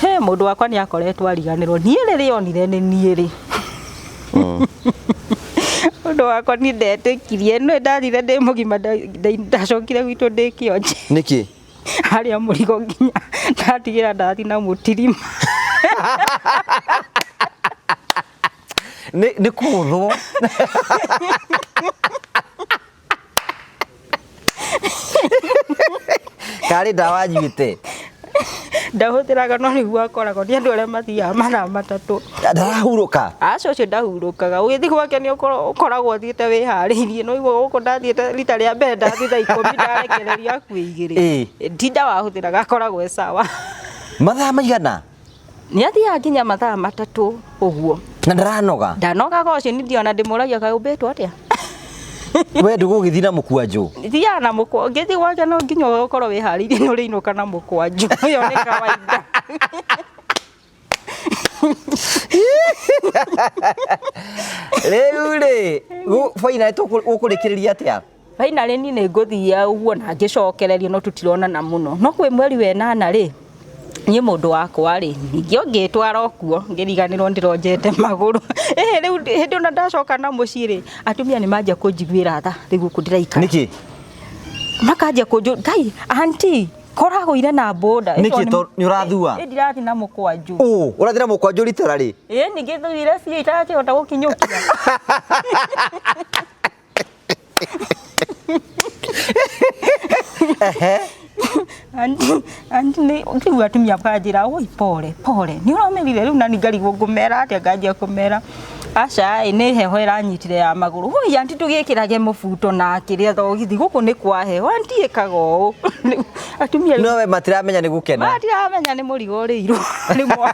He mũndũ wakwa nĩ akoretwo ariganĩrwo niĩ rĩrĩa onire nĩ niĩ rĩ, ũndũ wakwa niĩ ndetĩkirie nĩ ndathire ndĩ mũgima, ndacokire gwitũ ndĩ kĩonje. Nĩkĩ? Harĩa mũrigo nginya ndatigĩra ndathi na mũtirima. Nĩ kũgũthwo. Karĩ ndawa nyuĩte? Ndahũthĩraga, no nĩguo akoragwo nĩ andũ arĩa mathiaga mathaa 3. Ndarahurũka? Aca, ũcio ndahurũkaga. Ũgĩthiĩ gwake nĩ ũkoragwo ũthiĩte wĩharĩirie, no igua gũkũ ndathiĩte rita rĩa mbere ndathiĩ thaa 10 ndarekererio hakuhĩ 2. Ti ndawa ahũthĩraga, akoragwo e sawa. Mathaa maigana? Nĩ athiaga nginya mathaa 3 ũguo. Na ndaranoga? Ndanogaga ũcio, nĩ ndiona ndĩmũragia kaĩ ũmbĩtwo atĩa? We ndũgũgĩthiĩ na mũkwanjũ? Thiaga na mũkwanjũ, ngĩthiĩ gwake no nginya ũkorwo wĩharĩirie nĩ ũrĩinũka na mũkwanjũ, ĩyo nĩ kawaida. Rĩu rĩ, finally ũkũrĩkĩrĩria atĩa? Finally niĩ nĩ ngũthiĩ ũguo na ngĩcokererio, no tũtironana mũno. No kwĩ mweri wa 8 rĩ, niĩ mũndũ wakwa rĩ, ningĩ ũngĩtwara o kuo ngĩriganĩrwo ndĩronjete magũrũ. Ĩhĩ rĩu hĩndĩ ĩno ndacoka na mũciĩ rĩ, atumia nĩ manjia kũnjiguĩra tha rĩu gũkũ ndĩraikara. Nĩkĩ? Makanjia kũnjũ, Ngai, aunty, koragũire na boda. Nĩkĩ to nĩ ũrathua? Ĩ ndirathiĩ na mũkwanjũ. Ũ, ũrathiĩ na mũkwanjũ ritara rĩ? Ĩ ningĩ thuire biũ itarakĩhota gũkinyũkia. Ehe. Aunty nĩ rĩu atumia makanjĩra oi pole pole nĩ ũramerire rĩu, nani ngarigwo ngũmera atĩa, nganjia kũmera aca ĩ nĩ heho ĩranyitire ya magũrũ. Woi aunty, ndũgĩkĩrage mũbuto na kĩrĩa thogithi, gũkũ nĩ kwa heho aunty, ĩkaga ũũ. Rĩu atumia rĩu No we matiramenya nĩ gũkena. Matiramenya nĩ mũrigo ũrĩirwo rĩmwe.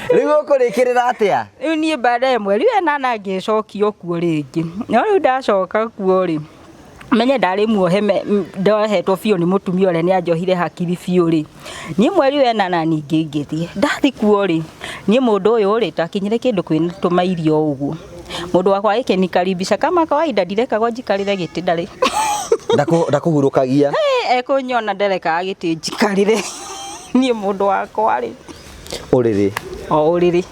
Rĩu ũkũrĩkĩrĩra atĩa? Rĩu niĩ baadaye mweri wa 8 ngĩcokio kuo rĩngĩ, no rĩu ndacoka kuo rĩ, menye ndarĩ muohe, ndohetwo biũ nĩ mũtumia ũrĩa nĩ anjohire hakiri biũ rĩ. Niĩ mweri wa 8 ningĩ ngĩthiĩ, ndathiĩ kuo rĩ, niĩ mũndũ ũyũ rĩ, twakinyire kĩndũ kwĩ tũmairio ũguo, mũndũ wakwa agĩkĩnikaribisha kama kawaida, ndirekagwo njikarĩre gĩtĩ ndarĩ. Ndakũhurũkagia? Ekũnyona nderekaga gĩtĩ njikarĩre. Niĩ mũndũ wakwa rĩ, Ũrĩrĩ. O ũrĩrĩ.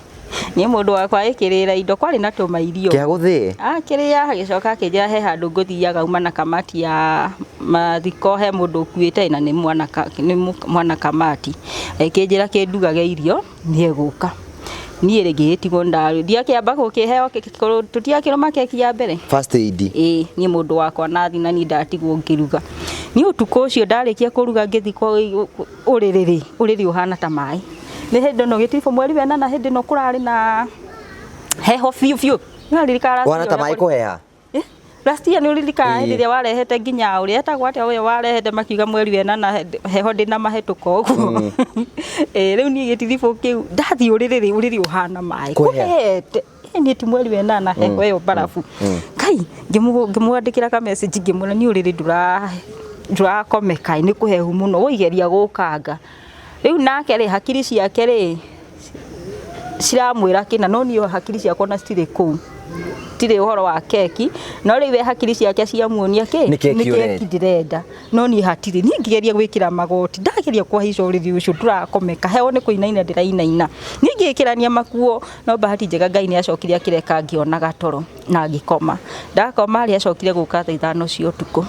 Niĩ mũndũ wakwa ĩkĩrĩra indo, kwarĩ na tũmairio. Kĩa gũthĩĩ? Akĩrĩa agĩcoka akĩnjĩra he handũ ngũthiaga uma na kamati ya mathiko, he mũndũ ũkuĩte na nĩ mwana nĩ mwana kamati. Akĩnjĩra kĩndugage irio nĩ egũka. Niĩ rĩ ngĩgĩtigwo ndiakĩamba gũkĩheo, tũtiakĩrũma keki ya mbere. First aid. Ĩĩ, niĩ mũndũ wakwa nathi na niĩ ndatigwo ngĩruga. Niĩ ũtukũ ũcio ndarĩkia kũruga ngĩthiĩ ũrĩrĩ rĩ, ũrĩrĩ ũhana ta maĩ. Nĩ hĩndĩ ĩno gĩtiribũ mweri wa 8, hĩndĩ ĩno kũrarĩ na heho biũ biũ. Nĩ ũraririkana last Ũhana year ta ũrĩa maĩ kũheha? Eh, last year nĩ ũririkanaga hĩndĩ Ĩĩ. ĩrĩa warehete nginya ũrĩa etagwo atĩa ũyũ warehete makiuga mweri wa 8 heho ndĩna mahĩtũka ũguo. Ĩĩ, rĩu niĩ gĩtiribũ kĩu ndathiĩ ũrĩrĩ rĩ, ũrĩrĩ ũhana maĩ. Kũheha. Kũhehete. Niĩ ti mweri wa 8 heho ĩyo mbarabu. Kai ngĩmwandĩkĩra ka message ngĩmwĩra niĩ ũrĩrĩ ndũrakomeka nĩ kũhehu mũno, woi geria gũkanga. Rĩu nake rĩ, hakiri ciake rĩ ciramwĩra kĩna, no niĩ hakiri ciakwa ona citirĩ kũu, tirĩ ũhoro wa keki, no rĩu we hakiri ciake ciamuonia kĩ? Nĩ keki Nĩ keki ũrenda. ndĩrenda, no niĩ hatirĩ. Niĩ ngĩgeria gwĩkĩra magoti, ndageria kũhaica ũrĩrĩ ũcio ndũrakomeka, heho nĩ kũinaina ndĩrainaina. Niĩ ngĩkĩrania makuo, no bahati njega Ngai nĩ acokire akĩreka ngĩona gatoro na ngĩkoma. Ndakoma rĩ, acokire gũka thaa 5 cia ũtukũ,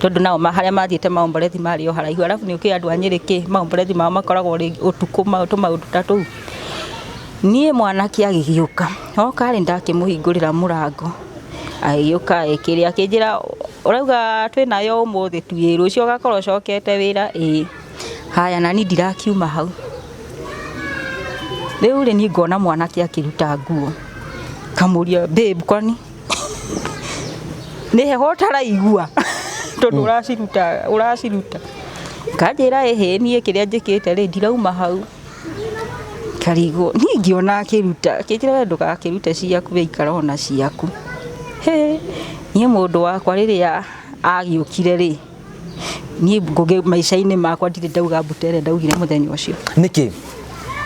tondũ nao harĩa mathiĩte maomborethi marĩ o haraihu, arabu nĩ ũkĩũĩ andũ a Nyĩrĩ kĩ, maomborethi mao makoragwo ũtukũ tũmaũndũ ta tũu. Niĩ mwanake agĩgĩũka, oka rĩ, ndakĩmũhingũrĩra mũrango, agĩũka ekĩrĩa, akĩnjĩra ũrauga twĩnayo ũmũthĩ tu, ĩĩ, rũciũ ũgakorwo ũcokete wĩra, ĩĩ. Haya na niĩ ndirakiuma hau. Rĩu rĩ, niĩ ngona mwanake akĩruta nguo, ngamũria babe kwani nĩ heho ũtaraigua tondũ ũraciruta ũraciruta. Akanjĩra ĩhĩ niĩ kĩrĩa njĩkĩte rĩ, ndirauma hau. Ngarigwo, niĩ ngĩona akĩruta, akĩnjĩra we ndũgakĩrute ciaku we ikara o na ciaku. Hĩ, niĩ mũndũ wakwa rĩrĩa agĩũkire rĩ, niĩ Ngũgĩ maica-inĩ makwa ndirĩ ndauga mbu ta ĩrĩa ndaugire mũthenya ũcio. Nĩkĩ?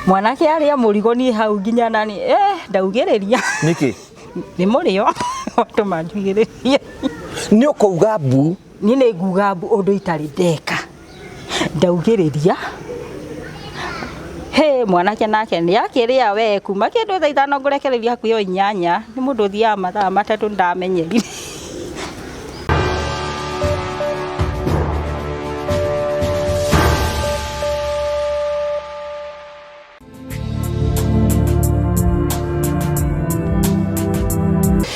Mwanake arĩa mũrigo niĩ hau nginya nani, eh, ndaugĩrĩria. Nĩkĩ? Nĩ mũrĩo watũma njugĩrĩrie. Nĩ ũkauga mbu. Niĩ nĩ nguga mbu ũndũ itarĩ ndeka. Ndaugĩrĩria he mwanake nake nĩ akĩrĩa we kuma kĩndũ thaa 5 ngũrekereria hakuhĩ o 8 nĩ mũndũ ũthiaga mathaa 3 ndamenyerire.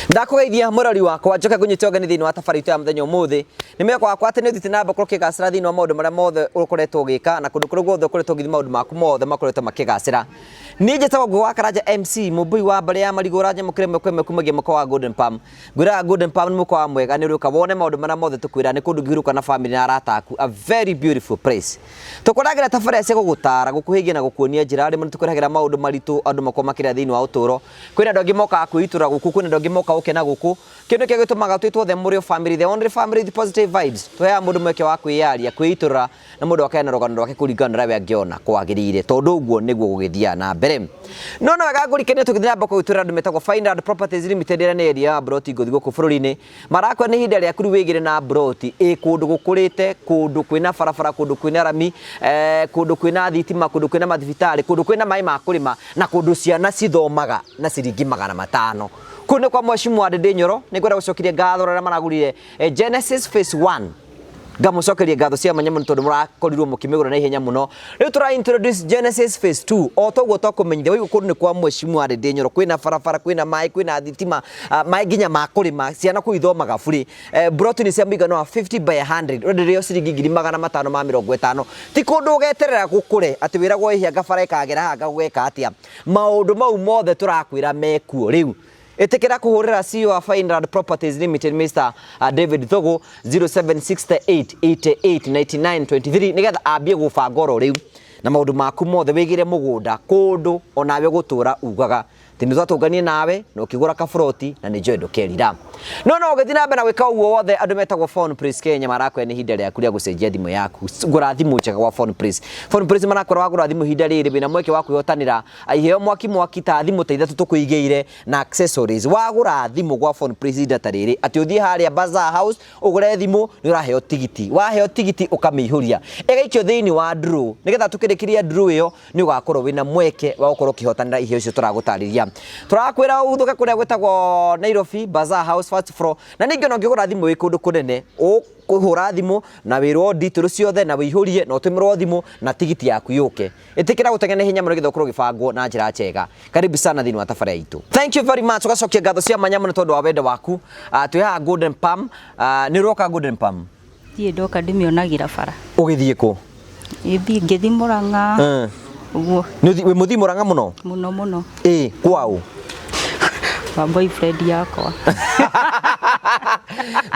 Ndakũgeithia mũrori wakwa, njoke ngũnyite ũgeni thĩinĩ wa tabarĩra itũ ya mũthenya ũmũthĩ. Nĩ mwĩhoko wakwa atĩ nĩ ũthiĩte na mbere gũkorwo ũkĩgacĩra thĩinĩ wa maũndũ marĩa mothe ũkoretwo ũgĩka, na kũndũ kũrĩa guothe ũkoretwo ũgĩthiĩ maũndũ maku mothe makoretwo makĩgacĩra. Niĩ njĩtagwo Ngũgĩ wa Karanja MC, mũmbui wa mbarĩ ya marigũ, ũranyamũkĩra ĩmwe kwa ĩmwe kumagia mũkawa wa Golden Palm. Ngwĩraga Golden Palm nĩ mũkawa mwega, nĩ ũrĩũka wone maũndũ marĩa mothe tũkwĩra, nĩ kũndũ ũngĩhurũka na famĩlĩ na arata aku, a very beautiful place. Tũkũragĩra tabarĩra cia gũgũtara, gũkũhĩgia na gũkuonia njĩra. Rĩmwe nĩ tũkũrehagĩra maũndũ maritũ andũ makorwo makĩrĩa thĩinĩ wa ũtũũro. Kwĩna andũ angĩ mokaga kwĩitũra gũkũ, kwĩna andũ angĩ mokaga gũkena gũkũ. Kĩu nĩkĩo gĩtũmaga twĩtwo the Mũrĩo family, the only family with positive vibes. Tũheaga mũndũ mweke wa kwĩyaria, kwĩitũrũra, na mũndũ akaheana rũgano rwake kũringana na ũrĩa we angĩona kwagĩrĩire, tondũ ũguo nĩguo gũgĩthiaga na mbere. No no wega ngũrikanie tũgĩthiĩ na mbere kũgĩtwĩra andũ metagwo Fineland Properties Limited, ĩrĩa nĩ area ya mburoti ngũthi gũkũ bũrũri-inĩ. Marakwĩra nĩ ihinda rĩaku rĩu wĩgĩre na mburoti ĩ kũndũ gũkũrĩte, kũndũ kwĩna barabara, kũndũ kwĩna rami, kũndũ kwĩna thitima, kũndũ kwĩna mathibitarĩ, kũndũ kwĩna maĩ ma kũrĩma, na kũndũ ciana cithomaga na ciringi 500. Kũu nĩ kwa Mheshimiwa Ndindi Nyoro. Nĩ ngwenda gũcokeria ngatho arĩa maragũrire Genesis Phase 1. Ngamũcokeria ngatho cia mwanya mũno tondũ mũrakorirwo mũkĩmĩgũra na ihenya mũno. Rĩu tũra introduce Genesis Phase 2. O toguo twakũmenyithia, waigua kũndũ nĩ kwa Mheshimiwa Ndindi Nyoro, kwĩna barabara, kwĩna maĩ, kwĩna thitima, maĩ nginya ma kũrĩma, ciana kũu ithomaga burĩ. Mburoti nĩ cia mũigana wa 50 by 100, ũrenderio ciringi 550,000. Ti kũndũ ũgeterera gũkũre atĩ wĩragwo ĩhĩa ngabara ĩkagera haha gũgeka atĩa. Maũndũ mau mothe tũrakwĩra mekuo rĩu. Ĩtĩkĩra kũhũrĩra CEO wa Fineland Properties Limited Mr. David Thugu 0768 88 99 23 nĩgetha ambie gũbanga oro rĩu na maũndũ maku mothe, wĩgĩre mũgũnda kũndũ onawe gũtũra ugaga atĩ nĩ twatũnganie nawe na ũkĩgũra kaburoti na nĩ njũĩ ndũkerira. No no ũgĩthiĩ na mbere na gwĩka ũguo wothe, andũ metagwo Phone Place Kenya marakwĩra nĩ ihinda rĩaku rĩa gũcenjia thimũ yaku. Gũra thimũ njega gwa Phone Place. Phone Place marakwĩra wagũra thimũ ihinda rĩrĩ wĩna mweke wa kwĩhotanĩra iheo mwaki mwaki ta thimũ ta 3 tũkũigĩire na accessories. Wagũra thimũ gwa Phone Place ihinda ta rĩrĩ, atĩ ũthiĩ harĩa Bazaar House ũgũre thimũ, nĩ ũraheo tigiti. Waheo tigiti ũkamĩihũria ĩgaikio thĩinĩ wa draw, nĩgetha tũkĩrĩkĩria draw ĩyo nĩ ũgakorwo wĩna mweke wa gũkorwo ũkĩhotanĩra iheo icio tũragũtarĩria. Tũrakwĩra ũthũke kũrĩa gwĩtagwo Nairobi Bazaar House first floor, na ningĩ ona ũngĩgũra thimũ wĩ kũndũ kũnene, ũkũhũra thimũ na wĩrwo details ciothe na wĩihũrie na ũtũmĩrwo thimũ na tigiti yaku yũke. Ĩtĩkĩra gũteng'era na ihenya mũno nĩgetha ũkorwo ũgĩbangwo na njĩra njega. Karibu sana thĩinĩ wa tabarĩra itũ. Thank you very much. Ũgacokia ngatho cia mwanya mũno tondũ wa wendo waku. Twĩ haha Golden Palm. Nĩ ũroka Golden Palm? Ndirĩ ndoka, ndĩmĩonagĩra bara. Ũgĩthiĩ kũ? Ĩthiĩ ngĩthiĩ Mũrang'a. Ũguo. Wĩ mũthii Mũrang'a mũno? Mũno mũno. Ĩ, kwaũ? Kwa boyfriend yakwa.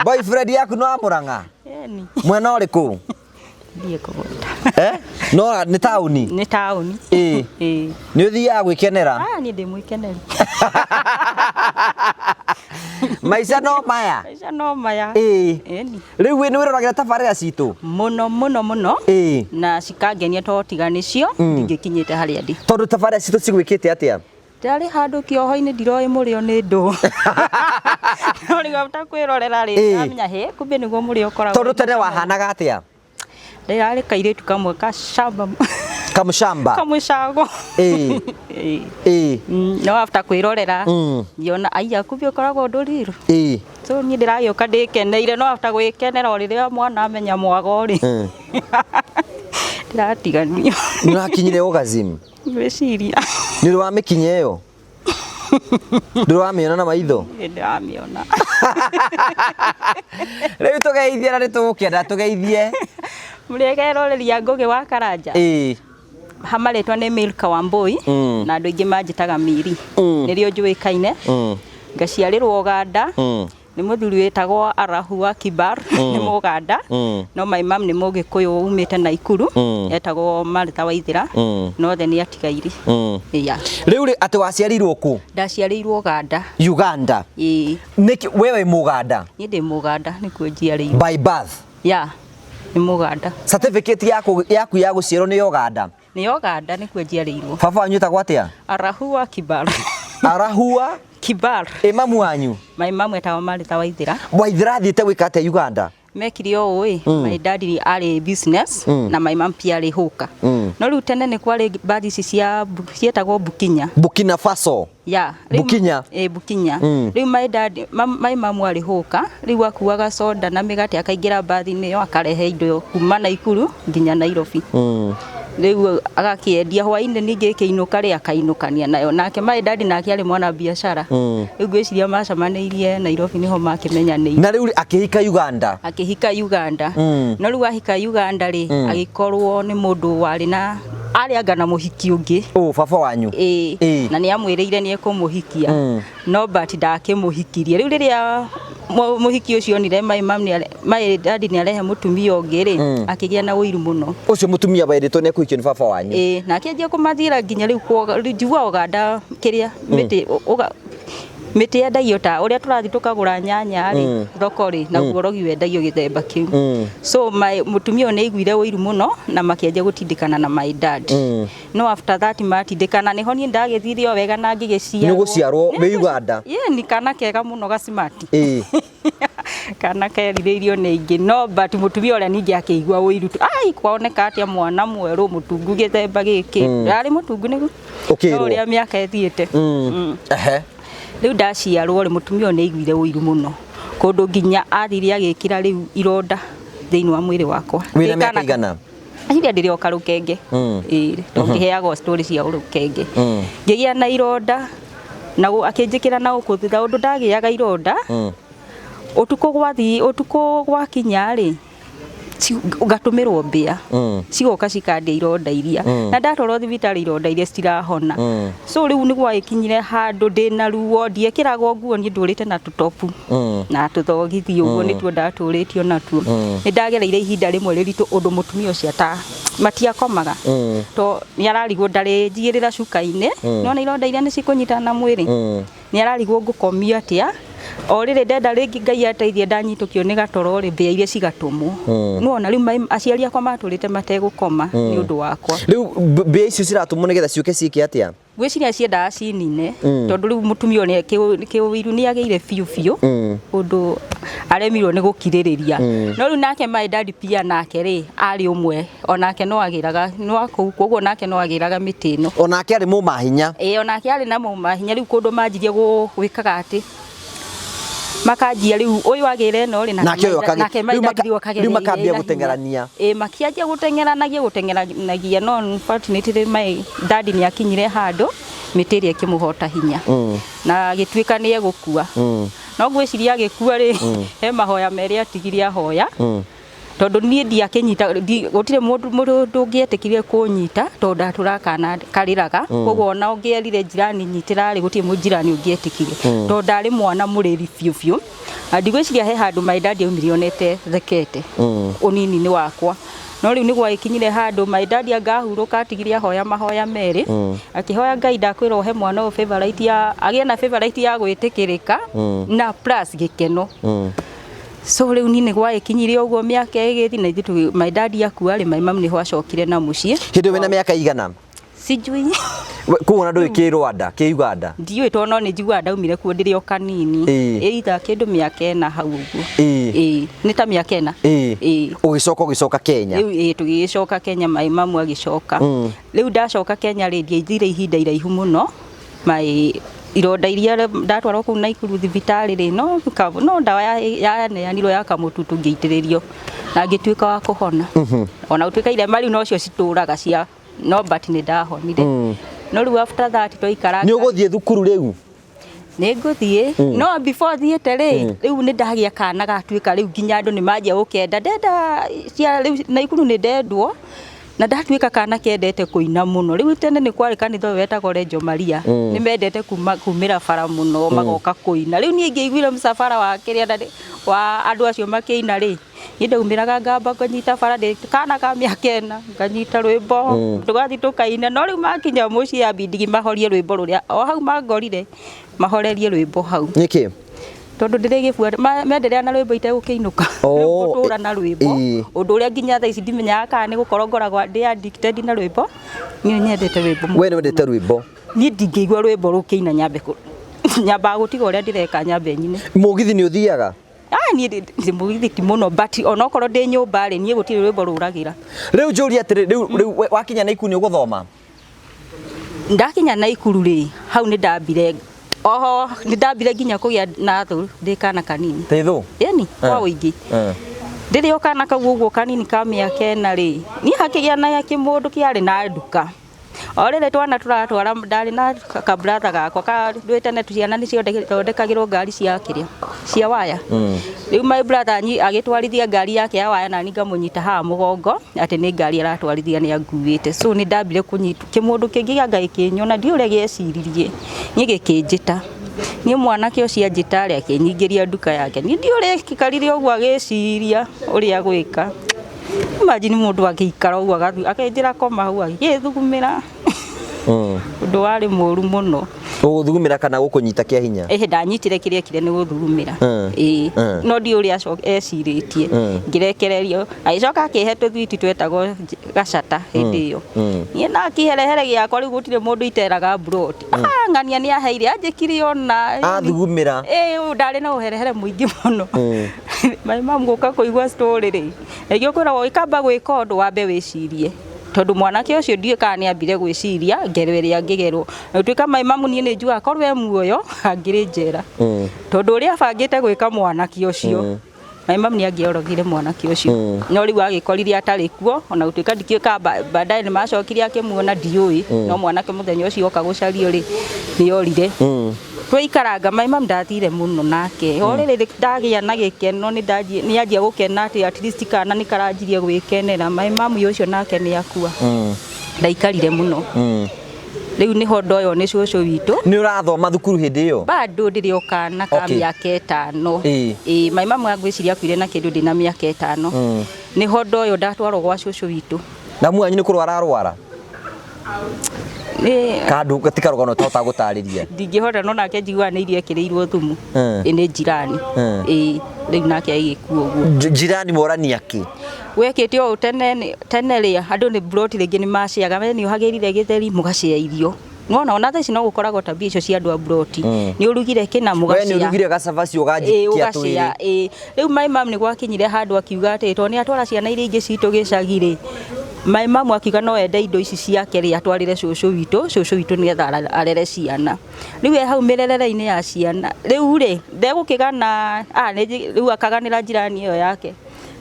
Boyfriend yaku no wa Mũrang'a? Ĩni. Mwena ũrĩkũ? Ndiĩ kũgweta. No nĩ taũni? Nĩ taũni. Ĩ. Ĩ. Nĩ ũthiaga gwĩkenera? Niĩ ndĩ mwĩkeneri. Maica no maya? Maica no maya. Ĩ. Ĩni. Rĩu wĩ nĩ wĩroragĩra tabarĩra citũ? Mũno mũno mũno. Ĩ. Na cikangenia tondũ tiga nĩcio ndingĩkinyĩte harĩa ndĩ. Tondũ tabarĩra citũ cigwĩkĩte atĩa? Ndarĩ handũ kĩoho-inĩ ndiroĩ mũrĩo nĩ ndũ. No rĩu after kwĩrorera rĩ, ndamenya hĩ, kumbe nĩguo mũrĩo ũkoragwo. Tondũ tene wahanaga atĩa? Ndĩrarĩ kairĩtu kamwe kacamba. Kamũcamba? Kamũcago. Ĩ. Ĩ. Ĩ. No after kwĩrorera, ngĩona aiya kumbe ũkoragwo ũndũ real. Ĩ. So niĩ ndĩragĩũka ndĩkeneire, no after gwĩkenera o rĩrĩa mwana amenya mwago rĩ, ndĩratiganio. Nĩ ũrakinyire orgasm? Ngwĩciria. Nĩ ũrĩ wamĩkinya ĩyo? Ndũrĩ wamĩona na maitho? Nĩ ndĩramĩona. Rĩu tũgeithie na nĩ tũgũkĩenda tũgeithie. Mũrĩega eroreria Ngũgĩ wa Karanja? Ĩ. Ha marĩtwa nĩ Milka Wambui, na andũ aingĩ manjĩtaga Miri. Nĩrĩo njũĩkaine. Ngaciarĩrwo Ũganda. Nĩ mũthuri wĩtagwo Arahu Akibar, nĩ Mũganda. No my mom nĩ Mũgĩkũyũ umĩte Naikuru, etagwo Martha Waithera, no othe nĩ atigairĩ. Yeah. Rĩu rĩ, atĩ waciarĩirwo kũ? Ndaciarĩirwo Ũganda. Uganda? Ĩĩ. Nĩkĩ we wĩ Mũganda? Niĩ ndĩ Mũganda, nĩkuo njiarĩirwo. By birth? Yeah, nĩ Mũganda. Certificate yaku ya gũciarwo nĩ ya Ũganda? Nĩ Ũganda nĩkuo njiarĩirwo. Baba wanyu etagwo atĩa? Arahua Kibar. Arahua Kibar. Ĩ mamu wanyu? My mamu etagwo Martha Waithera. Waithera athiĩte gwĩka atĩa Uganda? Mekire ũũ ĩ, my daddy arĩ business na my mom pia arĩ hũka. No rĩu tene nĩ kwarĩ mbathi ici cia cietagwo Bukinya. Burkina Faso. Ya. Bukinya. Ĩ, Bukinya. Rĩu my dad, my mom arĩ hũka, rĩu akuaga soda na mĩgate akaingĩra mbathi-inĩ ĩyo akarehe indo kuma Naikuru nginya Nairobi. Rĩu agakĩendia hwaĩ-inĩ, ningĩ ĩkĩinũka rĩ, akainũkania nayo. Nake my dad nake arĩ mwana biacara. Rĩu ngwĩciria macemanĩirie Nairobi, nĩho makĩmenyanĩire. Na rĩu akĩhika Uganda. Akĩhika Uganda. No rĩu ahika Uganda rĩ, agĩkorwo nĩ mũndũ warĩ na arĩ anga na mũhiki ũngĩ. Ũ baba wanyu? Ĩĩ. Na nĩ amwĩrĩire nĩ ekũmũhikia, no but ndakĩmũhikirie. Rĩu rĩrĩa mũhiki ũcio onire my mum my daddy nĩ arehe mũtumia ũngĩ rĩ, akĩgĩa na ũiru mũno. Ũcio mũtumia werĩtwo nĩ ekũhikio nĩ baba wanyu? Ĩĩ, na akĩanjia kũmathira nginya rĩu rĩu njiguaga Ũganda kĩrĩa mĩtĩ mĩtĩ yendagio ta ũrĩa tũrathiĩ tũkagũra nyanya rĩ thoko rĩ, naguo rogi wendagio gĩthemba kĩu. So my mũtumia ũyũ nĩ aiguire ũiru mũno na makĩanjia gũtindĩkana na my dad. No after that matindĩkana, nĩho niĩ ndagĩthire o wega na ngĩgĩciarwo. Nĩ ũgũciarwo wĩ Uganda? Ĩĩ, ni kana kega mũno gacimati, kana kerirĩirio nĩ aingĩ. No but mũtumia ũrĩa ningĩ akĩigua ũiru tu, ai, kwaoneka atĩa mwana mwerũ mũtungu gĩthemba gĩkĩ, ndarĩ mũtungu nĩguo. Ũkĩrwo. No ũrĩa mĩaka ĩthiĩte. Ehe. Rĩu ndaciarwo rĩ, mũtumia ũyũ nĩ aiguire ũiru mũno kũndũ nginya athire agĩkĩra rĩu ironda thĩinĩ wa mwĩrĩ wakwa. Wĩna Ndĩ mĩaka igana? Iria ndĩrĩ o karũkenge. Ĩĩ, tondũ ngĩheagwo story cia ũrũkenge. Ngĩgĩa na ironda na akĩnjĩkĩra na gũkũ thutha ũndũ ndagĩaga ironda. Ũtukũ gwathiĩ, ũtukũ gwakinya rĩ, ngatũmĩrwo mbĩa, cigoka cikandia ironda iria, na ndatwarwo thibitarĩ ironda iria citirahona. So rĩu nĩ gwagĩkinyire handũ ndĩna ruo, ndiekĩragwo nguo, niĩ ndũrĩte na tũtopu na tũthogithi ũguo, nĩtuo ndatũrĩtio natuo. Nĩ ndagereire ihinda rĩmwe rĩritũ ũndũ mũtumia ũcio ata matiakomaga, to nĩ ararigwo ndarĩ njigĩrĩra cuka-inĩ, nona ironda iria nĩ cikũnyitana na mwĩrĩ, nĩ ararigwo ngũkomio atĩa. O rĩrĩ ndenda rĩngĩ Ngai ateithie ndanyitũkio nĩ gatoro rĩ, mbĩa iria cigatũmwo. Nĩwona rĩu aciari akwa matũrĩte mategũkoma nĩ ũndũ wakwa. Rĩu mbĩa icio ciratũmwo nĩgetha ciũke ciĩke atĩa? Ngwĩciria ciendaga cinine, tondũ rĩu mũtumia ũyũ kĩũiru nĩ agĩire biũ biũ, ũndũ aremirwo nĩ gũkirĩrĩria. No rĩu nake my dad pia nake rĩ, arĩ ũmwe onake no agĩraga no kũu, koguo nake no agĩraga mĩtĩ ĩno. Onake arĩ mũmahinya? Ĩĩ, onake arĩ na mahinya. Rĩu kũndũ manjirie gwĩkaga atĩ makanjia rĩu ũyũ agĩra ĩno rĩ, Nake ũyũ nake rĩu my daddy rĩu akageria rĩu makambia ĩrĩa ĩna hinya. gũteng'erania. Ĩĩ, makĩanjia gũteng'eranagia, no unfortunately my daddy nĩ akinyire handũ mĩtĩ ĩrĩa ĩkĩmũhota hinya na agĩtuĩka nĩ egũkua. No ngwĩciria agĩkua rĩ, he mahoya merĩ atigire ahoya, tondũ niĩ ndiakĩnyita gũtirĩ mũndũ ũngĩetĩkire kũnyita, tondũ ndatũraga kana karĩraga. Koguo ona ũngĩerire njirani nyitĩra rĩ, gũtirĩ mũnjirani ũngĩetĩkire, tondũ ndarĩ mwana mũrĩri biũ biũ. Na ndigwĩciria he handũ my daddy aumire onete thekete ũnini-inĩ wakwa. No rĩu nĩ gwagĩkinyire handũ my daddy angahurũka, atigire ahoya mahoya merĩ, akĩhoya Ngai, ndakwĩra ũhe mwana ũyũ favorite ya agĩe na favorite ya gwĩtĩkĩrĩka na plus gĩkeno. So rĩu niĩ nĩ gwagĩkinyire ũguo, mĩaka ĩgĩthiĩ na ithuĩ my daddy akua rĩ, my mum nĩho acokire na mũciĩ. Hĩndĩ ĩyo wĩna mĩaka igana? Sijui. Koguo ona ndũĩ kĩ Rwanda, kĩ Uganda? Ndiũĩ, tondũ no nĩ njiguaga ndaumire kuo ndĩrĩ o kanini. Either kĩndũ mĩaka 4 hau ũguo. Ĩĩ, nĩ ta mĩaka 4. Ĩĩ. Ũgĩcoka Kenya? Rĩu ĩĩ, tũgĩgĩcoka Kenya, my mum agĩcoka. Rĩu ndacoka Kenya rĩ, ndiaithire ihinda iraihu mũno, my ironda iria ndatwarwo kũu Naikuru thibitarĩ rĩ, no ndawa yaneanirwo ya kamũtutu, ngĩitĩrĩrio na ngĩtuĩka wa kũhona. Ona gũtuĩka irema rĩu nocio citũraga cia, no but nĩ ndahonire. No rĩu after that twaikaraga Nĩ ũgũthiĩ thukuru rĩu? Nĩ ngũthiĩ, no before thiĩte rĩ, rĩu nĩ ndagĩa kana gatuĩka rĩu nginya andũ nĩ manjia gũkenda ndenda cia rĩu Naikuru nĩ ndendwo na ndatuĩka kana kendete kũina mũno. Rĩu tene nĩ kwarĩ kanitha ũyũ wetagwo Reggio Maria, nĩ mendete kuma kumĩra bara mũno magoka kũina. Rĩu niĩ ingĩaiguire mũcabara wa kĩrĩa wa andũ acio makĩina rĩ, niĩ ndaumĩraga ngamba nganyita bara ndĩ kana ka mĩaka 4, nganyita rwĩmbo, tũgathiĩ tũkaina. No rĩu makinya mũciĩ yambindigi mahorie rwĩmbo rũrĩa o hau mangorire, mahorerie rwĩmbo hau. Nĩkĩ? Tondũ ndĩrĩ gĩbua menderea na rwĩmbo itegũkĩinũka. Rĩu ngũtũra na rwĩmbo, ũndũ ũrĩa nginya thaa ici ndimenyaga kana nĩ gũkorwo ngoragwo ndĩ addicted na rwĩmbo. Niĩ nyendete rwĩmbo mũno. We nĩ wendete rwĩmbo? Niĩ ndingĩigua rwĩmbo rũkĩina nyambe nyambaga gũtiga ũrĩa ndĩreka nyambe nyine. Mũgithi nĩ ũthiaga? Ah, niĩ ndĩ mũgithiti mũno, but onokorwo ndĩ nyũmba rĩ, niĩ gũtirĩ rwĩmbo rũragĩra. Rĩu njũrie atĩrĩ, rĩu wakinya Naikuru nĩ ũgũthoma? Ndakinya Naikuru rĩ, hau nĩ ndambire oho, nĩ ndambire nginya kũgĩa na thũ ndĩ kana kanini. Tĩ thũ? Ĩni, kwa ũingĩ. Rĩrĩa o kana kau ũguo kanini ka mĩaka 4 rĩ, niĩ hakĩgĩa na kĩmũndũ kĩarĩ na nduka. O rĩrĩ twana tũratwara, ndarĩ na kabratha gakwa ka ndwĩ tene ciana nĩ ciathondekagĩrwo ngari cia kĩrĩa, cia waya. Rĩu my brother agĩtwarithia ngari yake ya waya, nani ngamũnyita haha mũgongo atĩ nĩ ngari aratwarithia nĩ anguĩte. So nĩ ndambire kũnyitwo kĩmũndũ kĩngĩ gĩa Ngai kĩnyona, ndiũĩ ũrĩa gĩeciririe, niĩ gĩkĩnjĩta. Niĩ mwanake ũcio anjĩta rĩ, akĩnyingĩria nduka yake. Niĩ ndiũĩ ũrĩa aikarire ũguo agĩciria ũrĩa agwĩka. Imagine mũndũ agĩikara ũguo akĩnjĩra koma hau agĩthugumĩra. Ũndũ warĩ mũru mũno. Gũgũthugumĩra kana gũkũnyita kĩa hinya? Ĩhĩ, ndanyitire kĩrĩa ekire nĩ gũthugumĩra. Ĩĩ. No ndiũĩ ũrĩa ecirĩtie. Ngĩrekererio. Agĩcoka akĩhe tũthwiti twetagwo gacata hĩndĩ ĩyo. Niĩ na kĩherehere gĩakwa rĩu gũtirĩ mũndũ iteraga mburoti. Ah, ng'ania nĩ aheire, anjĩkire ona. Athugumĩra. Ĩĩ, ndarĩ na ũherehere mũingĩ mũno. My mom gũka kũigua story rĩ, nĩkĩo kwĩragwo ũgĩkamba gwĩka ũndũ wambe wĩcirie. Tondũ mwanake ũcio ndiũĩ kana nĩ ambire gwĩciria ngero ĩrĩa angĩgerwo. Na gũtuĩka my mom niĩ nĩ njugaga korwo e muoyo angĩrĩ njera. Tondũ ũrĩa abangĩte gwĩka mwanake ũcio, my mom nĩ angĩorogire mwanake ũcio. No rĩu agĩkorire atarĩ kuo, ona gũtuĩka ndikĩũĩ kana baadaye nĩ macokire akĩmuona ndiũĩ, no mwanake mũthenya ũcio oka gũcario rĩ, nĩ orire. Twaikaranga, my mom ndathire mũno nake. O rĩrĩ ndagĩa na gĩkeno, nĩ anjia gũkena atĩ at least kana nĩ karanjirie gwĩkenera. My mom ũcio nake nĩ akua. Ndaikarire mũno. Rĩu nĩho ndoywo nĩ cũcũ witũ. Nĩ ũrathoma thukuru hĩndĩ ĩyo? Bado ndĩrĩ o kana ka mĩaka 5. Ĩĩ, my mom ngwĩciria akuire na kĩndũ ndĩna mĩaka 5. Nĩho ndoywo ndatwarwo gwa cũcũ witũ. Na mwanyu nĩ kũrwara arwara? Kandu ti karũgano ũtahota gũtarĩria. Ndingĩhota, no nake njiguaga nĩ irio ekĩrĩirwo thumu. Ĩ nĩ njirani. Ĩĩ, rĩu nake agĩkua ũguo. Njirani morania kĩ? Gwekĩte ũũ tene, tene rĩ, andũ nĩ mburoti rĩngĩ nĩ maciaga, we nĩ ũhagĩrire gĩtheri mũgacĩa irio. Nĩwona ona thaa ici no gũkoragwo tabia icio cia andũ a mburoti. Nĩ ũrugire kĩna mũgacĩa. We nĩ ũrugire gacabaci ũganjikia twĩrĩ. Ĩĩ. Rĩu my mom nĩ gwakinyire handũ akiuga atĩ tondũ nĩ atwara ciana iria ingĩ citũ gĩcagi rĩ, my mom akiuga no ende indo ici ciake rĩ atwarĩre cũcũ witũ, cũcũ witũ nĩgetha arere ciana. Rĩu e hau mĩrerere-inĩ ya ciana, rĩu rĩ, ndegũkĩgana, rĩu akaganĩra njirani ĩyo yake.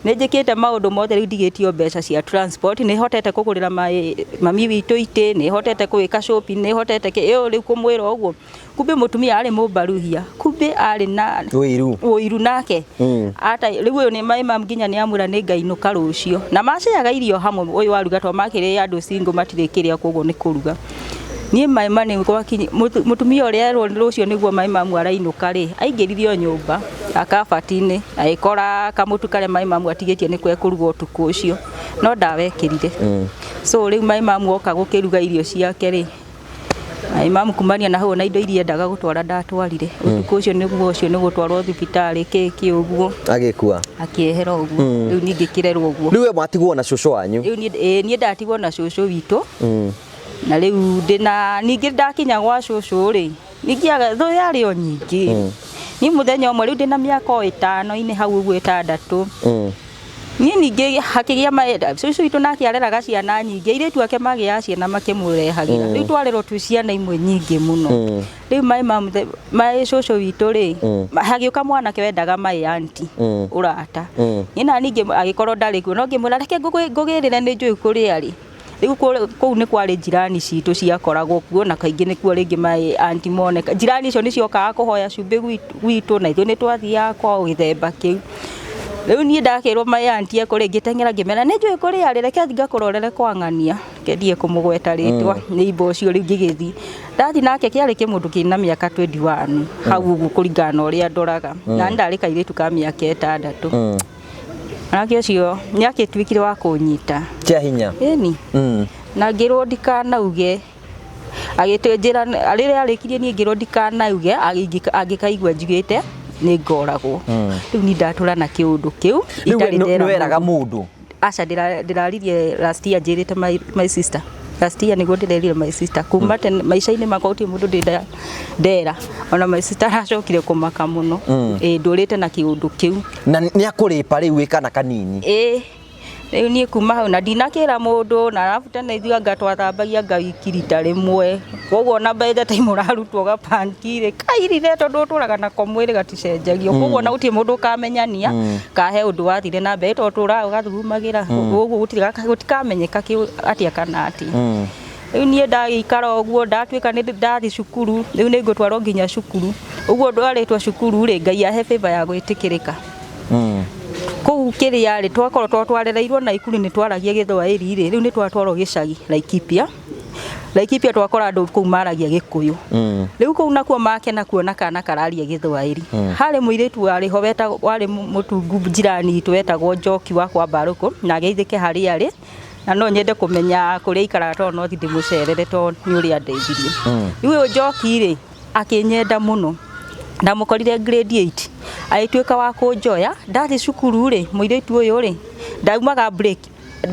Nĩ njĩkĩte maũndũ mothe, rĩu ndigĩtio mbeca cia transport, nĩ hotete kũgũrĩra mami witũ itĩ, nĩ hotete gwĩka shopping, nĩ hotete kĩ, rĩu kũmwĩra ũguo. Kumbe mũtumia arĩ mũmbaruhia, kumbe arĩ na ũiru, ũiru nake. Ata rĩu ũyũ nĩ my mom nginya nĩ amwĩra nĩ ngainũka rũciũ. Na maceaga irio hamwe, ũyũ waruga tondũ makĩrĩ andũ single matirĩ kĩrĩa, koguo nĩ kũruga. Niĩ my mom nĩ gwakinyi, mũtumia ũrĩa erwo rũciũ nĩguo my mom arainũka rĩ, aingĩrire o nyũmba ya kabati-inĩ, agĩkora kamũtu karĩa my mom atigĩtie nĩko ekũruga ũtukũ ũcio, no ndawekĩrire. So rĩu my mom oka gũkĩruga irio ciake rĩ, my mom kumania na hau na indo iria endaga gũtwara ndatwarire. Ũtukũ ũcio nĩguo ũcio nĩ gũtwarwo thibitarĩ kĩ kĩ ũguo. Agĩkua. Akĩehera ũguo. Rĩu niĩ ngĩkĩrerwo ũguo. Rĩu we mwatigwo na cũcũ wanyu? Rĩu niĩ ndatigwo na cũcũ witũ. Na rĩu ndĩna ningĩ ndakinya gwa cũcũ rĩ, ningĩ thũ yarĩ o nyingĩ. Niĩ mũthenya ũmwe rĩu ndĩna mĩaka o 5-inĩ hau ũguo 6. Niĩ ningĩ hakĩgĩa cũcũ witũ nake areraga ciana nyingĩ, airĩtu ake magĩaga ciana makĩmũrehagĩra. Rĩu twarerwo twĩ ciana imwe nyingĩ mũno. Rĩu my mom, my cũcũ witũ rĩ, hagĩũka mwanake wendaga my auntie ũrata. Niĩ na ningĩ agĩkorwo ndarĩ kuo, no ngĩmwĩra reke ngũgĩrĩre nĩ njũĩ kũrĩa arĩ. Rĩu kũu nĩ kwarĩ njirani citũ ciakoragwo kuo, na kaingĩ nĩkuo rĩngĩ my auntie moneka. Njirani icio nĩciokaga kũhoya cumbĩ gwitũ, na ithuĩ nĩtwathiaga kwao gĩthemba kĩu. Rĩu niĩ ndakĩrwo my auntie ekũ rĩ, ngĩteng'era ngĩmera nĩ njũĩ kũrĩa arĩ, reke thiĩ ngakũrorere kwa ng'ania. Reke ndige kũmũgweta rĩtwa, nĩ imba ũcio rĩu ngĩgĩthiĩ. Ndathiĩ nake kĩarĩ kĩmũndũ kĩna mĩaka 21 hau ũguo kũringana na ũrĩa ndoraga. Na nĩ ndarĩ kairĩtu ka mĩaka 6. Mwanake ũcio nĩ akĩtuĩkire wa kũnyita. Kĩa hinya. Ĩni. Na ngĩrwo ndikanauge. Agĩtwĩnjĩra rĩrĩa arĩkirie niĩ ngĩrwo ndikanauge, angĩkaigua njugĩte nĩ ngoragwo. Rĩu niĩ ndatũra na kĩũndũ kĩu. Rĩu nĩ weraga mũndũ? Aca, ndĩraririe last year njĩrĩte my sister. Last year nĩguo ndĩrerire my sister. Kuma tene maica-inĩ makwa gũtirĩ mũndũ ndĩ ndera. Ona my sister aracokire kũmaka mũno. Ĩĩ, ndũrĩte na kĩũndũ kĩu. Na nĩ akũrĩpa rĩu wĩ kana kanini? Ĩĩ, rĩu niĩ kuma hau na ndinakĩra mũndũ. Na arabu tene ithuĩ anga twathambagia anga wiki rita rĩmwe, koguo ona by the time ũrarutwo gapanti rĩ, kairire tondũ ũtũraga nako mwĩrĩ gaticenjagio, koguo ona gũtirĩ mũndũ ũkamenyania kahe ũndũ wathire na mbere, tondũ tũraga ũgathugumagĩra ũguo, gũtirĩ gũtikamenyeka atĩa kana atĩa. Rĩu niĩ ndagĩikara ũguo, ndatuĩka nĩ ndathiĩ cukuru, rĩu nĩ ngũtwarwo nginya cukuru. Ũguo ndwarĩtwo cukuru rĩ, Ngai ahe favor ya gwĩtĩkĩrĩka kũu kĩrĩa rĩ, twakorwo twarereirwo Naikuru nĩ twaragia Gĩthwaĩri rĩ, rĩu nĩ twatwarwo gĩcagi Laikipia. Laikipia twakora andũ kũu maragia Gĩkũyũ. Rĩu kũu nakuo makena kuona kana kararia Gĩthwaĩri. Harĩ mũirĩtu warĩ ho wetagwo, warĩ mũtungu njirani itũ, wetagwo Njoki wa kwa Mbarũkũ, na ageithĩke harĩa arĩ, na no nyende kũmenya kũrĩa aikaraga tondũ no thiĩ ndĩmũcerere tondũ nĩ ũrĩa andeithirie. Rĩu ũyũ Njoki rĩ, akĩnyenda mũno. Ndamũkorire grade 8, agĩtuĩka wa kũnjoya. Ndathiĩ cukuru rĩ, mũirĩtu ũyũ rĩ, ndaumaga break,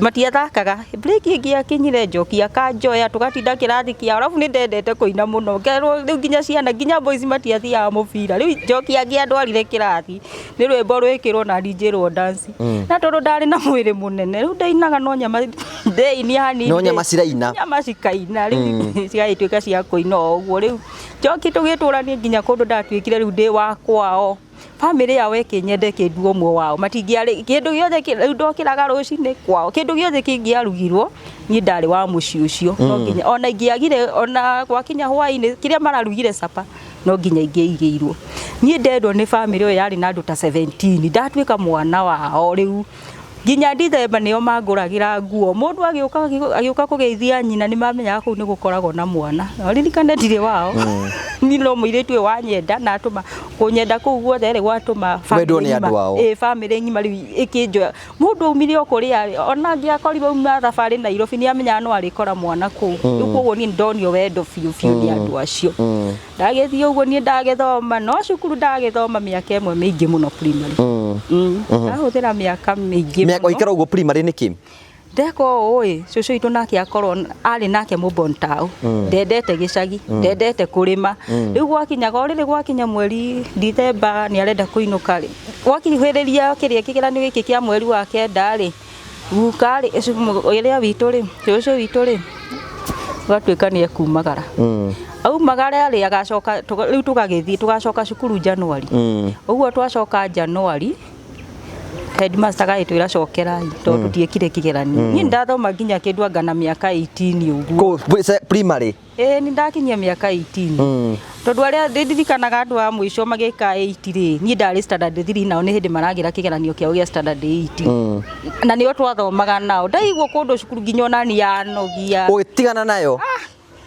matiathakaga, break ĩngĩakinyire Njoki akanjoya, tũgatinda kĩrathi kĩao. Arabu nĩ ndendete kũina mũno, ngerwo rĩu nginya ciana, nginya boys matiathiaga mũbira. Rĩu Njoki angĩandwarire kĩrathi nĩ rwĩmbo rwĩkĩrwo na njĩrwo dance, na tondũ ndarĩ na mwĩrĩ mũnene, rĩu ndainaga no nyama ndeinia hanini. No nyama ciraina. Nyama cikaina, rĩu cigagĩtuĩka cia kũina o ũguo. Rĩu Njoki tũgĩtũrania nginya kũndũ ndatuĩkire rĩu ndĩ wa kwao. Bamĩrĩ yao ĩkĩnyenda, ĩkĩndua ũmwe wao. Matingĩarĩ kĩndũ gĩothe, rĩu ndokĩraga rũcinĩ kwao, kĩndũ gĩothe kĩngĩarugirwo niĩ ndarĩ wa mũciĩ ũcio. No nginya ona ingĩagire, ona gwakinya hwainĩ kĩrĩa mararugire capa, no nginya ingĩigĩirwo. Niĩ ndendwo nĩ bamĩrĩ ĩyo yarĩ na andũ ta 17, ndatuĩka mwana wao. Rĩu nginya Ndithemba nĩo mangũragĩra nguo. Mũndũ agĩũka kũgeithia nyina, nĩ mamenyaga kũu nĩ gũkoragwo na mwana. Na ũririkane ndirĩ wao, niĩ no mũirĩtu ũyũ wanyenda na atũma kũnyenda kũu guothe rĩ, gwatũma wendwo nĩ andũ ao. Ĩ, bamĩrĩ ng'ima rĩu ĩkĩnjoya. Mũndũ aumire o kũrĩa, ona angĩakorirwo auma thabarĩ Nairobi, nĩ amenyaga no arĩkora mwana kũu. Rĩu koguo niĩ ndonio wendo biũ biũ nĩ andũ acio. Ndagĩthiĩ ũguo niĩ ndagĩthoma, no cukuru ndagĩthoma mĩaka ĩmwe mĩingĩ mũno primary. Ndahũthĩra mĩaka mĩingĩ Mĩaka mũno. Ũikara ũguo primary nĩkĩ? Ndeka ũũ ĩ, cũcũ witũ nake akorwo arĩ nake mũbontao, ndendete gĩcagi, ndendete kũrĩma. Rĩu gwakinyaga o rĩrĩ, gwakinya mweri Ndithemba nĩ arenda kũinũka rĩ, gwakinyĩrĩria kĩrĩa kĩgeranio gĩkĩ kĩa mweri wa kenda rĩ, guka rĩ, ĩrĩa witũ rĩ, cũcũ witũ rĩ, gũgatuĩka nĩ ekumagara. Aumagara rĩ, agacoka, rĩu tũgagĩthiĩ tũgacoka cukuru January. Ũguo twacoka January, headmaster agagĩtwĩra cokerai tondũ tũtiĩkire kĩgeranio. Niĩ ndathoma nginya kĩndũ anga na mĩaka 18 ũguo. Kũ primary? Ĩĩ, nĩ ndakinyia mĩaka 18, tondũ arĩa ndĩndirikanaga andũ a mũico magĩka 8 rĩ, niĩ ndarĩ standard 3, nao nĩ hĩndĩ maragĩra kĩgeranio kĩao gĩa standard 8, na nĩo twathomaga nao. Ndaigua kũndũ cukuru nginya onani yanogia. Ũgĩtigana nayo?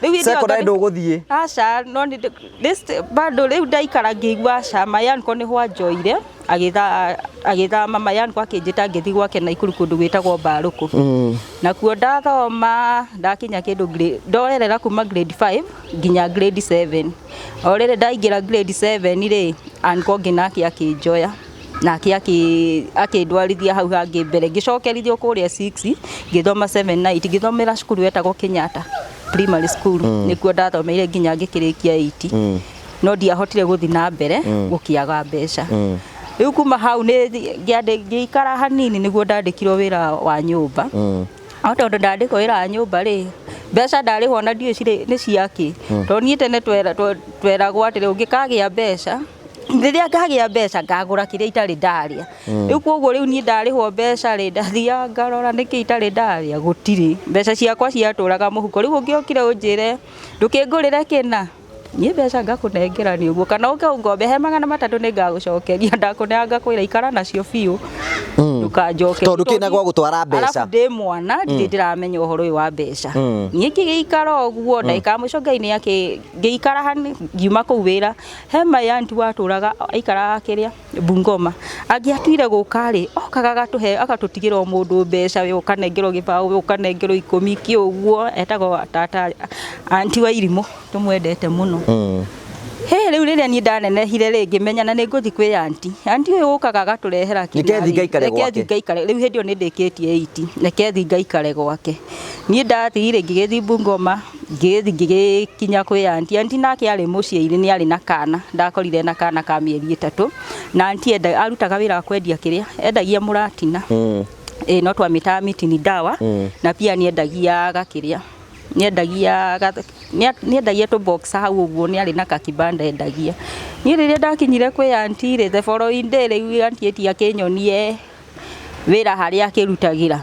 Rĩu hĩndĩ ĩyo Secondary ndũgũthiĩ? Aca, no nĩ bado rĩu ndaikara ngĩigua aca. My uncle nĩho anjoire, agĩthama. My uncle akĩnjĩta ngĩthiĩ gwake Naikuru kũndũ gwĩtagwo Mbarũkũ. Nakuo ndathoma ndakinya kĩndũ ndoerera kuma grade 5 nginya grade 7. O rĩrĩ ndaingĩra grade 7 rĩ, uncle ũngĩ nake akĩnjoya, nake akĩndwarithia hau hangĩ mbere, ngĩcokerithio kũrĩa 6, ngĩthoma 7 na 8, ngĩthomera cukuru wetagwo Kenyatta Primary School. Nĩkuo ndathomeire nginya ngĩkĩrĩkia 8, no ndiahotire gũthiĩ na mbere, gũkĩaga mbeca. Rĩu kuma hau nĩ ngĩikara hanini nĩguo ndandĩkirwo wĩra wa nyũmba. No tondũ ndandĩkwo wĩra wa nyũmba rĩ, mbeca ndarĩhwo na ndiũĩ cirĩ nĩ ciakĩ, tondũ niĩ tene tweragwo atĩrĩ, ũngĩkagĩa mbeca, rĩrĩa ngagĩa mbeca ngagũra kĩrĩa itarĩ ndarĩa. Rĩu koguo rĩu niĩ ndarĩhwo mbeca rĩ, ndathiaga ngarora nĩkĩ itarĩ ndarĩa, gũtirĩ. Mbeca ciakwa ciatũraga mũhuko. Rĩu ũngĩokire ũnjĩre ndũkĩngũrĩre kĩna, niĩ mbeca ngakũnengera nĩ ũguo, kana ũke ũngombe he 300 nĩ ngagũcokeria. Ndakũneaga ngakwĩra ikara nacio biũ, ndũkanjokerie. Tondũ kĩna gwa gũtwara mbeca. Arabu ndĩ mwana, ndirĩ ndĩramenya ũhoro ũyũ wa mbeca. Niĩ ngĩgĩikara ũguo, ndagĩka ya mũico Ngai nĩ akĩ ngĩikara hani, ngiuma kũu wĩra he my auntie watũraga, aikaraga kĩrĩa Bungoma. Angĩatuire gũka rĩ, okaga agatũhe, agatũtigĩra o mũndũ mbeca, we ũkanengerwo gĩbaũ, we ũkanengerwo 10 kĩ ũguo. Etagwo tata auntie wa Irimũ, tũmwendete mũno. He rĩu rĩrĩa niĩ ndanenehire rĩ, ngĩmenya na nĩ ngũthiĩ kwĩ anti. Anti ũyũ ũkaga agatũrehera Reke kĩna thiĩ rĩ, ngaikare reke gwake. thiĩ ngaikare. Rĩu hĩndĩ ĩyo nĩ ndĩkĩtie 8, reke thiĩ ngaikare gwake. Niĩ ndathire ngĩgĩthiĩ Bungoma, ngĩgĩthiĩ ngĩgĩkinya kwĩ anti. Anti nake arĩ mũciĩ-inĩ nĩ arĩ na kana, ndakorire na kana ka mĩeri 3. Na anti arutaga wĩra wa kwendia kĩrĩa, endagia mũratina. Ĩ no twamĩtaga miti ni dawa, na pia nĩ endagia gakĩrĩa. Nĩendagia tũ box hau ũguo, nĩ arĩ na kakibanda endagia. Niĩ rĩrĩa ndakinyire kwĩ anti rĩ, the following day rĩu anti ĩti akĩnyonie wĩra harĩa akĩrutagĩra.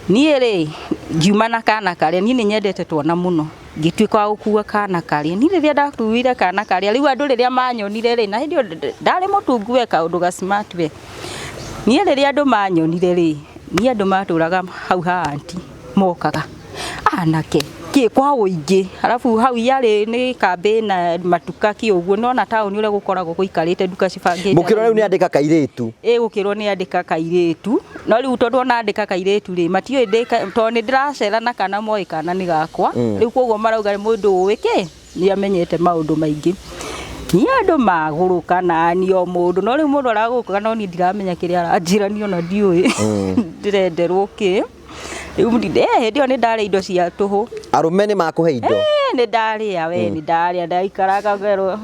Niĩ rĩ, ngiuma na kana karĩa, niĩ nĩ nyendete twana mũno. Ngĩtuĩka wa gũkua kana karĩa. Niĩ rĩrĩa ndakuire kana karĩa, rĩu andũ rĩrĩa manyonire rĩ, na hĩndĩ ĩyo ndarĩ mũtungu we kaũndũ ga smart we. Niĩ rĩrĩa andũ manyonire rĩ, niĩ andũ matũraga hau ha anti mokaga. Anake kĩ kwa ũingĩ, arabu hau yarĩ nĩ kambĩ na matuka kĩ ũguo, nĩwona taũni ũrĩa gũkoragwo gũikarĩte nduka cibangĩte. Mũkĩrwo rĩu nĩ andĩka kairĩtu. Ĩ gũkĩrwo nĩ andĩka kairĩtu, no rĩu tondũ ona andĩka kairĩtu rĩ, matiũĩ tondũ nĩ ndĩracera na kana moĩ kana nĩ gakwa. Rĩu koguo marauga mũndũ ũĩ kĩ, nĩ amenyete maũndũ maingĩ. Niĩ andũ magũrũka na niĩ o mũndũ, no rĩu mũndũ aragũrũka no niĩ ndiramenya kĩrĩa aranjĩra, niĩ ona ndiũĩ ndĩrenderwo kĩ. Rĩu hĩndĩ ĩyo nĩ ndarĩa indo cia tũhũ. Arũme nĩ makũhe indo? Nĩ ndarĩa we, nĩ ndarĩa, ndaikaraga ngerwo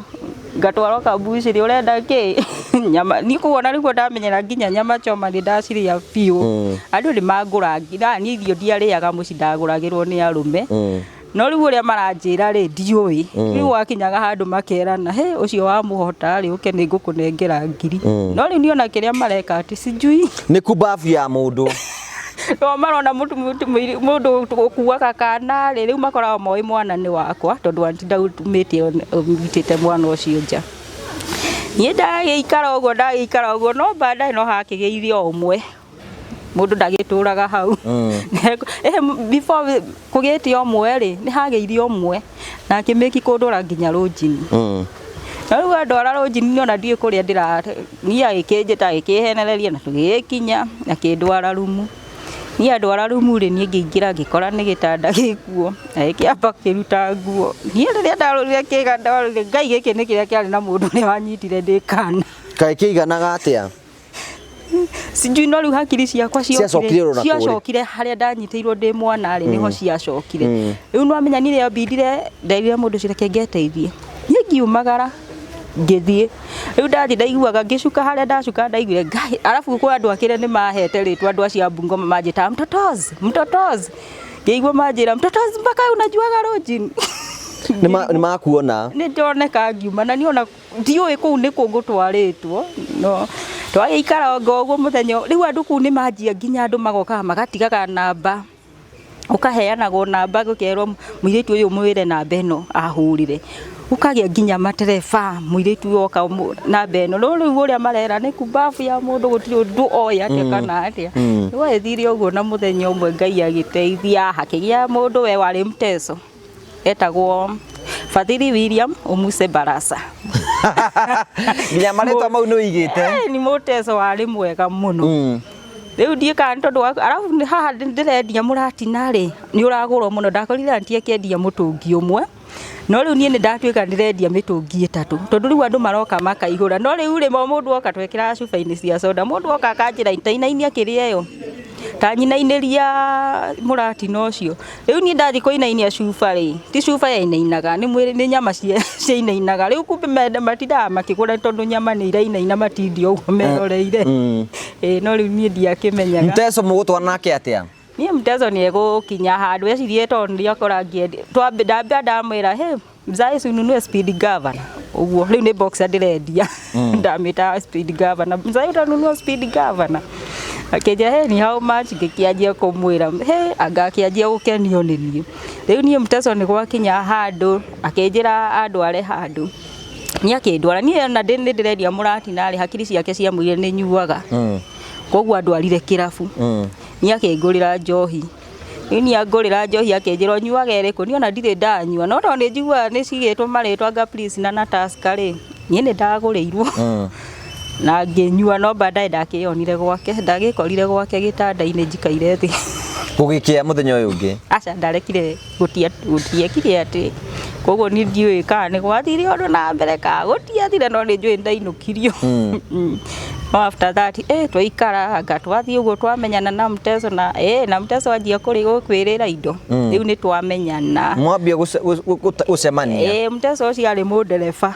ngatwarwo kambucĩrĩ, ũrenda kĩ? Nyama, niĩ koguo ona rĩu ndamenyera nginya nyama choma nĩ ndacirĩa biũ. Andũ nĩ mangũrangira, niĩ irio ndiarĩaga mũciĩ, ndagũragĩrwo nĩ arũme. No rĩu ũrĩa maranjĩra rĩ, ndiũĩ. Rĩu wakinyaga handũ makerana, he ũcio wamũhota rĩ, ũke nĩ ngũkũnengera ngiri. No rĩu niĩ ona kĩrĩa mareka atĩ sijui. Nĩ kumbabu ya mũndũ. No marona mũndũ ũkuaga kana rĩ, rĩu makoragwo moĩ mwana nĩ wakwa, tondũ anti ndaumĩte mwana ũcio nja. Niĩ ndagĩikara ũguo, ndagĩikara ũguo, no baadaye no hakĩgĩire o ũmwe. Mũndũ ndagĩtũraga hau. Before kũgĩte ũmwe rĩ, nĩ hagĩire ũmwe. Na akĩmĩki kũndwara nginya rũnjini. Na rĩu andwara rũnjini ona ndiũĩ kũrĩa ndĩra, niĩ agĩkĩnjĩta agĩkĩhenereria na tũgĩgĩkinya akĩndwara rumu. Niĩ andwara rumu rĩ, niĩ ngĩingĩra ngĩkora nĩ gĩtanda gĩkuo. Agĩkĩamba akĩruta nguo. Niĩ rĩrĩa ndarorire kĩga, ndarorire Ngai gĩkĩ nĩ kĩrĩa kĩarĩ na mũndũ ũrĩa wanyitire ndĩ kana. Kaĩ kĩiganaga atĩa? Sijui, no rĩu hakiri ciakwa Ciacokire oro na kũrĩ. Ciacokire harĩa ndanyitĩirwo ndĩ mwana rĩ, nĩho ciacokire. Rĩu nĩwamenya niĩ rĩrĩa mbindire, nderire mũndũ ũcio reke ngeteithie. Niĩ ngiumagara ngĩthiĩ. Rĩu ndathiĩ ndaiguaga ngĩcuka harĩa ndacuka ndaiguire Ngai, arabu kwĩ andũ akĩrĩa nĩ mahete rĩtwa, andũ acio a Bungoma manjĩtaga mtotozi, mtotozi. Ngĩigua manjĩra mtotozi mpaka unajuaga rũnjini. Nĩ makuona. Nĩ ndoneka ngiuma na niĩ ona ndiũĩ kũu nĩ kũ ngũtwarĩtwo, no twagĩikara anga ũguo mũthenya rĩu andũ kũu nĩ manjia nginya andũ magokaga magatigaga namba, ũkaheanagwo namba gũkerwo mũirĩtu ũyũ mwĩre namba ĩno ahũrĩre, ũkagĩa nginya matereba mũirĩtu ũyũ oka namba ĩno, no rĩu ũrĩa marera nĩ kumbabu ya mũndũ gũtirĩ ũndũ oĩ atĩa kana atĩa. Rĩu agĩthire ũguo na mũthenya ũmwe Ngai agĩteithia hakĩgĩa mũndũ we warĩ mteso etagwo Fadhili William Omuse Barasa. Nginya marĩtwa mau nĩ ũigĩte. Nĩ mũteso warĩ mwega mũno. Rĩu ndiĩkaga nĩ tondũ arabu haha ndĩrendia mũratina rĩ, nĩ ũragũrwo mũno. Ndakorire anti akĩendia mũtũngi ũmwe, no rĩu niĩ nĩ ndatuĩka ndĩrendia mĩtũngi 3, tondũ rĩu andũ maroka makaihũra. No rĩu rĩ, mũndũ oka twekĩraga cuba-inĩ cia soda, mũndũ oka akanjĩra itainainia kĩrĩa ĩyo, ta nyinainĩria mũratina ũcio. Rĩu niĩ ndathiĩ kũinainia cuba rĩ, ti cuba yainainaga, nĩ mwĩrĩ, nĩ nyama ciainainaga. Rĩu kumbe matindaga makĩgũra tondũ nyama nĩ irainaina matindi ũguo meroreire. Ĩĩ, no rĩu niĩ ndiakĩmenyaga. Mteso mũgũtwarana nake atĩa? Niĩ mteso nĩ egũkinya handũ ecirie tondũ nĩakora ngĩendia. Ndambia ndamwĩra, hey, mzae si ununue speed governor. Ũguo rĩu nĩ boxer ndĩrendia. Ndamĩtaga speed governor. Mzae utanunua speed governor. Akĩnjĩra, hey, ni how much? Ngĩkĩanjia kũmwĩra, hey, anga akĩanjia gũkenio nĩ niĩ. Rĩu niĩ mteso nĩ gwakinya handũ, akĩnjĩra andware handũ. Niĩ akĩndwara, niĩ ona nĩ ndĩrendia mũratina rĩ, hakiri ciake ciamwĩrire nĩ nyuaga. Koguo andwarire kĩrabu. Niĩ akĩngũrĩra njohi. Rĩu niĩ angũrĩra njohi akĩnjĩra ũnyuaga ĩrĩkũ, niĩ ona ndirĩ ndanyua. No tondũ nĩ njiguaga nĩ cigĩtwo marĩtwa anga Please na Tusker rĩ, niĩ nĩ ndagũrĩirwo. Na ngĩnyua, no baadaye ndakĩyonire gwake, ndagĩkorire gwake gĩtanda-inĩ njikaire thĩ. Gũgĩkĩa mũthenya ũyũ ũngĩ. Aca, ndarekire gũtiekire atĩ koguo niĩ ndiũĩ kana nĩ gwathire ũndũ na mbere kana gũtiathire, no nĩ njũĩ ndainũkirio. No after that twaikara anga twathiĩ ũguo twamenyana na Mteso na na Mteso anjia kũrĩ gũkwĩrĩra indo. Rĩu nĩ twamenyana. Mwambia gũcemania. Mteso ũcio arĩ mũndereba.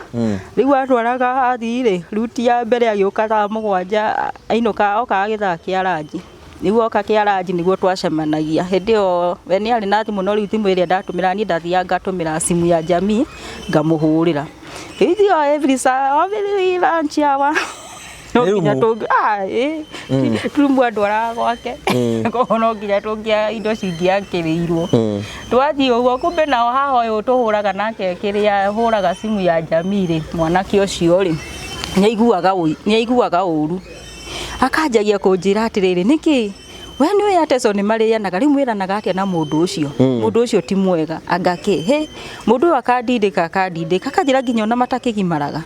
Rĩu atwaraga athii rĩ, ruti ya mbere agĩũka thaa 7, ainũka okaga gĩthaa kĩa ranji. Rĩu oka kĩa ranji nĩguo twacemanagia. Hĩndĩ ĩyo we nĩ arĩ na thimũ, no rĩu thimũ ĩrĩa ndatũmĩra niĩ ndathiaga ngatũmĩra simu ya jamii ngamũhũrĩra. Rĩu ithuĩ every saa, every lunch hour no Nĩ nginya rumu? tũngĩ rumu andwaraga gwake, koguo no nginya tũngĩa indo cingĩakĩrĩirwo. Twathiĩ ũguo, kumbe nao haha ũyũ tũhũraga nake kĩrĩa hũraga simu ya jamii rĩ, mwanake ũcio rĩ nĩ aiguaga ũru, akanjagia kũnjĩra atĩrĩrĩ, nĩkĩ we nĩ ũĩ Ateso nĩ marĩanaga, rĩu mwĩranaga atĩa na mũndũ ũcio? Mũndũ ũcio ti mwega anga kĩ he mũndũ ũyũ akandindĩka akandindĩka akanjĩra nginya ona matakĩgimaraga.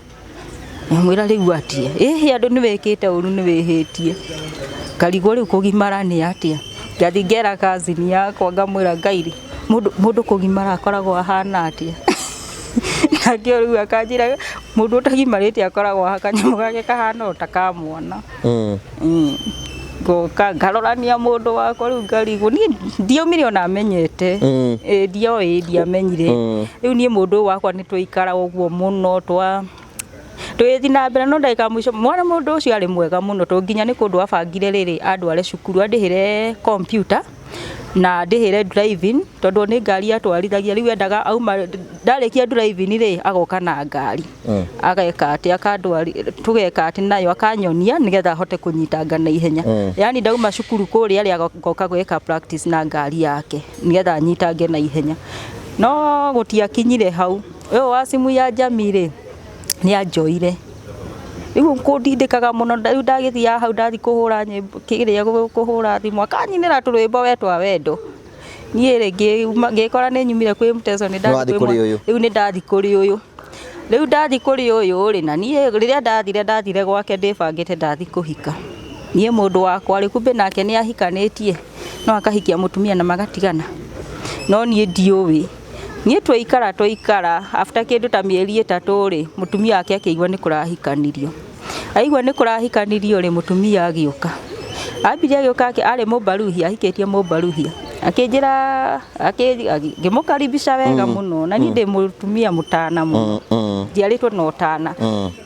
Mwĩra rĩu atia ĩhĩ andũ nĩ wĩkĩte ũru, nĩ wĩhĩtie, ngarigwo rĩu kũgimara nĩ atĩa. Ngathi ngera cousin yakwa ngamwĩra, Ngai rĩ, mũndũ kũgimara akoragwo ahana atĩa? Nake rĩu akanjĩra mũndũ ũtagimarĩte akoragwo kanyamũ gake kahana o ta ka mwana. Ngoka ngarorania mũndũ wakwa, rĩu ngarigwo niĩ ndiaumire ona menyete. Ĩ ndioĩ, ndiamenyire. Rĩu niĩ mũndũ ũyũ wakwa nĩ twaikara ũguo mũno twa tũgĩthiĩ na mbere, no ndagĩka ya mũico mwana mũndũ ũcio arĩ mwega mũno, tondũ nginya nĩ kũndũ abangire rĩrĩ andware cukuru, andĩhĩre computer na ndĩhĩre driving, tondũ nĩ ngari atwarithagia. Rĩu endaga auma ndarĩkia driving rĩ, agoka na ngari ageka atĩ akandwari tũgeka atĩ nayo akanyonia nĩgetha ahote kũnyitanga na ihenya. Yani ndauma cukuru kũrĩa rĩ, agoka gwĩka practice na ngari yake nĩgetha anyitange na ihenya. No gũtiakinyire hau. Ũyũ wa simu ya jamii rĩ, nĩ anjoire rĩu kũndindĩkaga mũno. Rĩu ndagĩthiaga hau ndathi kũhũra nyĩmbo kĩrĩa kũhũra thimũ akanyinĩra tũrwĩmbo we twa wendo. Niĩ rĩ ngĩkora nĩ nyumire kwĩ Mteso nĩ Nĩwathiĩ ndathi kũrĩ ũyũ. Rĩu nĩ ndathi kũrĩ ũyũ, rĩu ndathi kũrĩ ũyũ rĩ, na niĩ rĩrĩa ndathire gwake ndĩbangĩte ndathi kũhika. Niĩ mũndũ wakwa rĩ, kumbe nake nĩ ahikanĩtie, no akahikia mũtumia na magatigana, no niĩ ndiũĩ. Niĩ twaikara after kĩndũ ta mĩeri 3 rĩ, mũtumia wake akĩigua nĩ kũrahikanirio. Aigua nĩ kũrahikanirio rĩ, mũtumia agĩũka, ambire agĩũka arĩ mũmbaruhia, ahikĩtie mũmbaruhia, akĩnjĩra ngĩmũkaribisha wega mũno, na niĩ ndĩ mũtumia mũtana mũno, njiarĩtwo na ũtana.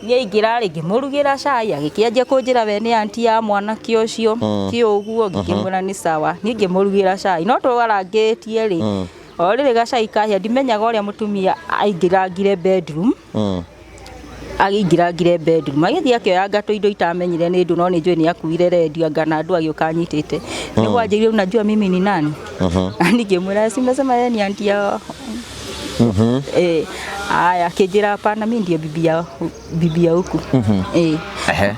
Niĩ aingĩra rĩ, ngĩmũrugĩra cai, agĩkĩanjia kũnjĩra we nĩ anti ya mwanake ũcio kĩ ũguo. Ngĩkĩmwĩra nĩ sawa. Niĩ ngĩmũrugĩra cai, no twarangĩtie rĩ, o rĩrĩ gacai kahĩa, ndimenyaga ũrĩa mũtumia aingĩrangire bedroom. Agĩingĩrangire bedroom, agĩthiĩ akĩoyanga tũindo itamenyire nĩ ndũ, no nĩ njũĩ nĩ akuire redio anga na andũ agĩũka anyitĩte. Nĩguo anjĩrire, "Unajua mimi ni nani?" Ni ngĩmwĩra, "Si umesema yeye ni auntie ya Aya, akĩnjĩra, "Hapana, mimi ndiye bibi ya huku."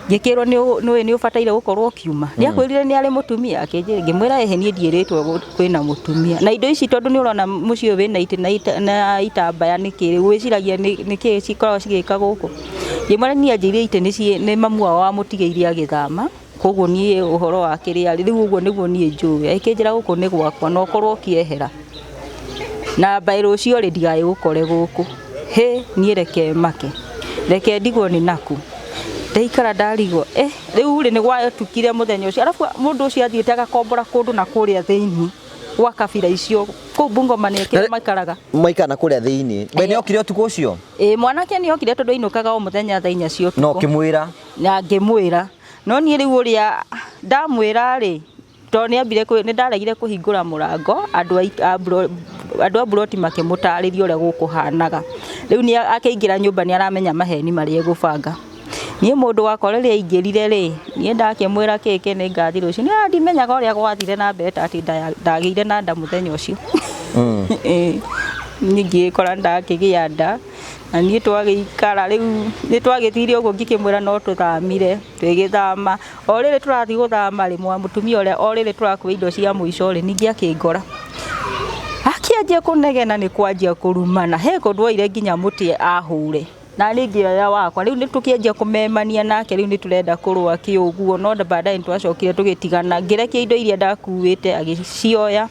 Ngĩkĩrwo nĩ nĩ ũbataire gũkorwo ũkiuma, nĩ akwĩrire nĩ arĩ mũtumia. Akĩnjĩra, ngĩmwĩra, "Ĩhĩ, niĩ ndiĩrĩtwo kwĩna mũtumia na indo ici, tondũ nĩ ũrona mũciĩ ũyũ wĩna itĩ na itambaya nĩkĩ wĩciragia nĩkĩ cikoragwo cigĩka gũkũ?" Ngĩmwĩra, "Niĩ anjĩire itĩ nĩ mamu wao wamũtigĩire agĩthama, koguo niĩ ũhoro wa kĩrĩa rĩu ũguo nĩguo niĩ njũĩ." Akĩnjĩra, "Gũkũ nĩ gwakwa na ũkorwo ũkĩehera na mbaĩ rũciũ rĩ, ndigaĩ gũkore gũkũ." Hĩ, niĩ reke make, reke ndigwo nĩ naku ndaikara ndarigwo. Rĩu rĩ, nĩ gwatukire mũthenya ũcio, arabu mũndũ ũcio athiĩte agakombora kũndũ na kũrĩa thĩinĩ gwa kabira icio kũu Bungoma nĩ kĩrĩa maikaraga. Maikara na kũrĩa thĩinĩ. We nĩ okire ũtukũ ũcio? Ĩ, mwanake nĩ okire, tondũ ainũkaga o mũthenya thaa 4 cia Na ũtukũ. ũkĩmwĩra? Na ngĩmwĩra, no niĩ rĩu ũrĩa ndamwĩra rĩ, tondũ nĩ ambire nĩ ndaregire kũhingũra mũrango, andũ a buroti makĩmũtarĩria ũrĩa gũkũhanaga. Rĩu nĩ akĩingĩra nyũmba nĩ aramenya maheni marĩa egũbanga. Niĩ mũndũ wakwa rĩrĩa aingĩrire rĩ, niĩ ndakĩmwĩra kĩkĩ nĩ ngathi rũciũ, niĩ ndimenyaga ũrĩa gwathire na mbere ta atĩ ndagĩire na nda mũthenya ũcio. Ĩ, niĩ ngĩkora ndakĩgĩa nda, na niĩ twagĩikara rĩu nĩ twagĩthire ũguo, ngĩkĩmwĩra no tũthamire, twĩgĩthama. O rĩrĩ tũrathiĩ gũthama rĩ, mũtumia ũrĩa o rĩrĩ tũrakua indo cia mũico rĩ, ningĩ akĩngora akĩanjia kũnegena, nĩ kwanjia kũrumana. He kũndũ oire nginya mũtĩ ahũre. Na niĩ ngĩoya wakwa. Rĩu nĩ tũkĩanjia kũmemania nake, rĩu nĩ tũrenda kũrũa kĩ ũguo, no baadaye nĩ twacokire tũgĩtigana. Ngĩrekia indo iria ndakuĩte, agĩcioya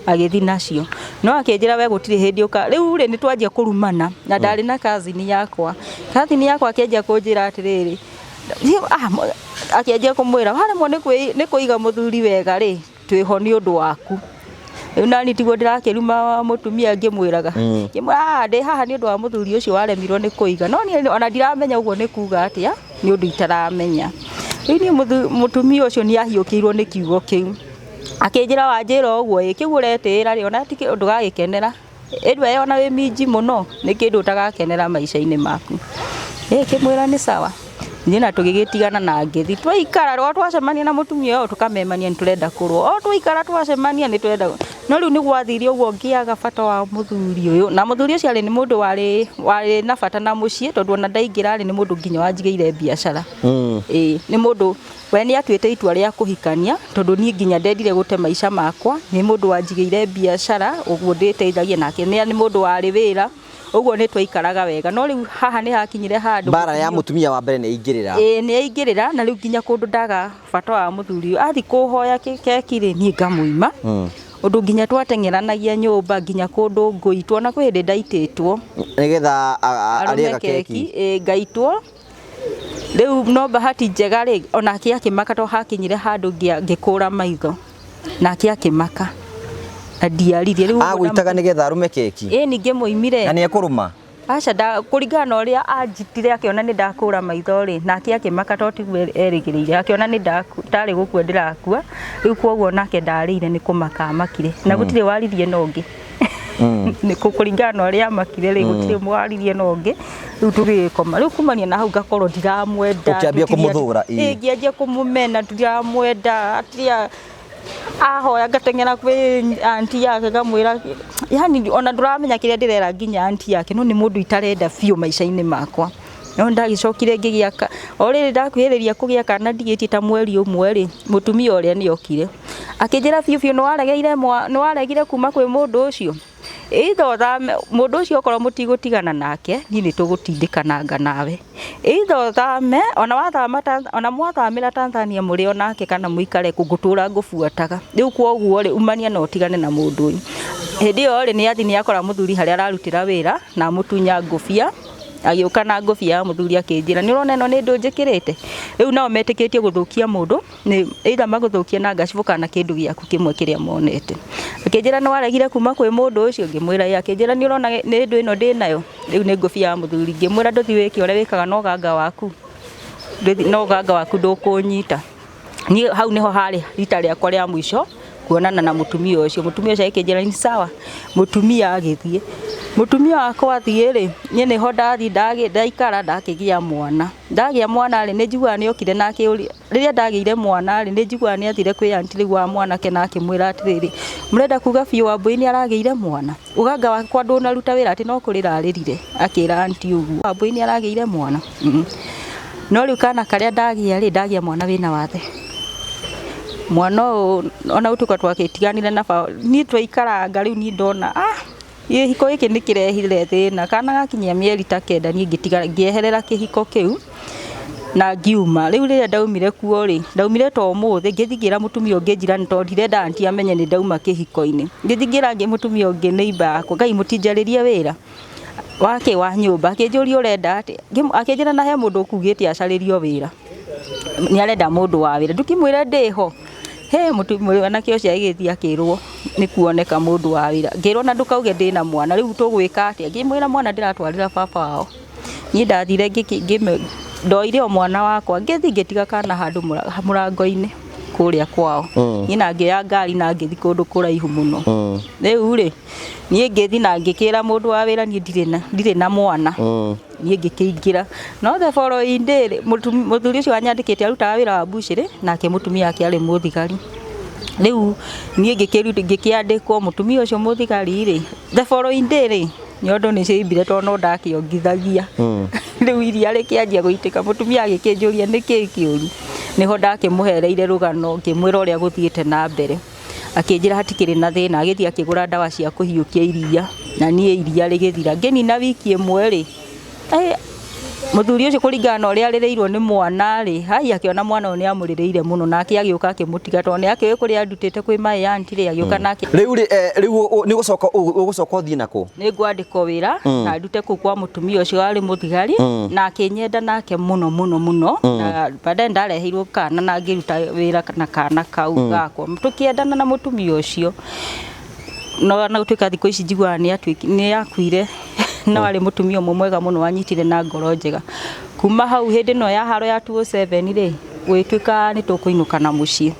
agĩthiĩ nacio. No akĩnjĩra we gũtirĩ hĩndĩ ũka. Rĩu rĩ, nĩ twanjia kũrumana na ndarĩ na cousin yakwa. Cousin yakwa akĩanjia kũnjĩra atĩrĩrĩ, akĩanjia kũmwĩra waremwo nĩ kũiga mũthuri wega rĩ, twĩho nĩ ũndũ waku. Rĩu nani tiguo ndĩrakĩruma mũtumia ngĩmwĩraga. Ngĩmwĩra ndĩ haha nĩ ũndũ wa mũthuri ũcio waremirwo nĩ kũiga. No niĩ ona ndiramenya ũguo nĩ kuga atĩa, nĩ ũndũ itaramenya. Rĩu niĩ mũtumia ũcio nĩ ahiũkĩirwo nĩ kiugo kĩu. Akĩnjĩra wanjĩra ũguo ĩ, kĩu ũretĩĩra rĩ, ona ti ndũgagĩkenera. Ĩndĩ ona wĩ minji mũno, nĩ kĩndũ ũtagakenera maica-inĩ maku. Ĩ ngĩmwĩra nĩ sawa. Niĩ na tũgĩgĩtigana na ngĩthiĩ. Twaikara o twacemania na mũtumia ũyũ tũkamemania nĩ tũrenda kũrũa. O twaikara twacemania nĩ tũrenda. No rĩu nĩ gwathire ũguo ngĩaga bata wa mũthuri ũyũ. Na mũthuri ũcio arĩ nĩ mũndũ warĩ na bata na mũciĩ, tondũ ona ndaingĩra rĩ, nĩ mũndũ nginya wanjigĩire biacara. Ĩĩ nĩ mũndũ we nĩ atuĩte itua rĩa kũhikania, tondũ niĩ nginya ndendire gũte maica makwa. Nĩ mũndũ wanjigĩire biacara, ũguo ndĩteithagia nake. Nĩ mũndũ warĩ wĩra, ũguo nĩ twaikaraga wega. No rĩu haha nĩ hakinyire handũ Mbara ya mũtumia wa mbere nĩ aingĩrĩra. Ĩĩ nĩ aingĩrĩra, na rĩu nginya kũndũ ndaga bata wa mũthuri ũyũ. Athiĩ kũhoya keki rĩ, niĩ ngamũima. Ũndũ nginya twateng'eranagia nyũmba, nginya kũndũ ngũitwo, na kwĩ hĩndĩ ndaitĩtwo. Nĩgetha arĩe gakeki. Ĩĩ ngaitwo. Rĩu no bahati njega rĩ, onake akĩmaka tondũ hakinyire handũ ngĩkũra maitho. Nake akĩmaka. Na ndiaririe. Rĩu Agũitaga nĩgetha arũme keki? Ĩĩ ningĩ mũimire. Na nĩ ekũrũma? Aca, kũringana na ũrĩa anjitire akĩona nĩ ndakũra maitho rĩ, nake akĩmaka tondũ tiguo erĩgĩrĩire. Akĩona nĩ ndarĩ gũkua ndĩrakua. Rĩu kwoguo nake ndarĩire nĩ kũmaka amakire. Na gũtirĩ waririe na ũngĩ. Nĩ kũringana na ũrĩa amakire rĩ, gũtirĩ waririe na ũngĩ. Rĩu tũgĩgĩkoma. Rĩu kumania na hau ngakorwo ndiramwenda. Ũkĩambia kũmũthũra, ĩĩ. Ĩĩ, ngĩanjia kũmũmena, ndiramwenda. Atiria ahoya ngateng'era kwĩ aunty yake ngamwĩra, yani ona ndũramenya kĩrĩa ndĩrera nginya aunty yake, no nĩ mũndũ itarenda biũ maica-inĩ makwa. No ndagĩcokire ngĩgĩa o rĩrĩ ndakuhĩrĩria kũgĩa kana ndigĩtie ta mweri ũmwe rĩ, mũtumia ũrĩa nĩ okire. Akĩnjĩra biũ biũ nĩ waregire kuma kwĩ mũndũ ũcio. Either ũthame, mũndũ ũcio okorwo mũtigũtigana nake, niĩ nĩ tũgũtindĩkananga nawe. Either ũthame, ona wathama ona mwathamĩra Tanzania mũrĩ o nake kana mũikare kũ, ngũtũra ngũbuataga. Rĩu kwoguo rĩ, umania na ũtigane na mũndũ ũyũ. Hĩndĩ ĩyo rĩ, nĩ athiĩ nĩ akora mũthuri harĩa ararutĩra wĩra, na amũtunya ngũbia. Agĩũka na ngũbia ya mũthuri akĩnjĩra, nĩ ũrona ĩno nĩ ndũ njĩkĩrĩte? Rĩu nao metĩkĩtie gũthũkia mũndũ, nĩ either magũthũkie na ngacibũ kana kĩndũ gĩaku kĩmwe kĩrĩa monete. Akĩnjĩra nĩ waregire kuma kwĩ mũndũ ũcio? Ngĩmwĩra ĩĩ. Akĩnjĩra nĩ ũrona nĩ ndũ ĩno ndĩnayo? Rĩu nĩ ngũbia ya mũthuri. Ngĩmwĩra ndũthiĩ wĩke ũrĩa wĩkaga na ũganga waku. Ndũthiĩ na ũganga waku ndũkũnyita. Niĩ hau nĩho harĩ rita rĩakwa rĩa mũico kuonana na mũtumia ũcio. Mũtumia ũcio agĩkĩnjĩra ni sawa. Mũtumia agĩthiĩ. Mũtumia wakwa athiĩ rĩ, niĩ nĩho ndathiĩ ndaikara ndakĩgĩa mwana. Ndagĩa mwana rĩ, nĩ njiguaga nĩ okire na akĩũria, rĩrĩa ndagĩire mwana rĩ, nĩ njiguaga nĩ athire kwĩ aunty rĩu wa mwanake na akĩmwĩra atĩrĩrĩ, mũrenda kuga biũ Wambũi nĩ aragĩire mwana? Ũganga wakwa ndũnaruta wĩra atĩ no kũrĩra arĩrire, akĩra aunty ũguo. Wambũi nĩ aragĩire mwana? No rĩu kana karĩa ndagĩa rĩ, ndagĩa mwana wĩna wathe. Mwana ũyũ ona gũtuĩka twagĩtiganire na baba, niĩ twaikaranga rĩu niĩ ndona kĩhiko gĩkĩ nĩ kĩrehire thĩna. Kana gakinyia mĩeri ta kenda niĩ ngĩtiga, ngĩeherera kĩhiko kĩu na ngiuma. Rĩu rĩrĩa ndaumire kuo rĩ, ndaumire ta ũmũthĩ, ngĩthiĩ ngĩra mũtumia ũngĩ njirani tondũ ndirenda aunty amenye nĩ ndauma kĩhiko-inĩ. Ngĩthiĩ ngĩra mũtumia ũngĩ neighbour yakwa, Ngai mũtinjarĩrie wĩra wake wa nyũmba. Akĩnjũria ũrenda atĩa? Akĩnjĩra na he mũndũ ũkugĩte acarĩrio wĩra. Nĩ arenda mũndũ wa wĩra. Ndũkĩmwĩre ndĩho. He mwanake ũcio agĩgĩthiĩ akĩrwo nĩ kuoneka mũndũ wa wĩra. Ngĩrwo na ndũkauge ndĩna mwana, rĩu tũgwĩka atĩa? Ngĩmwĩra mwana ndĩratwarĩra baba wao. Niĩ ndathire ndoire o mwana wakwa, ngĩthiĩ ngĩtiga kana handũ mũrango-inĩ kũrĩa kwao. Niĩ na ngĩoya ngari na ngĩthiĩ kũndũ kũraihu mũno. Rĩu rĩ, niĩ ngĩthiĩ na ngĩkĩra mũndũ wa wĩra niĩ ndirĩ na mwana. Niĩ ngĩkĩingĩra. No the following day rĩ, mũthuri ũcio wanyandĩkĩte arutaga wĩra wa mbucĩrĩ, nake mũtumia wake arĩ mũthigari. Rĩu niĩ ngĩkĩandĩkwo mũtumia ũcio mũthigari rĩ, the following day rĩ, nyondo nĩ ciaimbire tondũ no ndakĩongithagia. Rĩu iria rĩkĩanjia gũitĩka, mũtumia agĩkĩnjũria nĩkĩĩ kĩũru. Nĩho ndakĩmũhereire rũgano ngĩmwĩra ũrĩa gũthiĩte na mbere. Akĩnjĩra hatikĩrĩ na thĩna, agĩthiĩ akĩgũra ndawa cia kũhiũkia iria, na niĩ iria rĩgĩthira. Ngĩnina wiki ĩmwe rĩ, Mũthuri ũcio kũringana na ũrĩa arĩrĩirwo nĩ mwana rĩ, hai akĩona mwana ũyũ nĩ amũrĩrĩire mũno nake agĩũka akĩmũtiga tondũ nĩ akĩũĩ kũrĩa andutĩte kwĩ my aunty rĩ, agĩũka nake. Rĩu rĩ, rĩu nĩ ũgũcoka ũgũcoka ũthiĩ nakũ? Nĩ ngwandĩkwo wĩra na ndute kũu kwa mũtumia ũcio warĩ mũthigari na akĩnyenda nake mũno mũno mũno, na baadaye ndareheirwo kana na ngĩruta wĩra na kana kau gakwa, tũkĩendana na mũtumia ũcio. No na gũtuĩka thikũ ici njiguaga nĩ akuire, no arĩ mũtumia ũmwe mwega mũno wanyitire na ngoro njega. Kuma hau hĩndĩ ĩno ya haro ya 2007 rĩ, gũgĩtuĩka nĩ tũkũinũka na mũciĩ.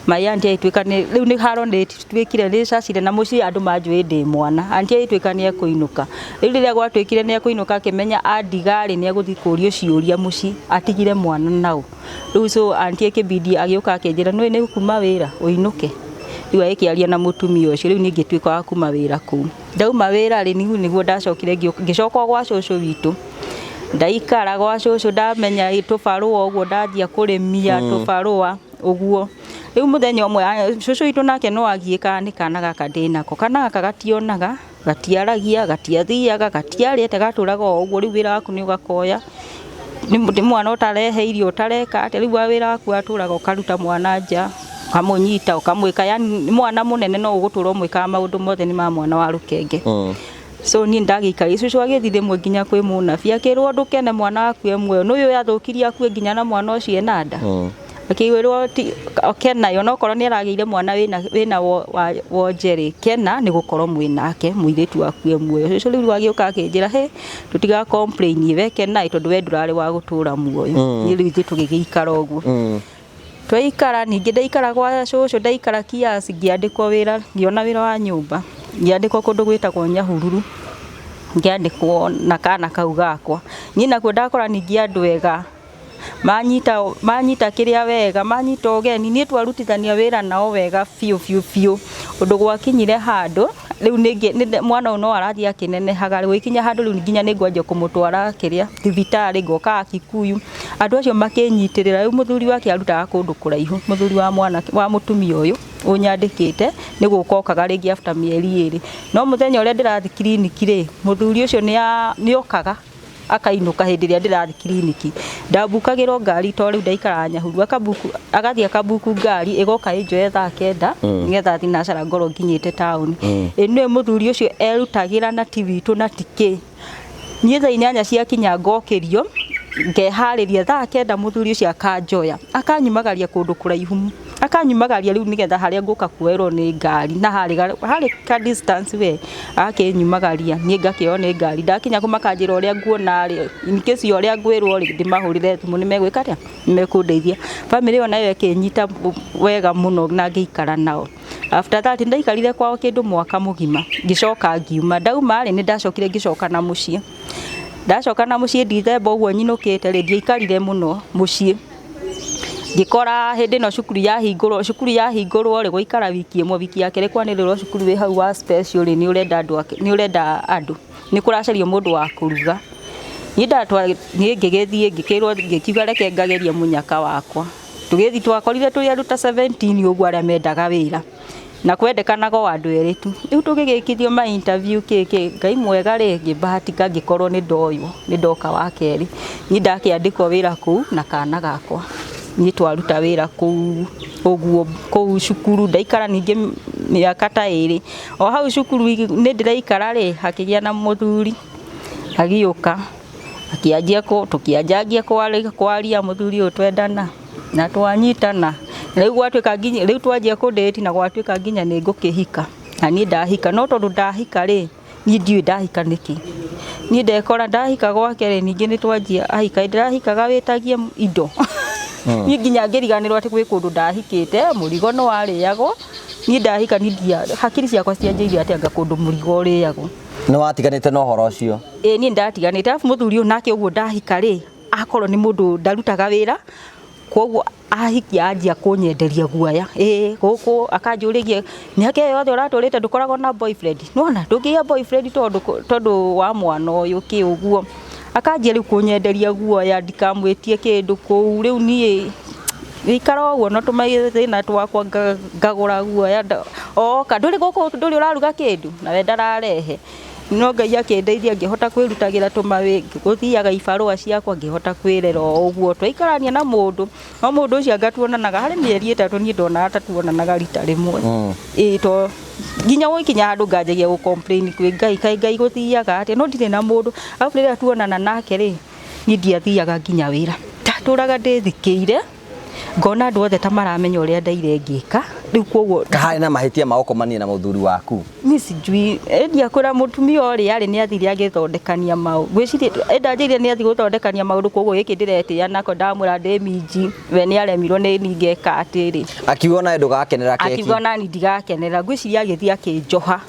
My aunty agĩtuĩka nĩ rĩu nĩ haro nĩ tuĩkire nĩ cacire na mũciĩ, andũ manjũĩ ndĩ mwana. Aunty agĩtuĩka nĩ ekũinũka. Rĩu rĩrĩa gwatuĩkire nĩ ekũinũka, akĩmenya andiga rĩ, nĩ egũthiĩ kũrio ciũria mũciĩ atigire mwana nau. Rĩu so aunty akĩbidi agĩũka akĩnjĩra, nĩũĩ nĩ kuma wĩra ũinũke. Rĩu agĩkĩaria na mũtumia ũcio, rĩu niĩ ngĩtuĩka wa kuma wĩra kũu. Ndauma wĩra rĩ, nĩguo ndacokire ngĩcoka gwa cũcũ witũ. Ndaikara gwa cũcũ, ndamenya tũbarũa ũguo, ndanjia kũrĩmia tũbarũa ũguo. Rĩu mũthenya ũmwe cũcũ witũ nake no agiĩkaga nĩ kana gaka ndĩnako. Kana gaka gationaga, gatiaragia, gatiathiaga, gatiarĩte, gatũraga o ũguo. Rĩu wĩra waku nĩ ũgakoya, nĩ mwana ũtarehe irio, ũtareka atĩa. Rĩu wĩra waku watũraga ũkaruta mwana nja, ũkamũnyita, ũkamwĩka, yani nĩ mwana mũnene no ũgũtũra ũmwĩkaga maũndũ mothe nĩ ma mwana wa rũkenge. So niĩ ndagĩikarire, cũcũ agĩthiĩ rĩmwe nginya kwĩ mũnabii, akĩrwo ndũkene mwana waku e muoyo, nĩ ũyũ athũkirie akue nginya na mwana ũcio ena nda. Akĩrwo kena onokorwo nĩ aragĩire mwana wĩna wonje rĩ, kena nĩ gũkorwo mwĩnake mũirĩtu waku e muoyo. Cũcũ rĩu agĩũka akĩnjĩra, he tũtiga complain, we kena tondũ we ndũrarĩ wa gũtũra muoyo. Niĩ rĩu ithuĩ tũgĩgĩikara ũguo. Twaikara ningĩ ndaikara gwa cũcũ, ndaikara kiasi, ngĩandĩkwo wĩra, ngĩona wĩra wa nyũmba, ngĩandĩkwo kũndũ gwĩtagwo Nyahururu, ngĩandĩkwo na kana kau gakwa. Niĩ nakuo ndakora ningĩ andũ ega, manyita kĩrĩa wega, manyita ũgeni, niĩ twarutithania wĩra nao wega biũ biũ biũ, ũndũ gwakinyire handũ rĩu ningĩ mwana ũyũ no arathiĩ akĩnenehaga, gũgĩkinya handũ rĩu nginya nĩ ngwanjia kũmũtwara kĩrĩa thibitarĩ, ngokaga Kikuyu, andũ acio makĩnyitĩrĩra. Rĩu mũthuri wake arutaga kũndũ kũraihu, mũthuri wa mwana wa mũtumia ũyũ ũnyandĩkĩte nĩ gũka okaga rĩngĩ after mĩeri 2. No mũthenya ũrĩa ndĩrathiĩ kiriniki rĩ, mũthuri ũcio nĩ okaga akainũka hĩndĩ ĩrĩa ndĩrathiĩ kiriniki. Ndambukagĩrwo ngari tondũ rĩu ndaikaraga Nyahururu, agathiĩ akabuku ngari ĩgoka ĩnjoye thaa 9 nĩgetha thinacara ngorwo nginyĩte taũni. Ĩ nĩwe mũthuri ũcio erutagĩra na ti witũ na ti kĩ. Niĩ thaa 8 ciakinya ngokĩrio, ngeharĩria thaa 9 mũthuri ũcio akanjoya, akanyumagaria kũndũ kũraihu, akanyumagaria rĩu nĩgetha harĩa ngũka kuoerwo nĩ ngari, na harĩ ka distance we, agakĩnyumagaria, niĩ ngakĩoywo nĩ ngari. Ndakinya kũu makanjĩra ũrĩa nguona rĩ, in case ya ũrĩa ngwĩrwo rĩ, ndĩmahũrĩre thimũ nĩ megwĩka atĩa, nĩ mekũndeithia. Bamĩrĩ ĩyo nayo ĩkĩnyita wega mũno na ngĩikara nao. After that ndaikarire kwao kĩndũ mwaka mũgima, ngĩcoka ngiuma. Ndauma rĩ, nĩ ndacokire ngĩcoka na mũciĩ. Ndacoka na mũciĩ Dithemba ũguo nyinũkĩte rĩ, ndiaikarire mũno mũciĩ. Ngĩkora hĩndĩ ĩno cukuru yahingũrwo rĩ, gũikara wiki ĩmwe, wiki ya kerĩ kwanĩrĩrwo cukuru wĩ hau wa special rĩ, nĩ ũrenda andũ, nĩ ũrenda andũ, nĩ kũracario mũndũ wa kũruga. Niĩ ngĩgĩthiĩ ngĩkĩrwo, ngĩkiuga reke ngagerie mũnyaka wakwa. Tũgĩthiĩ twakorire tũrĩ andũ ta 17 ũguo arĩa mendaga wĩra, na kwendekanaga o andũ erĩ tu. Rĩu tũgĩgĩkithio ma interview kĩ kĩ, Ngai mwega rĩ, ngĩbahatika ngĩkorwo nĩ ndoywo, nĩ ndoka wa kerĩ. Niĩ ndakĩandĩkwo wĩra kũu na kana gakwa. Niĩ twaruta wĩra kũu ũguo kũu cukuru, ndaikara ningĩ mĩaka ta 2. O hau cukuru nĩ ndĩraikara rĩ, hakĩgĩa na mũthuri agĩũka, akĩanjia tũkĩanjangia kwaria mũthuri ũyũ twendana na twanyitana. Rĩu gwatuĩka nginya rĩu twanjia kũ date na gwatuĩka nginya nĩ ngũkĩhika. Na niĩ ndahika, no tondũ ndahika rĩ, niĩ ndiũĩ ndahika nĩkĩ. Niĩ ndekora ndahika gwake rĩ, ningĩ nĩ twanjia ahika, ndĩrahikaga wĩtagie indo. Niĩ nginya ngĩriganĩrwo atĩ gwĩ kũndũ ndahikĩte, mũrigo nĩ warĩagwo. Niĩ ndahika niĩ ndia hakiri ciakwa cianjĩire atĩ anga kũndũ mũrigo ũrĩagwo. Nĩ watiganĩte na ũhoro ũcio? Ĩĩ niĩ ndatiganĩte. Arabu mũthuri ũyũ nake ũguo ndahika rĩ, akorwo nĩ mũndũ ndarutaga wĩra, koguo ahikia anjia kũnyenderia guoya. Ĩĩ gũkũ akanjũrĩria mĩaka ĩyo yothe ũratũrĩte ndũkoragwo na boyfriend. Nĩwona ndũngĩgĩa boyfriend tondũ wa mwana ũyũ kĩ ũguo. Akanjia rĩu kũnyenderia guoya ndikamwĩtie kĩndũ kũu. Rĩu niĩ ngĩikara ũguo na tũmathĩna twakwa ngagũra guoya, oka ndũrĩ gũkũ ndũrĩ ũraruga kĩndũ nawe ndararehe. No Ngai akĩndeithia ngĩhota kwĩrutagĩra tũmawĩ, gũthiaga ibarũa ciakwa ngĩhota kwĩrera o ũguo. Twaikarania na mũndũ, no mũndũ ũcio anga tuonanaga harĩ mĩeri 3 niĩ ndonaga ta tuonanaga rita rĩmwe. Ĩĩ to nginya gũgĩkinya handũ nganjagia gũ complain kwĩ Ngai, kaĩ Ngai gũthiaga atĩa, no ndirĩ na mũndũ. Arabu rĩrĩa tuonana nake rĩ, niĩ ndiathiaga nginya wĩra, ndatũraga ndĩthikĩire, ngona andũ othe ta maramenya ũrĩa ndaire ngĩka. Rĩu koguo Kaharĩ na mahĩtia ma gũkomania na mũthuri waku? Niĩ sijui, ndiakwĩra mũtumia ũrĩa arĩ nĩ athire agĩthondekania maũndũ. Ngwĩciria ndanjĩrire nĩ athiĩ gũthondekania maũndũ, koguo gĩkĩ ndĩretĩĩa nako ndamwĩra ndĩ minji, we nĩ aremirwo nĩ niĩ ngeka atĩrĩ. Akiuga nawe ndũgakenera keki. Akiuga nani ndigakenera. Ngwĩciria agĩthiĩ akĩnjoha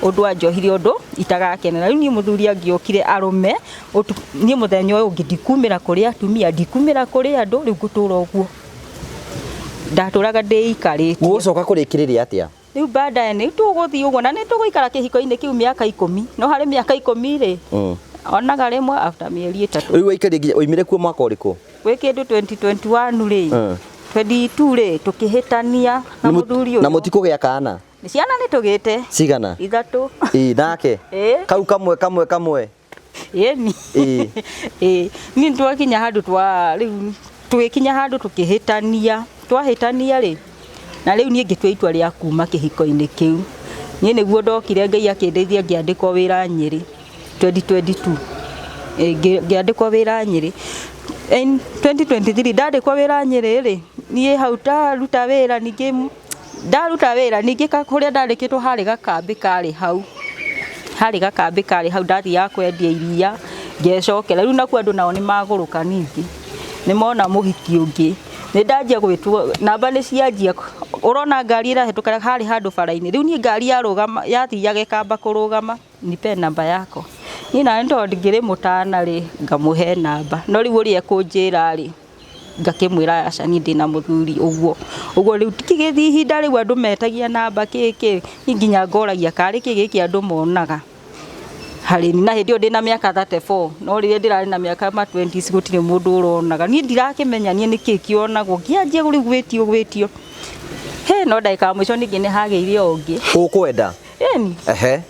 ũndũ anjohire ũndũ itagakenera. Rĩu niĩ mũthuri angĩokire arũme, niĩ mũthenya ũyũ ũngĩ ndikumĩra kũrĩ atumia, ndikumĩra kũrĩ andũ, rĩu ngũtũra ũguo. Ndatũraga ndĩikarĩtie. Mũgũcoka kũrĩkĩrĩria atĩa? Rĩu baadaye nĩ tũgũthiĩ ũguo na nĩ tũgũikara kĩhiko-inĩ kĩu mĩaka 10, no harĩ mĩaka 10 rĩ, onaga rĩmwe after mĩeri 3. Rĩu waikarire nginya waumire kuo mwaka ũrĩkũ? Gwĩ kĩndũ 2021 rĩ, 22 rĩ, tũkĩhĩtania na mũthuri ũyũ. Na mũtikũgĩa kana? Ciana nĩ tũgĩte. Cigana? 3. Ĩĩ, nake? Ĩĩ. Kau kamwe kamwe kamwe. Ĩni. Ĩĩ. Ĩĩ. Niĩ twakinya handũ twa rĩu tũgĩkinya handũ tũkĩhĩtania, twahĩtania rĩ, na rĩu niĩ ngĩtua itua rĩa kuma kĩhiko-inĩ kĩu. Niĩ nĩguo ndokire Ngai akĩndeithia ngĩandĩkwo wĩra Nyĩrĩ 2022. Ngĩandĩkwo wĩra Nyĩrĩ. In 2023 ndandĩkwo wĩra Nyĩrĩ rĩ, niĩ hau ndaruta wĩra ningĩ ndaruta wĩra ningĩ kũrĩa ndandĩkĩtwo harĩ gakambĩ karĩ hau. Harĩ gakambĩ karĩ hau ndathiaga kwendia iria ngecokera. Rĩu nakuo andũ nao nĩ magũrũka ningĩ, nĩ mona mũhiki ũngĩ. Nĩ ndanjia gwĩtwo, namba nĩ cianjia, ũrona ngari ĩrahĩtũka harĩ handũ bara-inĩ. Rĩu niĩ ngari yarũgama, yathiaga ĩkamba kũrũgama, nipe namba yako. Niĩ nani tondũ ngĩrĩ mũtana rĩ, ngamũhe namba. No rĩu ũrĩa ekũnjĩra rĩ, ngakĩmwĩra aca niĩ ndĩna mũthuri ũguo. Ũguo rĩu kĩgĩthiĩ ihinda rĩu andũ metagia namba kĩ kĩ, niĩ nginya ngoragia karĩ kĩ gĩkĩ andũ monaga harĩ niĩ. Na hĩndĩ ĩyo ndĩna mĩaka 34, no rĩrĩa ndĩrarĩ na mĩaka ma 20s gũtirĩ mũndũ ũronaga. Niĩ ndirakĩmenya niĩ nĩkĩ kĩonagwo, ngĩanjia rĩu gwĩtio gwĩtio. Hĩ, no ndagĩka ya mũico ningĩ nĩ hagĩire o ũngĩ. Ũkwenda? Ĩni. Ehe.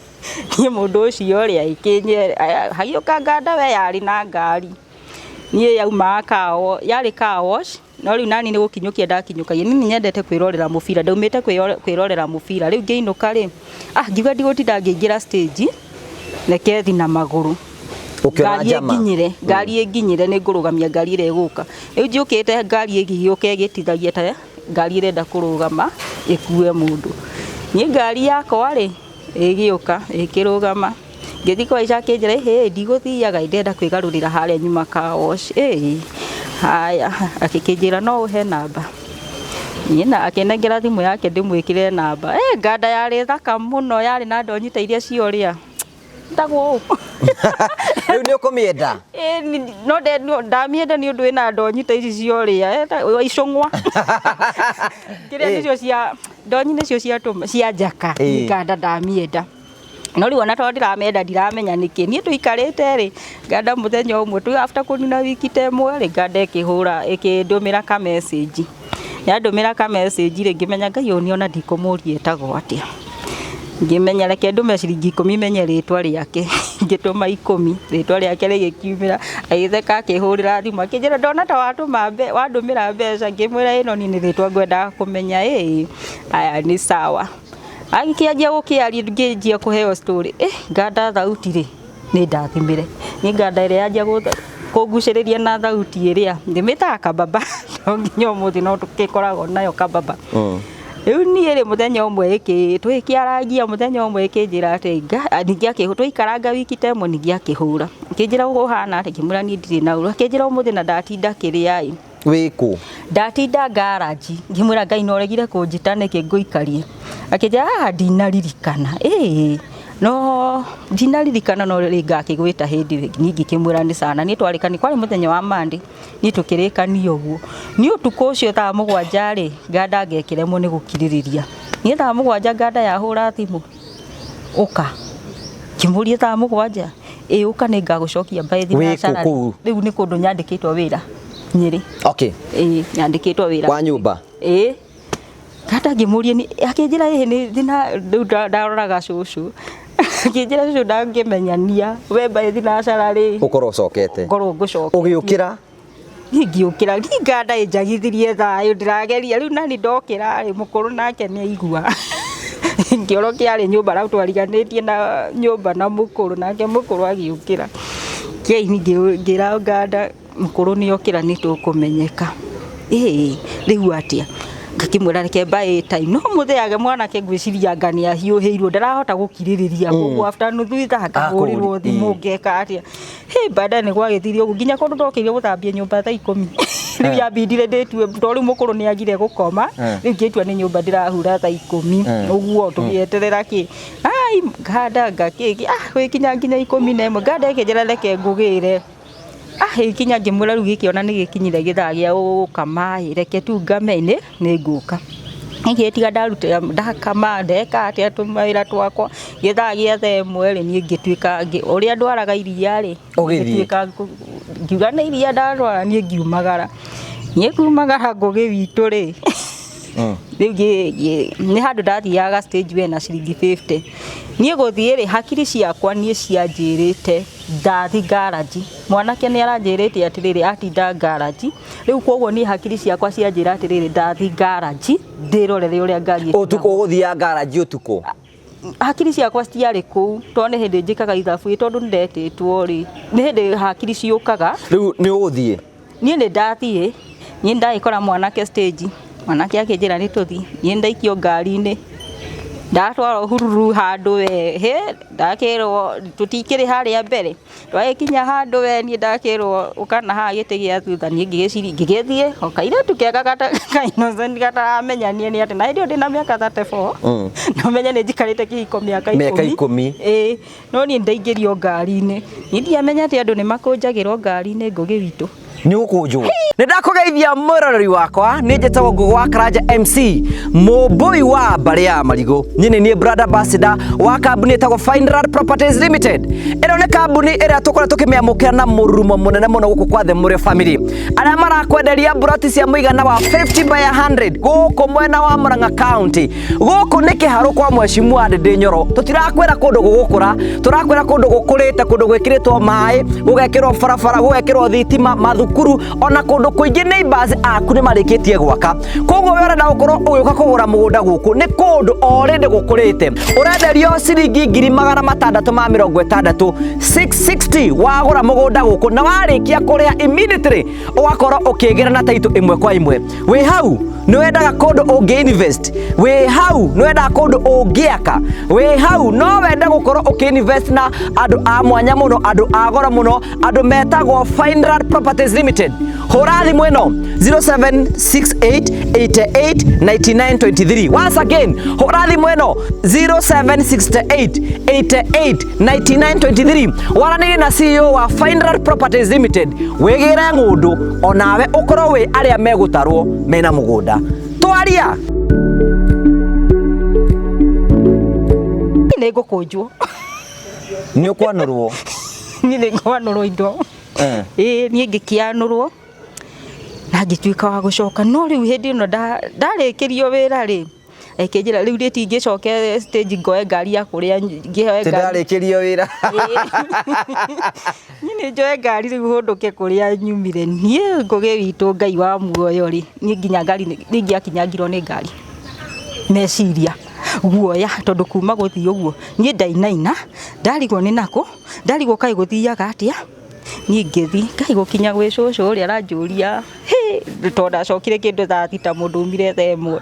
Niĩ mũndũ ũcio rĩ, hagĩũka nganda we yarĩ na ngari. Niĩ yaumaga car yarĩ car wash, no rĩu nani nĩ gũkinyũkia ndakinyũkagia. Niĩ nĩ nyendete kwĩrorera mũbira, ndaumĩte kwĩrorera mũbira. Rĩu ngĩinũka rĩ, ngiuga ndigũtinda ngĩingĩra stage, reke thiĩ na magũrũ. Ũkĩona Ngari njama? ĩnginyĩre, ngari ĩnginyĩre nĩ ngũrũgamia ngari ĩrĩa ĩgũka. Rĩu njũkĩte ngari ĩgĩũka ĩgĩtithagia ta ngari ĩrenda kũrũgama ĩkue mũndũ. Niĩ ngari yakwa rĩ, ĩgĩũka ĩkĩrũgama. Ngĩthiĩ kũhaica akĩnjĩra, ĩhĩ, ndigũthiaga, ndĩrenda kwĩgarũrĩra harĩa nyuma car wash. Ĩĩ, haya, akĩkĩnjĩra no ũhe namba. Niĩ na akĩnengera thimũ yake ndĩmwĩkĩre namba. Nganda yarĩ thaka mũno, yarĩ na ndonyi ta iria cia ũrĩa. Tagwo ũũ. Rĩu nĩ ũkũmĩenda? Ĩĩ, no ndamĩenda nĩ ũndũ ĩna ndonyi ta ici cia ũrĩa. Icũng'wa. Kĩrĩa nĩcio cia, ndonyi nĩcio cia tũma, cia njaka. Nganda ndamĩenda. No rĩu ona tondũ ndiramenda ndiramenya nĩkĩ. Niĩ tũikarĩte rĩ, nganda mũthenya ũmwe, tu after kũnina wiki ta ĩmwe rĩ, nganda ĩkĩhũra, ĩkĩndũmĩra ka message. Yandũmĩra ka message rĩ, ngĩmenya Ngai ũyũ ona ndikũmũria etagwo atĩa. Ngĩmenya reke ndũme ciringi 10 menye rĩtwa rĩake. Ngĩtũma 10, rĩtwa rĩake rĩgĩkiumĩra, agĩtheka akĩhũrĩra thimũ, akĩnjĩra ndona ta watũma wandũmĩra mbeca, ngĩmwĩra ĩno niĩ nĩ rĩtwa ngwendaga kũmenya, ĩĩ, aya nĩ sawa. Agĩkĩanjia gũkĩaria, ngĩanjia kũheo story. Nganda thauti rĩ, nĩ ndathimire. Niĩ nganda ĩrĩa yanjia kũngucĩrĩria na thauti ĩrĩa, ndĩmĩtaga kababa. No nginya ũmũthĩ no tũgĩkoragwo nayo kababa. Rĩu niĩ rĩ, mũthenya ũmwe tũgĩkĩarangia, mũthenya ũmwe ĩkĩnjĩra atĩ ningĩ twaikaranga wiki ta ĩmwe ningĩ akĩhũra. Akĩnjĩra ũhana atĩa, ngĩmwĩra niĩ ndirĩ na ũru. Akĩnjĩra ũmũthĩ na ndatinda kĩrĩa ĩ. Wĩkũ? Ndatinda garage, ngĩmwĩra Ngai no ũregire kũnjĩta nĩkĩ ngũikarie. Akĩnjĩra haha ndinaririkana. Ĩĩ, no ndinaririkana no rĩ ngakĩgwĩta hĩndĩ ĩngĩ. Niĩ ngĩkĩmwĩra nĩ sana. Niĩ twarĩkani, kwarĩ mũthenya wa Monday, niĩ tũkĩrĩkania ũguo. Niĩ ũtukũ ũcio thaa 7 rĩ, nganda ngekĩremwo nĩ gũkirĩrĩria. Niĩ thaa 7 nganda yahũra thimũ, ũka. Ngĩmũria thaa 7, ĩĩ ũka nĩ ngagũcokia mbaĩ thinacara. Wĩkũ kũu? Rĩu nĩ kũndũ nyandĩkĩtwo wĩra Nyĩrĩ. Okay. Ĩĩ, nyandĩkĩtwo wĩra. Wa nyũmba? Ĩĩ. Nganda ngĩmũria nĩ, akĩnjĩra ĩhĩ nĩ thina, rĩu ndaroraga cũcũ. Akĩnjĩra cũcũ ndangĩmenyania we mbaĩ thinacara rĩ, Ũkorwo ũcokete. Ngorwo ngũcoka. Ũgĩũkĩra. Niĩ ngĩũkĩra, niĩ nganda ĩnjagithirie thayũ, ndĩrageria rĩu nani ndokĩra rĩ, mũkũrũ nake nĩ aigua. Kĩoro kĩarĩ nyũmba rau twariganĩtie na nyũmba na mũkũrũ, nake mũkũrũ agĩũkĩra. Kĩai ngĩra nganda mũkũrũ nĩ okĩra nĩ tũkũmenyeka. Ĩĩ rĩu atĩa? Ngakĩmwĩra reke mbaĩ time, no mũthĩage mwanake ngwĩciria anga nĩ ahiũhĩirwo, ndarahota gũkirĩrĩria, koguo after nuthu ithaa ngahũrĩrwo thimũ ngeka atĩa. Hĩ, baadaye nĩ gwagĩthire ũguo nginya kũndũ ndokĩire gũthambia nyũmba thaa 10. Rĩu yambindire ndĩtue tondũ rĩu mũkũrũ nĩ agire gũkoma, rĩu ngĩtua nĩ nyũmba ndĩrahura thaa 10 ũguo tũgĩeterera kĩ. Ai nganda ngakĩki gwĩkinya nginya 11 nganda ĩkĩnjĩra reke ngũgĩre. Ĩkinya ngĩmwĩra rĩu gĩkĩ ona nĩ gĩkinyire gĩthaa gĩa gũkama ĩ, reke tu ngame nĩ ngũka. Nĩngĩtiga ndaruta ndakama ndeka atĩa tũmawĩra twakwa, gĩthaa gĩa thaa 1 rĩ, niĩ ngĩtuĩka ũrĩa ndwaraga iria rĩ, Ũgĩthiĩ. Ngĩtuĩka ngiuga nĩ iria ndatwara niĩ ngiumagara. Niĩ kumagara Ngũgĩ witũ rĩ, rĩu nĩ handũ ndathiaga stage we na ciringi 50. Niĩ gũthiĩ rĩ, hakiri ciakwa niĩ cianjĩrĩte ndathi garage. Mwanake nĩ aranjĩrĩte atĩrĩrĩ atinda garage. Rĩu koguo niĩ hakiri ciakwa cianjĩra atĩrĩrĩ ndathi garage ndĩrorere ũrĩa ngari Ũtukũ ũgũthiaga garage ũtukũ? Hakiri ciakwa citiarĩ kũu tondũ nĩ hĩndĩ njĩkaga ithabu tondũ nĩ ndetĩtwo rĩ, nĩ hĩndĩ hakiri ciũkaga. Rĩu nĩ ũgũthiĩ? Niĩ nĩ ndathiĩ, niĩ ndagĩkora mwanake stage, mwanake akĩnjĩra nĩ tũthiĩ, niĩ ndaikio ngari-inĩ, ndatwarwo hururu handũ we, hĩ, ndakĩrwo tũtikĩrĩ harĩa mbere, twagĩkinya handũ we niĩ ndakĩrwo ũka na haha gĩtĩ gĩa thutha, niĩ ngĩgĩciria ngĩgĩthiĩ, o kairĩtu kega ka innocent gataramenya niĩ nĩ atĩ, na hĩndĩ ĩyo ndĩna mĩaka 34, na ũmenye nĩ njikarĩte kĩhiko mĩaka Mĩaka 10. Ĩĩ, no niĩ ndaingĩrio ngari-inĩ, niĩ ndiamenya atĩ andũ nĩ makũnjagĩrwo ngari-inĩ Ngũgĩ witũ. Nĩ ũkũnjwo. Nĩ ndakũgeithia mwĩroreri wakwa, nĩ njĩtagwo Ngũgĩ wa Karanja MC, mũmbũi wa mbarĩ ya Marigũ. Niĩ nĩ niĩ brand ambassador wa kambuni ĩtagwo Fineland Properties Limited. Ĩno nĩ kambuni ĩrĩa tũkoretwo tũkĩmĩamũkĩra na mũrurumo mũnene mũno gũkũ kwa The Mũrĩo Family. Arĩa marakwenderia mburoti cia mũigana wa 50 by 100 gũkũ mwena wa Murang'a County. Gũkũ nĩ kĩharũ kwa Mheshimiwa Ndindi Nyoro. Tũtirakwĩra kũndũ gũgũkũra, tũrakwĩra kũndũ gũkũrĩte, kũndũ gwĩkĩrĩtwo maĩ, gũgekĩrwo barabara, gũgekĩrwo thitima, mathukuru, ona kũndũ kũingĩ neighbors aku nĩ marĩkĩtie gwaka. Koguo we ũrenda gũkorwo ũgĩũka kũgũra mũgũnda gũkũ nĩ kũndũ already gũkũrĩte. Ũrenderio ciringi ngiri magana matandatũ ma mĩrongo ĩtandatũ, 660 wagũra mũgũnda gũkũ, na warĩkia kũrĩha immediately ũgakorwo ũkĩgĩra na title ĩmwe kwa ĩmwe. Wĩ hau nĩ wendaga kũndũ ũngĩ invest, wĩ hau nĩ wendaga kũndũ ũngĩaka, wĩ hau no wende gũkorwo ũkĩ invest na andũ a mwanya mũno, andũ a goro mũno, andũ metagwo Fineland Properties Limited. Hũra thimũ ĩno 0768889923. Once again, hũra thimũ ĩno 0768889923. Waranĩrie na CEO wa Fineland Properties Limited, wĩgĩre ng'ũndũ onawe ũkorwo wĩ arĩa megũtarwo mena mũgũnda. Twaria. Nĩ ngũkũnjwo. Nĩ ũkwanũrwo. Niĩ nĩ ngwanũrwo indo. Ĩĩ, niĩ ngĩkĩanũrwo na ngĩtuĩka wa gũcoka, no rĩu hĩndĩ ĩno ndarĩkĩrio wĩra rĩ, akĩnjĩra rĩu rĩtingĩcoke stage ngoe ngari ya kũrĩa ngĩhoe ngari. Ndarĩkĩrio wĩra. Niĩ nĩ njoe ngari rĩu hũndũke kũrĩa nyumire. Niĩ Ngũgĩ witũ Ngai wa muoyo rĩ, niĩ nginya ngari nĩ ingĩakinyangirwo nĩ ngari. Meciria guoya tondũ kuma gũthiĩ ũguo niĩ ndainaina, ndarigwo nĩ nakũ, ndarigwo kaĩ gũthiaga atĩa. Niĩ ngĩthiĩ ngai gũkinya gwĩ cũcũ ũrĩa aranjũria, hĩ, tondũ ndacokire kĩndũ thaa thita mũndũ umire thaa 1.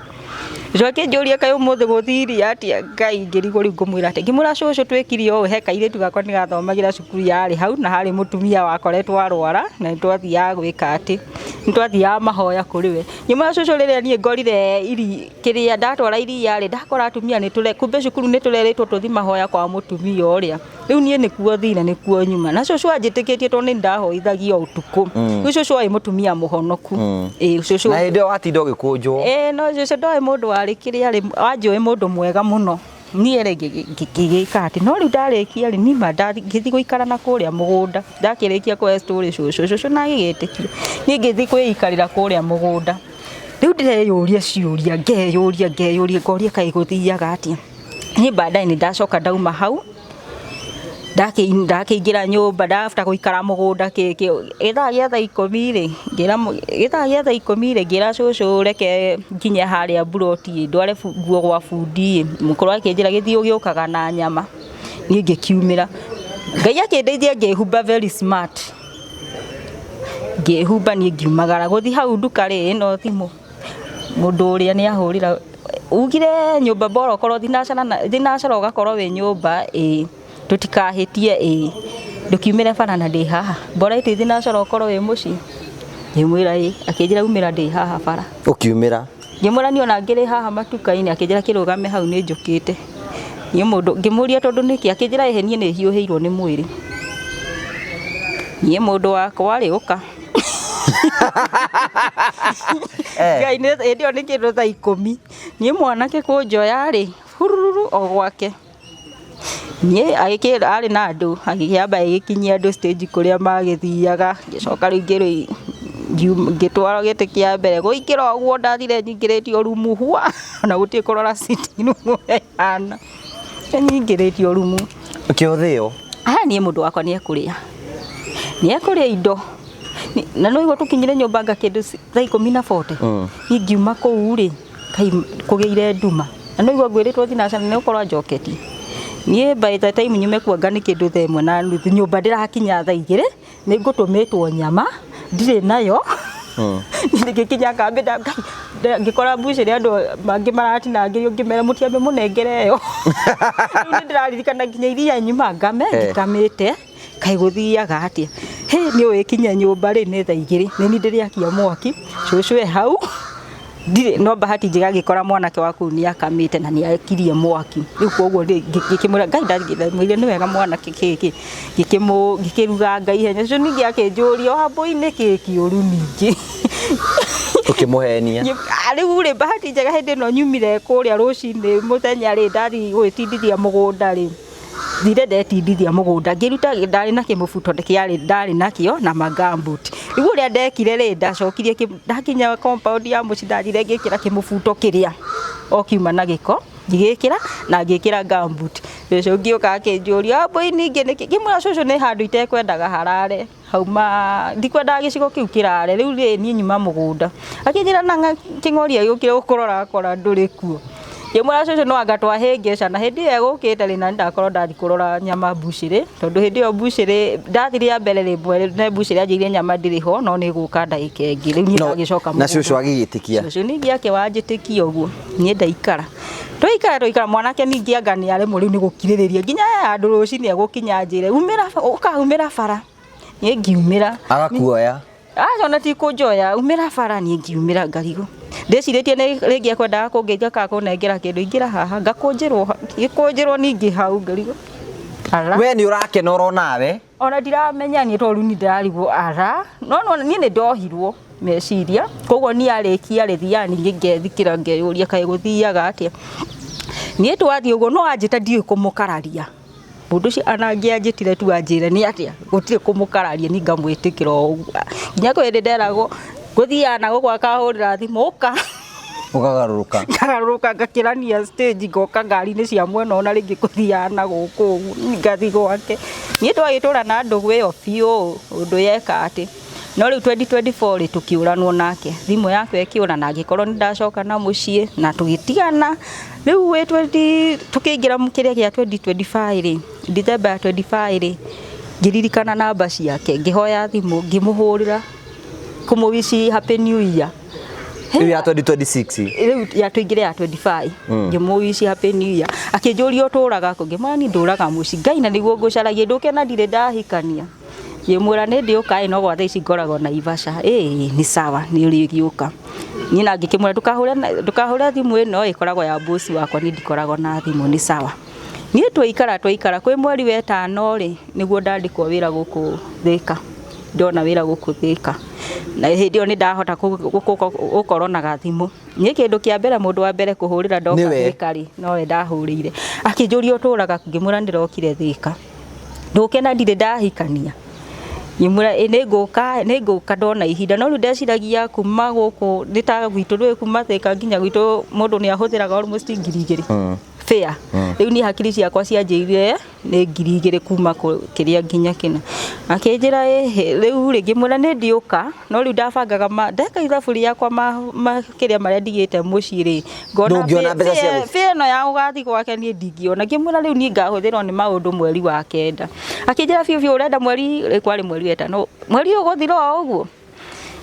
Cũcũ akĩnjũria kaĩ ũmũthĩ gũthire atĩa, Ngai ngĩrigwo rĩu ngũmwĩra atĩa. Ngĩmwĩra cũcũ twĩkire ũũ, he kairĩtu gakwa nĩ gathomagĩra cukuru yarĩ hau na harĩ mũtumia wakoretwo arwara na nĩ twathiaga gwĩka atĩ, nĩ twathiaga mahoya kũrĩ we. Ngĩmwĩra cũcũ rĩrĩa niĩ ngorire iri kĩrĩa ndatwara iria rĩ, ndakora atumia nĩ tũre, kumbe cukuru nĩ tũrerĩtwo tũthiĩ mahoya kwa mũtumia ũrĩa. Rĩu niĩ nĩkuo thire nĩkuo nyuma. Na cũcũ anjĩtĩkĩtie tondũ nĩ ndahoithagia ũtukũ. Rĩu cũcũ aĩ mũtumia mũhonoku. Ĩĩ, cũcũ. Na hĩndĩ ĩyo watinda ũgĩkũnjwo. Ĩĩ, no cũcũ ndoĩ mũndũ warĩ kĩrĩa arĩ, wanjũĩ mũndũ mwega mũno. Niĩ rĩ ngĩgĩka atĩ, no rĩu ndarĩkia rĩ, nima ngĩthiĩ gũikara na kũrĩa mũgũnda. Ndakĩrĩkia kũhe story cũcũ, cũcũ na agĩgĩtĩkia. Niĩ ngĩthiĩ kwĩikarĩra kũrĩa mũgũnda. Rĩu ndĩreyũria ciũria, ngeyũria, ngeyũria, ngoria kaĩ gũthiaga atĩa. Niĩ baadaye nĩ ndacoka ndauma hau, Ndakĩingĩra nyũmba ndabata gũikara mũgũnda kĩkĩ gĩthaa gĩa thaa 10 rĩ, ngĩra gĩthaa gĩa thaa 10 rĩ, ngĩra cũcũ reke nginye harĩa mburoti ĩ, ndware nguo gwa bundi ĩ. Mũkũrũ akĩnjĩra gĩthiĩ ũgĩũkaga na nyama. Niĩ ngĩkiumĩra. Ngai akĩndeithia ngĩhumba very smart. Ngĩhumba niĩ ngiumagara gũthiĩ hau nduka rĩ, ĩno thimũ mũndũ ũrĩa nĩ ahũrĩra ugire nyũmba bora ũkorwo thinacara thinacara ũgakorwo wĩ nyũmba ĩĩ tũtikahĩtie ĩĩ ndũkiumĩre bara na ndĩ haha bora ĩtĩ thinacara ũkorwo wĩ mũciĩ. Ngĩmwĩra ĩĩ, akĩnjĩra umĩra ndĩ haha bara. Ũkiumĩra? Ngĩmwĩra niĩ ona ngĩrĩ haha matuka-inĩ, akĩnjĩra kĩrũgame hau nĩ njũkĩte. Niĩ mũndũ ngĩmũria tondũ nĩkĩ, akĩnjĩra ĩhĩ niĩ nĩ hiũhĩirwo nĩ mwĩrĩ. Niĩ mũndũ wakwa rĩ ũka. Ngai nĩ hĩndĩ ĩyo nĩ kĩndũ thaa 10. Niĩ mwanake kũnjoya rĩ, hurururu o gwake. Niĩ agĩkĩra arĩ na andũ, agĩkĩamba agĩkinyia andũ stage kũrĩa magĩthiaga, ngĩcoka rĩngĩ rĩ, ngĩtwarwo gĩtĩ kĩa mbere, gũingĩra ũguo ndathire nyingĩrĩtio rumu hwa, ona gũtirĩ kũrora sitting room ũrĩa ĩhana, nyingĩrĩtio rumu. Ũkĩũthĩo? Aya niĩ mũndũ wakwa nĩ ekũrĩa, nĩ ekũrĩa indo. Na nĩ ũigua tũkinyire nyũmba anga kĩndũ thaa 10 na 40. Niĩ ngiuma kũu rĩ, kai kũgĩire nduma. Na nĩ ũigua ngwĩrĩtwo thinacara nĩ gũkorwo anjoketie. Niĩ by the time nyume kuo anga nĩ kĩndũ thaa 1:30 nyũmba ndĩrakinya thaa 2 nĩ ngũtũmĩtwo nyama ndirĩ nayo. Ngĩkinya kambĩ ngĩkora mbucĩrĩ andũ mangĩ maratinangĩrio ngĩmera mũtiambe mũnengere ĩyo. Rĩu nĩ ndĩraririkana nginya iria nyuma ngame ndikamĩte. Kaĩ gũthiaga atĩa? Hĩ nĩ ũĩ kinya nyũmba rĩ nĩ thaa 2 nĩ niĩ ndĩrĩakia mwaki cũcũ e hau ndirĩ no bahati njega ngĩkora mwanake wa kũu nĩ akamĩte na nĩ akirie mwaki. Rĩu koguo ngĩkĩmwĩra Ngai ndamwĩrire nĩ wega mwanake kĩ kĩ ngĩkĩruga ihenya. Cũcũ ningĩ akĩnjũria o hambui nĩkĩ kĩũru ningĩ. Ũkĩmũhenia? Rĩu rĩ bahati njega hĩndĩ ĩno nyumire kũrĩa rũcinĩ mũthenya rĩ ndathiĩ gwĩtindithia mũgũnda rĩ, thire ndetindithia mũgũnda ngĩruta ndarĩ na kĩmũbuto kĩarĩ ndarĩ nakĩo na magambut. Rĩu ũrĩa ndekire rĩ, ndacokirie ndakinya compound ya mũciĩ ndathire ngĩkĩra kĩmũbuto kĩrĩa o kiuma na gĩko ngĩgĩkĩra na ngĩkĩra gumboot. Cũcũ ngĩũka akĩnjũria wambui ningĩ nĩkĩ, ngĩmwĩra cũcũ nĩ handũ itekwendaga harare hauma ndikwendaga gĩcigo kĩu kĩrare rĩu rĩ niĩ nyuma mũgũnda. Akĩnjĩra na kĩng'oria gĩũkire gũkũrora akora ndũrĩ kuo. Ngĩmwĩra cũcũ no anga twahĩngĩcana hĩndĩ ĩyo egũkĩte rĩ na ndakorwo ndathiĩ kũrora nyama mbucĩrĩ tondũ hĩndĩ ĩyo mbucĩrĩ ndathiĩ rĩa mbere rĩmwe ne mbucĩrĩ anjĩrire nyama ndĩrĩ ho no nĩ ĩgũka ndagĩka ĩngĩ rĩu niĩ ndagĩcoka Na cũcũ agĩgĩtĩkia? Cũcũ ningĩ akĩwanjĩtĩkia ũguo niĩ ndaikara. Twaikara twaikara mwanake ningĩ anga nĩ aremwo rĩu nĩ gũkirĩrĩria nginya he handũ rũcinĩ egũkinya anjĩre umĩra ũka umĩra bara. Niĩ ngiumĩra. Agakuoya? Aca ona ti kũnjoya, umĩra bara niĩ ngiumĩra ngarigwo. Ndĩcirĩtie nĩ rĩngĩ ekwendaga kũngeithia kana kũnengera kĩndũ ingĩra haha ngakũnjĩrwo ngĩkũnjĩrwo ningĩ hau ngarigwo. Ara. We nĩ ũrakena oro nawe? Ona ndiramenya niĩ tondũ rĩu niĩ ndĩrarigwo ara no no niĩ nĩ ndohirwo meciria koguo niĩ arĩkia rĩ thiaga ningĩ ngethikĩra ngeyũria kaĩ gũthiaga atĩa. Niĩ twathiĩ ũguo no anjĩta ndiũĩ kũmũkararia. Mũndũ ũcio ona angĩanjĩtire tu anjĩre nĩ atĩa gũtirĩ kũmũkararia niĩ ngamwĩtĩkĩra o ũguo. Nginya kwĩ hĩndĩ nderagwo ngũthiaga na gũkũ akahũrĩra thimũ ũka. Ũkagarũrũka? Ngagarũrũka ngakĩrania stage ngoka ngari-inĩ cia mwena ona rĩngĩ ngũthiaga na gũkũ ũguo ngathiĩ gwake. Niĩ twagĩtũra na ndũgũ ĩyo biũ ũndũ yeka atĩ. No rĩu 2024 rĩ tũkĩũranwo nake thimũ yakwa ĩkĩũra na ngĩkorwo nĩ ndacoka na mũciĩ na tũgĩtigana. Rĩu wĩ 20 tũkĩingĩra kĩrĩa gĩa 2025 rĩ, December ya 25 rĩ, ngĩririkana namba ciake ngĩhoya thimũ ngĩmũhũrĩra kũmũ wish happy new year. Rĩu ya 2026? Rĩu ya tũingĩre ya 25 ngĩmũ wish happy new year. Akĩnjũria ũtũraga kũ, ngĩmwĩra niĩ ndũraga mũciĩ. Ngai na nĩguo ngũcaragia ndũke na ndirĩ ndahikania. Ngĩmwĩra nĩ ndĩũka ĩ no gwa thaa ici ngoragwo Naivasha. Ĩĩ nĩ sawa nĩ ũrĩgĩũka. Niĩ na ngĩkĩmwĩra ndũkahũre thimũ ĩno ĩkoragwo ya boss wakwa niĩ ndikoragwo na thimũ nĩ sawa. Niĩ twaikara twaikara kwĩ mweri wa ĩtano rĩ nĩguo ndandĩkwo wĩra gũkũ Thĩka. Ndona wĩra gũkũ Thĩka. Na hĩndĩ ĩyo nĩ ndahota gũkorwo na gathimũ. Niĩ kĩndũ kĩa mbere mũndũ wa mbere kũhũrĩra ndoka Thĩka rĩ nowe ndahũrĩire. Akĩnjũria ũtũraga kũ ngĩmwĩra ndĩrokire Thĩka. Ndũke na ndirĩ ndahikania. Ngĩmwĩra ĩ nĩngũka nĩngũka ndona ihinda no rĩu ndeciragia kuma gũkũ nĩ ta gwitũ ndũĩ kuma Thĩka nginya gwitũ mũndũ nĩ ahũthĩraga almost 2,000. Fare. Rĩu niĩ hakiri ciakwa cianjĩrire nĩ 2,000 kuma kĩrĩa nginya kĩna. Akĩnjĩra ĩhĩ, rĩu rĩ, ngĩmwĩra nĩ ndiũka, no rĩu ndabangaga ndeka ithabu rĩakwa ma kĩrĩa marĩa ndigĩte mũciĩ rĩ, ngona Ndũngĩona mbeca cia fare ĩno ya gũgathiĩ gwake niĩ ndingĩona. Ngĩmwĩra rĩu niĩ ngahũthĩrwo nĩ maũndũ mweri wa kenda. Akĩnjĩra biũ biũ ũrenda mweri, rĩ kwarĩ mweri wetano, mweri ũyũ ũgũthira o ũguo?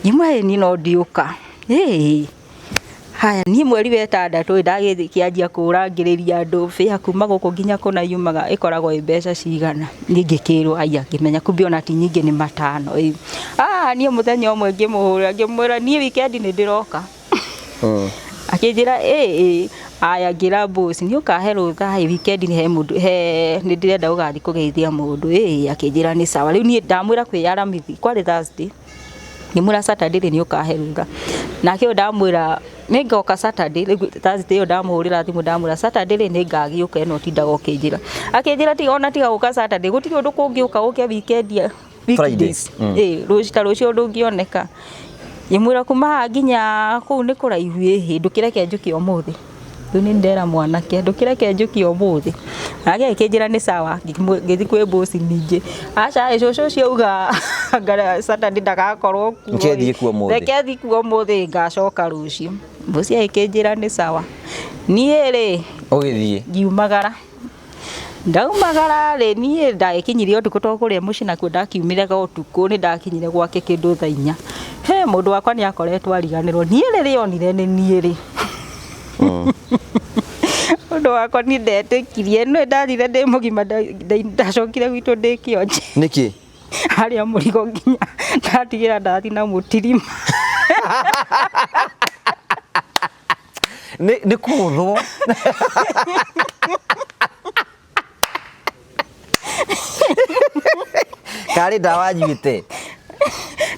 Ngĩmwĩra ĩĩ niĩ no ndiũka. Ĩĩ. Haya, niĩ mweri wa ĩtandatũ ndagĩthiĩ kĩanjia kũrangĩrĩria andũ fare kuma gũkũ nginya kũna yumaga ĩkoragwo ĩ mbeca cigana. Niĩ ngĩkĩrwo aya ngĩmenya kumbe ona ti nyingĩ nĩ 500. Ĩ. Ah, niĩ mũthenya ũmwe ngĩmũhũrĩra ngĩmwĩra niĩ weekend nĩ ndĩroka. Akĩnjĩra ĩ ĩ, aya ngĩra boss nĩ ũkahe rũtha ĩ weekend he mũndũ he nĩ ndĩrenda gũgathiĩ kũgeithia mũndũ. Ĩ, akĩnjĩra nĩ sawa. Rĩu niĩ ndamwĩra kwĩ Aramithi, kwarĩ Thursday. Ngĩmwĩra Saturday rĩ nĩ ũkahe rũtha. Nake ũyũ ndamwĩra nĩ ngoka Saturday, rĩu Thursday ĩyo ndamũhũrĩra thimũ ndamwĩra Saturday rĩ nĩ ngagĩũka ĩno ũtindaga ũkĩnjĩra. Akĩnjĩra tiga ona tiga gũka Saturday, gũtirĩ ũndũ kũngĩũka ũke weekend ya weekdays. Ĩ, rũciũ ta rũciũ ndũngĩoneka. Ngĩmwĩra kuma haha nginya kũu nĩ kũraihu ĩhĩ, ndũkĩreke njũke ũmũthĩ. Rĩu nĩ ndera mwanake, ndũkĩreke njũke ũmũthĩ. Nake agĩkĩnjĩra nĩ sawa, ngĩthiĩ kwĩ boss ningĩ. Aca ĩ, cũcũ ũcio auga anga Saturday ndagakorwo kuo. Reke thiĩ kuo ũmũthĩ. Reke thiĩ kuo ũmũthĩ ngacoka rũciũ. Boss agĩkĩnjĩra nĩ sawa. Niĩ rĩ, Ũgĩthiĩ. ngiumagara. Ndaumagara rĩ, niĩ ndagĩkinyire ũtukũ tondũ kũrĩa mũciĩ nakuo ndakiumire ũtukũ, nĩ ndakinyire gwake kĩndũ thaa inya. He, mũndũ wakwa nĩ akoretwo ariganĩrwo. Niĩ rĩrĩa onire nĩ niĩ rĩ, ũndũ wakwa niĩ ndetĩkirie, nĩ ndathire ndĩ mũgima, ndacokire gwitũ ndĩ kĩonje. Nĩkĩ? Harĩa mũrigo nginya ndatigĩra ndathi na mũtirima. Nĩ kũgũthwo. Karĩ ndawa nyuĩte?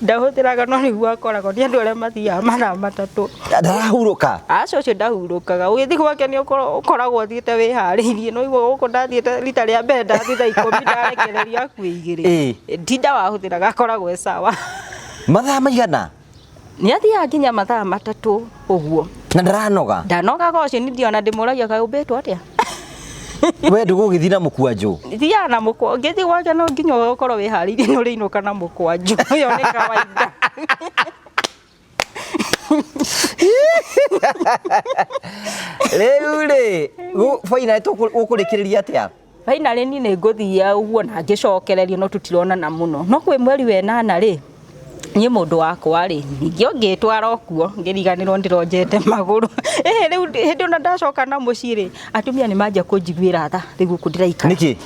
Ndahũthĩraga no nĩguo akoragwo nĩ andũ arĩa mathiaga mathaa matatũ. Ndarahurũka? Aca ũcio ndahurũkaga. Ũgĩthiĩ gwake nĩ ũkoragwo ũthiĩte wĩharĩirie. No igua gũkũ ndathiĩte rita rĩa mbere ndathiĩ thaa ikũmi ndarekererio hakuhĩ igĩrĩ. Ti ndawa ahũthĩraga akoragwo e sawa. Mathaa maigana? Nĩ athiaga nginya mathaa matatũ ũguo. Na ndaranoga? Ndanogaga ũcio nĩ ndiona ndĩmũragia kaĩ ũmbĩtwo atĩa? We ndũgũgĩthiĩ na mũkwanjũ? Thiaga na mũkwanjũ. Ngĩthiĩ gwake no nginya ũkorwo wĩharĩirie nĩ ũrĩinũka na mũkwanjũ. Ĩyo nĩ kawaida. Rĩu rĩ, finally ũkũrĩkĩrĩria atĩa? Finally niĩ nĩ ngũthiĩ ũguo na ngĩcokererio no tũtironana mũno. No kwĩ mweri wa ĩnana rĩ, niĩ mũndũ wakwa rĩ, ningĩ ũngĩtwara o kuo ngĩriganĩrwo ndĩronjete magũrũ. Ĩhĩ rĩu hĩndĩ ĩno ndacoka na mũciĩ rĩ, atumia nĩ manjia kũnjiguĩra tha rĩu gũkũ ndĩraikara. Nĩkĩ?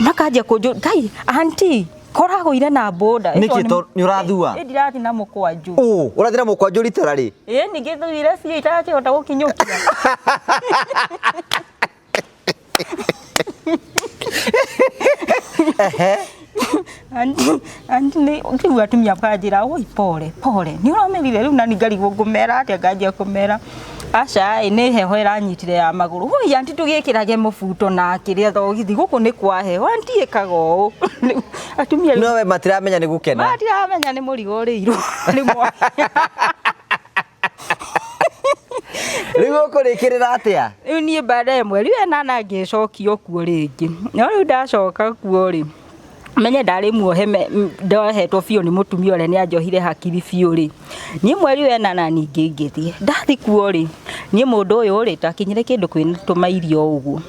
Makanjia kũnjũ, Ngai, auntie, koragũire na boda. Nĩkĩ to nĩ ũrathua? Ĩ ndirathiĩ na mũkwanjũ. Ũ, ũrathiĩ na mũkwanjũ literally? Ĩ ningĩ thuire biũ itarakĩhota gũkinyũkia. Rĩu atumia makanjĩra oi pole pole nĩ ũramerire rĩu nani ngarigwo ngũmera atĩa nganjia kũmera aca ĩ nĩ heho ĩranyitire ya magũrũ woi anti ndũgĩkĩrage mũbuto na kĩrĩa thogithi gũkũ nĩ kwa heho anti ĩkaga ũũ. Rĩu atumia rĩu No we matiramenya nĩ gũkena. Matiramenya nĩ mũrigo ũrĩirwo rĩmwe. Rĩu ũkũrĩkĩrĩra atĩa? Rĩu niĩ baadaye mweri wa ĩnana ngĩcokio kuo rĩngĩ. No rĩu ndacoka kuo rĩ, menye ndarĩ muohe ndohetwo biũ nĩ mũtumia ũrĩa nĩ anjohire hakiri biũ rĩ. Niĩ mweri wa ĩnana ningĩ ngĩthiĩ. Ndathiĩ kuo rĩ, niĩ mũndũ ũyũ rĩ, twakinyire kĩndũ kwĩ tũmairio ũguo.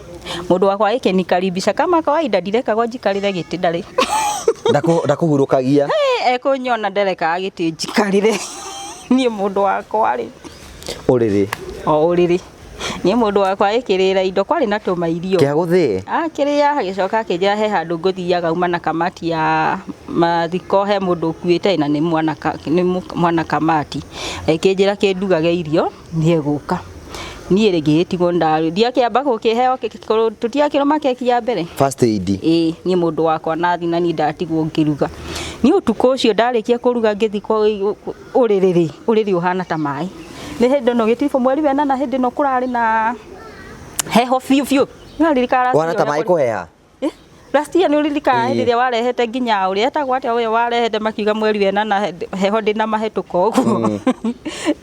Mũndũ wakwa agĩkĩnikaribisha kama kawaida ndirekagwo njikarĩre gĩtĩ ndarĩ. Ndakũhurũkagia? Ekũnyona nderekaga gĩtĩ njikarĩre. Niĩ mũndũ wakwa rĩ. Ũrĩrĩ. O ũrĩrĩ. Niĩ mũndũ wakwa agĩkĩrĩra indo kwarĩ na tũmairio. Kĩa gũthĩĩ? Akĩrĩa agĩcoka akĩnjĩra he handũ ngũthiaga uma na kamati ya mathiko he mũndũ ũkuĩte na nĩ mwana kamati. Akĩnjĩra kĩndugage irio nĩ egũka. Niĩ rĩ ngĩgĩtigwo ndarĩ ndiakĩamba gũkĩheo tũtiakĩrũma keki ya mbere. First aid. Ĩĩ niĩ mũndũ wakwa nathi na niĩ ndatigwo ngĩruga. Niĩ ũtukũ ũcio ndarĩkia kũruga ngĩthiĩ ũrĩrĩ rĩ, ũrĩrĩ ũhana ta maĩ. Nĩ hĩndĩ ĩno gĩtiribũ mweri wa ĩnana hĩndĩ ĩno kũrarĩ na heho biũ biũ. Nĩ ũraririkana last Ũhana ta year maĩ ũrĩa kũheha? Last year nĩ ũririkanaga hĩndĩ ĩrĩa warehete nginya ũrĩa etagwo atĩa ũrĩa warehete makiuga mweri wa ĩnana heho ndĩna mahĩtũka ũguo.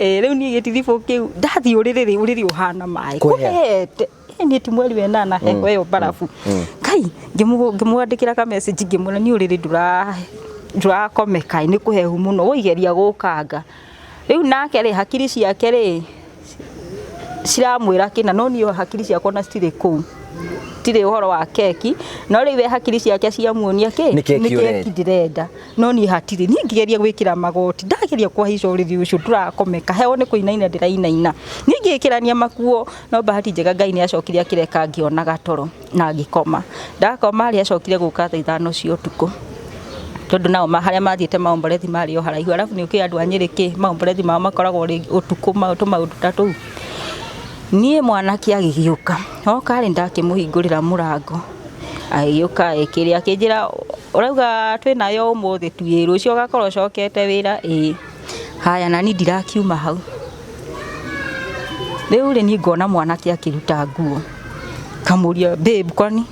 Ĩĩ rĩu niĩ gĩtiribũ kĩu ndathiĩ ũrĩrĩ rĩ, ũrĩrĩ ũhana maĩ. Kũheha. Kũhehete. Niĩ ti mweri wa ĩnana heho ĩyo mbarabu. Kai ngĩmwandĩkĩra ka message ngĩmwĩra niĩ ũrĩrĩ ndũrakomeka nĩ kũhehu mũno, wũigeria gũkanga. Rĩu nake rĩ, hakiri ciake rĩ, ciramwĩra kĩna, no niĩ hakiri ciakwa ona citirĩ kũu, tirĩ ũhoro wa keki, no rĩu we hakiri ciake ciamuonia kĩ? Nĩ keki Nĩ ũrenda. keki ndĩrenda, no niĩ hatirĩ. Niĩ ngĩgeria gwĩkĩra magoti, ndageria kũhaica ũrĩrĩ ũcio ndũrakomeka, heho nĩ kũinaina ndĩrainaina. Niĩ ngĩkĩrania makuo, no bahati njega Ngai nĩ acokire akĩreka ngĩona gatoro na ngĩkoma. Ndakoma rĩ, acokire gũka thaa 5 cia ũtukũ, tondũ nao harĩa mathiĩte maomborethi marĩ o haraihu, arabu nĩ ũkĩũĩ andũ a Nyĩrĩ kĩ maomborethi mao makoragwo ũtukũ tũmaũndũ ta tũu. Niĩ mwanake agĩgĩũka, oka rĩ, ndakĩmũhingũrĩra mũrango, agĩũka ĩkĩrĩa, akĩnjĩra ũrauga twĩnayo ũmũthĩ tu, ĩĩ, rũciũ ũgakorwo ũcokete wĩra, ĩĩ. Haya, na niĩ ndirakiuma hau. Rĩu rĩ, niĩ ngona mwanake akĩruta nguo, ngamũria babe, kwani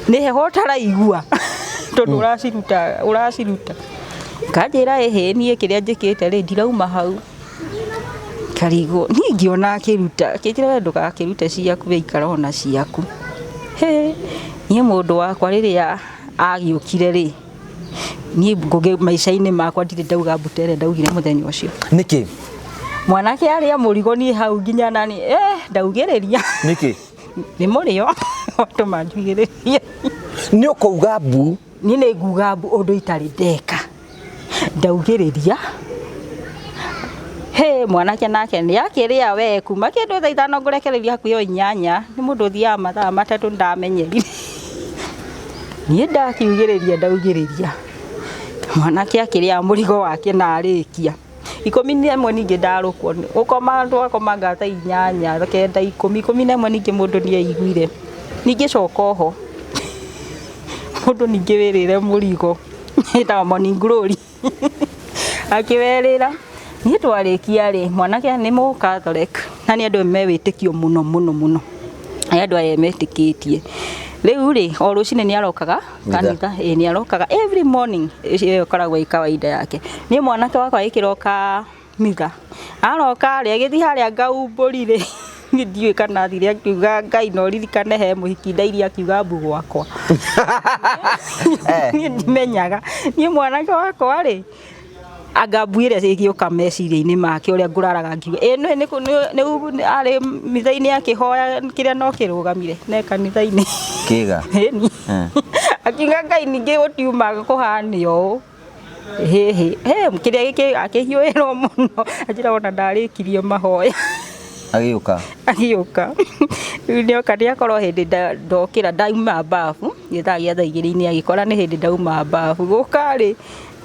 nĩ heho ũtaraigua tondũ ũraciruta ũraciruta. Kanjĩra ĩhĩ, niĩ kĩrĩa njĩkĩte rĩ, ndirauma hau. Ngarigwo, niĩ ngĩona akĩruta, akĩnjĩra we ndũgakĩrute ciaku, we ikara ona ciaku. Hĩ, niĩ mũndũ wakwa rĩrĩa agĩũkire rĩ, niĩ ngũgĩ maica-inĩ makwa ndirĩ ndauga mbuta ĩrĩa ndaugire mũthenya ũcio. Nĩkĩ? Mwanake arĩa mũrigo niĩ hau nginya nani, ndaugĩrĩria. Nĩkĩ? Nĩ mũrĩo watũma njugĩrĩrie. Nĩ ũkauga mbu. Niĩ nĩ nguga mbu ũndũ itarĩ ndeka. Ndaugĩrĩria. Hĩ, mwanake nake nĩ akĩrĩa we kuma kĩndũ thaa 5 ngũrekereria hakuhĩ o 8, nĩ mũndũ ũthiaga mathaa 3 ndamenyerire. Niĩ ndakiugĩrĩria ndaugĩrĩria. Mwanake akĩrĩa mũrigo wake na arĩkia. 11 ningĩ ndarũkwo, gũkoma twakomanga thaa 8, 9, 10, 11 ningĩ mũndũ nĩ aiguire. Ningĩ coka oho, mũndũ ningĩ wĩrĩre mũrigo, ĩtagwo morning glory. Akĩwerĩra, niĩ twarĩkia rĩ, mwanake nĩ mũ Catholic, na nĩ andũ me wĩtĩkio mũno mũno mũno. Nĩ andũ aya metĩkĩtie. Rĩu rĩ, o rũcinĩ nĩ arokaga kanitha, ĩĩ nĩ arokaga every morning, ĩyo ĩkoragwo ĩ kawaida yake. Niĩ mwanake wakwa agĩkĩroka mitha, aroka rĩ, agĩthiĩ harĩa ngaumbũri rĩ, niĩ ndiũĩ kana athire akiuga Ngai no ririkane he mũhiki ndairie akiuga mbu gwakwa. Niĩ ndimenyaga. Niĩ mwanake wakwa rĩ, anga mbu ĩrĩa ĩgĩũka meciria-inĩ make ũrĩa ngũraraga ngiuga, ĩ nĩ arĩ mitha-inĩ akĩhoya kĩrĩa no kĩrũgamire ne kanitha-inĩ. Kĩga. Ĩni. Akiuga Ngai ningĩ gũtiuma kũhana ũũ. Hĩhĩ, he kĩrĩa gĩkĩ akĩhiũhĩrwo mũno, anjĩra ona ndarĩkirie mahoya. Agĩũka. Agĩũka. Rĩu nĩoka nĩakorwo hĩndĩ ndokĩra ndauma babu, gĩthaa gĩa thaa 2 agĩkora nĩ hĩndĩ ndauma babu. Gũka rĩ,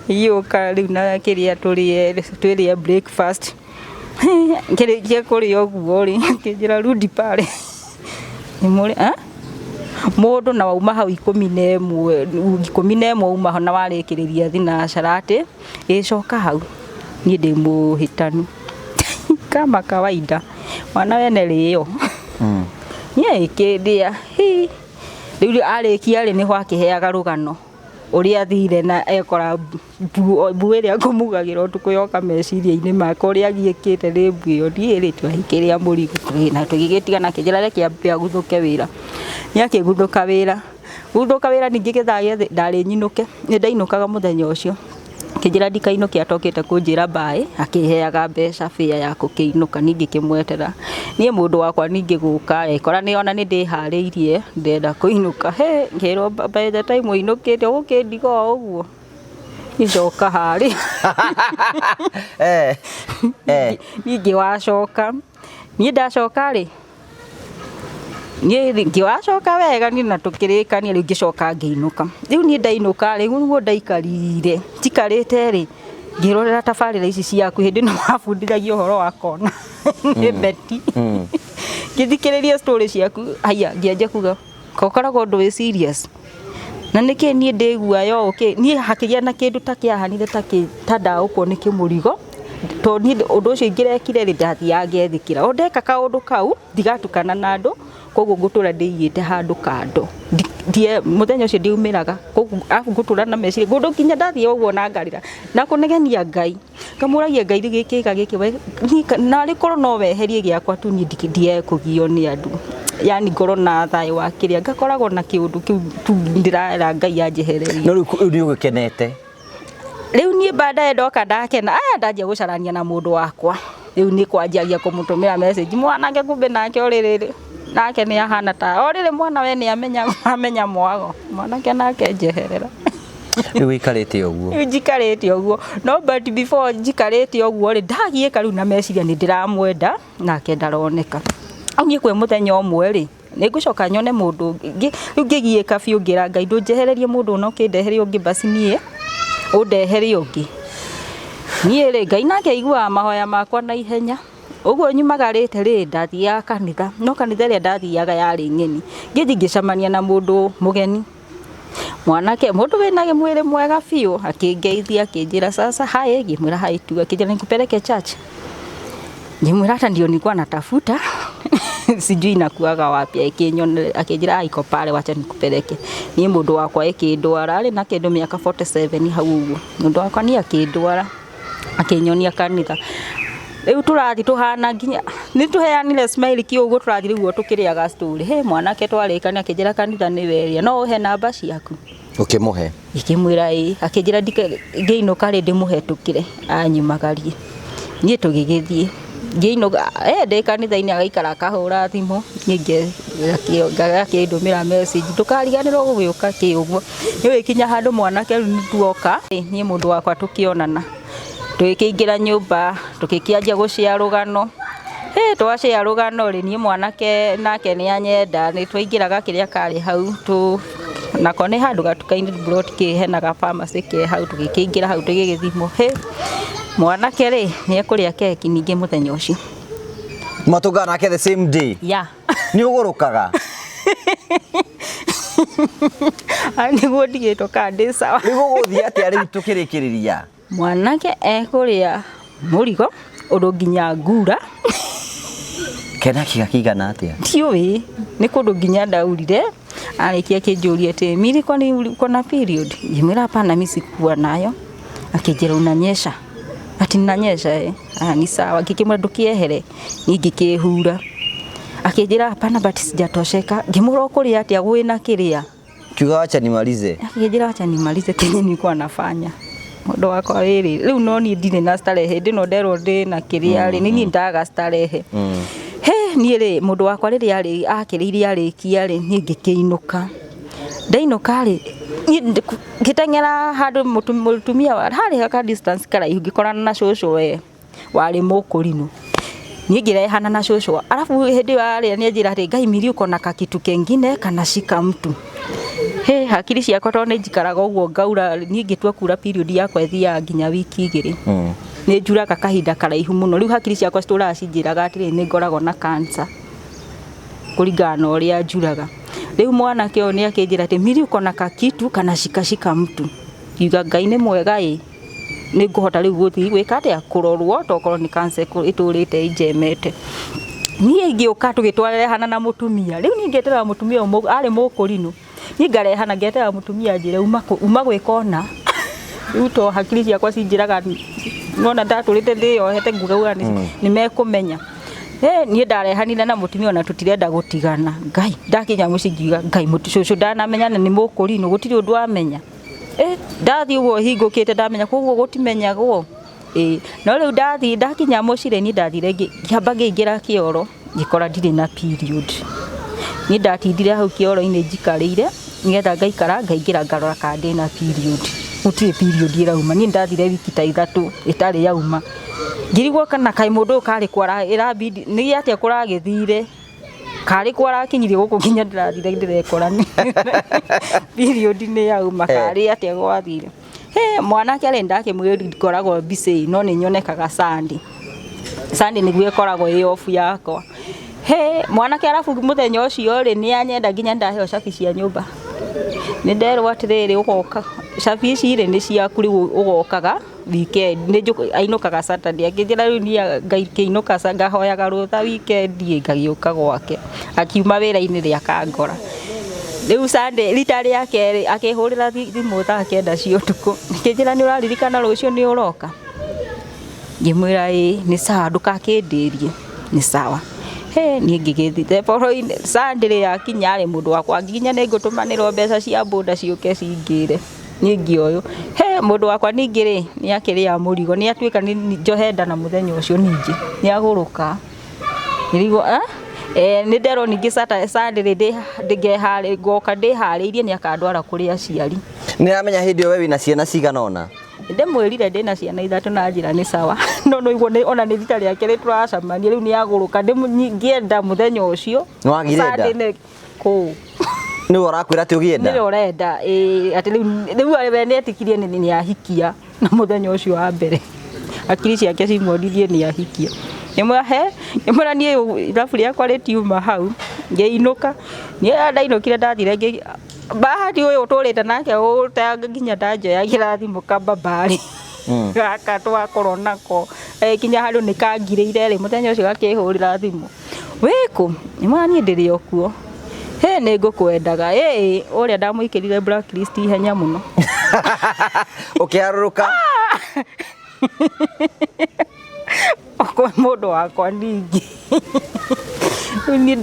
gĩũka rĩu na kĩrĩa tũrĩe, twĩrĩe breakfast. Kĩrĩkia kũrĩa ũguo rĩ, akĩnjĩra rudi pale. Nĩ mũndũ na wauma hau 11, 11 wauma ho na warĩkĩrĩria thinacara atĩ, ĩcoka hau, niĩ ndĩ mũhĩtanu. Kama kawaida, mwana wene rĩo. Niĩ ĩkĩndĩa, hi. Rĩu arĩkia rĩ, nĩho akĩheaga rũgano ũrĩa athire na ekora mbu ĩrĩa ngũmugagĩra ũtukũ yoka meciria-inĩ make ũrĩa agiĩkĩte nĩ mbu ĩyo. Niĩ rĩ, twahikĩrĩa mũrigo na tũgĩgĩtigana, akĩnjĩra reke ambe aguthũke wĩra. Nĩ akĩguthũka wĩra. Guthũka wĩra ningĩ gĩthaa gĩa ndarĩ nyinũke, nĩ ndainũkaga mũthenya ũcio. Akĩnjĩra ndikainũke atokĩte kũnjĩra bye, akĩheaga mbeca fare ya gũkĩinũka, niĩ ngĩkĩmweterera. Niĩ mũndũ wakwa ningĩ gũka ekora nĩ ona nĩ ndĩharĩirie ndĩrenda kũinũka. Hĩ, ngĩrwo by the time ũinũkĩte ũgũkĩndiga o ũguo. Icoka harĩa. Niĩ ngĩwacoka. Niĩ ndacoka rĩ, niĩ ngĩwacoka wega niĩ na tũkĩrĩkania rĩu ngĩcoka ngĩinũka. Rĩu niĩ ndainũka rĩ, nĩguo ndaikarire, njikarĩte rĩ, ngĩrorera tabarĩra ici ciaku hĩndĩ ĩno wabundithagia ũhoro wa kona nĩ Betty. Ngĩthikĩrĩria story ciaku, haiya, ngĩanjia kuga kokoragwo ũndũ wĩ serious. Na nĩkĩ niĩ ndĩguoya ũũ kĩ, niĩ hakĩgĩa na kĩndũ ta kĩahanire ta kĩ ta ndaũkwo nĩ kĩmũrigo, tondũ niĩ ũndũ ũcio ingĩrekire rĩ, ndathiaga ngethikĩra. O ndeka kaũndũ kau, ndigatukana na andũ, Koguo ngũtũra ndĩigĩte handũ kando. Ndie mũthenya ũcio ndiumĩraga. Koguo arabu ngũtũra na meciria ngũndũ nginya ndathiĩ ũguo na ngarĩra na kũnegenia Ngai. Ngamũragia Ngai rĩu gĩkĩ gĩkĩ we narĩ korwo no weherie gĩakwa tu niĩ ndiekũgio nĩ andũ. Yani ngorwo na thayũ wa kĩrĩa ngakoragwo na kĩũndũ kĩu tu ndĩrera Ngai anjehererie. No rĩu nĩ ũgĩkenete? Rĩu niĩ baadaye ndoka ndakena, aya ndanjia gũcarania na mũndũ wakwa. Rĩu nĩ kwanjagia kũmũtũmĩra message, mwanake kumbe nake o rĩrĩ nake nĩ ahana ta o rĩrĩ mwana we nĩ amenya amenya mwago. Mwanake nake njeherera. Rĩu ũikarĩte ũguo? Rĩu njikarĩte ũguo. No but before njikarĩte ũguo rĩ, ndagiĩka rĩu na meciria nĩ ndĩramwenda nake ndaroneka. Au niĩ kwĩ mũthenya ũmwe rĩ, nĩ ngũcoka nyone mũndũ ũngĩ, rĩu ngĩgiĩka biũ ngĩra Ngai ndũnjehererie mũndũ ona ũkĩndehere ũngĩ basi niĩ ũndehere ũngĩ. Niĩ rĩ, Ngai nake aiguaga mahoya makwa na ihenya. Ũguo nyumagarĩte rĩ, ndathiaga kanitha, no kanitha ĩrĩa ndathiaga yarĩ ng'eni. Ngĩthiĩ ngĩcemania na mũndũ mũgeni, mwanake, mũndũ wĩna mwĩrĩ mwega biũ, akĩngeithia akĩnjĩra sasa hi, ngĩmwĩra hi tu, akĩnjĩra nikupeleke church. Ngĩmwĩra hata ndio nilikuwa natafuta sijui inakuaga wapi. Akĩnjĩra iko pale, wacha nikupeleke. Niĩ mũndũ wakwa ĩkĩndwara, arĩ na kĩndũ mĩaka 47 hau ũguo. Mũndũ wakwa niĩ akĩndwara akĩnyonia kanitha. Rĩu tũrathiĩ tũhana nginya nĩ tũheanire smile kĩ ũguo tũrathiĩ rĩu o tũkĩrĩaga story. He mwanake twarĩkania akĩnjĩra kanitha nĩ weria, no ũhe namba ciaku. Ũkĩmũhe? Ngĩkĩmwĩra ĩĩ. Akĩnjĩra ngĩinũka rĩ ndĩmũhetũkĩre anyumagarie. Niĩ tũgĩgĩthiĩ. Ngĩinũka, ndĩ kanitha-inĩ agaikara akahũra thimũ, niĩ agakĩndũmĩra message, ndũkariganĩrwo gũgĩũka kĩ ũguo. Nĩ ũgĩkinya handũ mwanake rĩu nĩ tuoka, niĩ mũndũ wakwa tũkĩonana. Tũgĩkĩingĩra nyũmba, tũgĩkĩanjia gũcĩa rũgano. Twacĩa rũgano rĩ, niĩ mwanake nake nĩ anyenda, nĩ twaingĩraga kĩrĩa karĩ hau tũ nako nĩ handũ gatuka-inĩ plot kĩ hena ga pharmacy ke hau, tũgĩkĩingĩra hau tũgĩgĩthimwo. Mwanake rĩ, nĩ ekũrĩa keki ningĩ mũthenya ũcio. Mwatũngana nake the same day? Yeah. Nĩ ũgũrũkaga? Nĩguo ndigĩtwo kana ndĩ sawa. Rĩu gũgũthiĩ atĩa rĩu tũkĩrĩkĩrĩria? Mwanake ekũrĩa mũrigo ũndũ nginya ngura. Kena kĩga kĩigana atĩa? Ndiũĩ, nĩ kũndũ nginya ndaurire. Arĩkia akĩnjũria atĩ Miri, kwani uko na period? Ngĩmwĩra hapana, mimi sikuwa nayo. Akĩnjĩra unanyesha? Ati nanyesha eh? Ah, ni sawa. Ngĩkĩmwĩra ndũkĩehere. Niĩ ngĩkĩhura. Akĩnjĩra hapana, but sijatosheka. Ngĩmwĩra ũkũrĩa atĩa gwĩna kĩrĩa? Kiuga wacha nimalize. Akĩnjĩra wacha nimalize kenye nilikuwa nafanya. Mũndũ wakwa rĩrĩ, rĩu no niĩ ndirĩ na starehe, hĩndĩ ĩno nderwo ndĩ na kĩrĩa rĩ, nĩ niĩ ndaga starehe. He, niĩ rĩ, mũndũ wakwa rĩrĩa arĩ akĩrĩirie arĩkia rĩ, niĩ ngĩkĩinũka. Ndainũka rĩ, niĩ ngĩteng'era handũ mũtumia harĩ ka distance karaihu ngĩkorana na cũcũ we warĩ mũkũrinũ. Niĩ ngĩrehana na cũcũ. Arabu hĩndĩ ĩyo arĩa nĩ anjĩra atĩ Ngai Miri uko na kakitu kengine kanashika mtu. He, hakiri ciakwa tondũ nĩ njikaraga ũguo ngaura, niĩ ngĩtua kura period yakwa ĩthiaga nginya wiki igĩrĩ. Nĩ njuraga kahinda karaihu mũno. Rĩu hakiri ciakwa citũraga cinjĩraga atĩrĩ nĩ ngoragwo na cancer kũringana na ũrĩa njuraga. Rĩu mwanake ũyũ nĩ akĩnjĩra atĩ Miri uko na kakitu kanashikashika mtu. Ngiuga Ngai nĩ mwega ĩ, nĩ ngũhota rĩu gũthiĩ gwĩka atĩa, kũrorwo tokorwo nĩ cancer ĩtũrĩte ĩnjemete. Niĩ ngĩũka tũgĩtwarehana na mũtumia. Rĩu niĩ ngeterera mũtumia ũyũ arĩ mũkũrinũ. Niĩ ngarehana ngeterera mũtumia anjĩre uma gwĩka ũna. Rĩu to hakiri ciakwa cinjĩraga nona ndatũrĩte ndĩyohete ngauga nĩ mekũmenya. Niĩ ndarehanire na mũtumia ona tũtirenda gũtigana. Ngai, ndakinya mũciĩ ngiuga Ngai cũcũ ndanamenya na nĩ mũkũrinũ gũtirĩ ũndũ amenya. Ndathiĩ ũguo hingũkĩte ndamenya koguo gũtimenyagwo. No rĩu ndathiĩ ndakinya mũciĩ rĩ, niĩ ndathire ngĩamba ngĩingĩra kĩoro ngĩkora ndirĩ na period. Niĩ ndatindire hau kĩoro-inĩ njikarĩire nĩgetha ngaikara ngaingĩra ngarora kana ndĩna period. Gũtirĩ period ĩrauma. Niĩ ndathire wiki ta ithatũ ĩtarĩ yauma. Ngĩrigwo kana kaĩ mũndũ ũyũ karĩ kwara ĩrabidi nĩ atĩa kũragĩthire. Karĩ kwa arakinyirie gũkũ nginya ndĩrathire ndĩrekora period nĩ yauma karĩ atĩa gwathire. He, mwanake arĩ ndakĩmwĩra ngoragwo busy no nĩ nyonekaga Sunday. Sunday nĩguo ĩkoragwo ĩ off yakwa. He, mwanake arabu mũthenya ũcio rĩ nĩ anyenda nginya ndaheo cabi cia nyũmba. Nĩ nderwo atĩrĩrĩ ũgoka cabi ici rĩ nĩ ciaku rĩu ũgokaga Weekend nĩ ainũkaga Saturday, akĩnjĩra rĩu niĩ ngakĩinũka ngahoyaga rũtha weekend ngagĩũka gwake. Akiuma wĩra-inĩ rĩ akangora. Rĩu Sunday rita rĩa kerĩ akĩhũrĩra thimũ thaa 9 cia ũtukũ, akĩnjĩra nĩ ũraririkana rũciũ nĩ ũroka? Ngĩmwĩra ĩĩ nĩ sawa, ndũgakĩndĩrie, nĩ sawa. He niĩ ngĩgĩthiĩ theboro-inĩ, Sunday rĩ yakinya rĩ, mũndũ wakwa nginya nĩ ngũtũmanĩrwo mbeca cia boda ciũke cingĩre. Niĩ ngĩoywo. He mũndũ wakwa ningĩ rĩ, nĩ akĩrĩa mũrigo, nĩ atuĩka nĩ njohe nda na mũthenya ũcio ningĩ, nĩ agũrũka. Ngĩrigwo eh, nĩ nderwo ningĩ Sunday rĩ ngoka ndĩharĩirie nĩ akandwara kũrĩ aciari. Nĩ aramenya hĩndĩ ĩyo we wĩna ciana cigana ũna? Ndĩmwĩrire ndĩna ciana ithatũ na njĩra nĩ sawa, no nĩ ũguo ona nĩ rita rĩa kerĩ tũracemania, rĩu nĩ agũrũka, ngĩenda mũthenya ũcio. Nĩ wagire nda? Sunday nĩ kũu. Nĩwe ũrakwĩra atĩ ũgĩe nda? Nĩwe ũrenda, ĩĩ, atĩ rĩu we nĩ etĩkirie nĩ ahikia na mũthenya ũcio wa mbere. Hakiri ciake cimuonirie nĩ ahikia. Ngĩmwĩra he, ngĩmwĩra niĩ irabu rĩakwa rĩtiuma hau, ngĩinũka. Niĩ ndainũkire ndathire bahati ũyũ ũtũrĩte nake ũta nginya ndanjoyagĩra thimũ kabambarĩ gaka twakorwo nako, kinya handũ nĩ kangirĩire rĩ, mũthenya ũcio gakĩhũrĩra thimũ, wĩkũ? Ngĩmwĩra niĩ ndĩrĩ o kuo. Hĩ nĩ ngũkwendaga, ĩĩ ũrĩa ndamũikĩrire blacklist ihenya mũno. Ũkĩharũrũka? Okorwo mũndũ wakwa ningĩ. Rĩu niĩ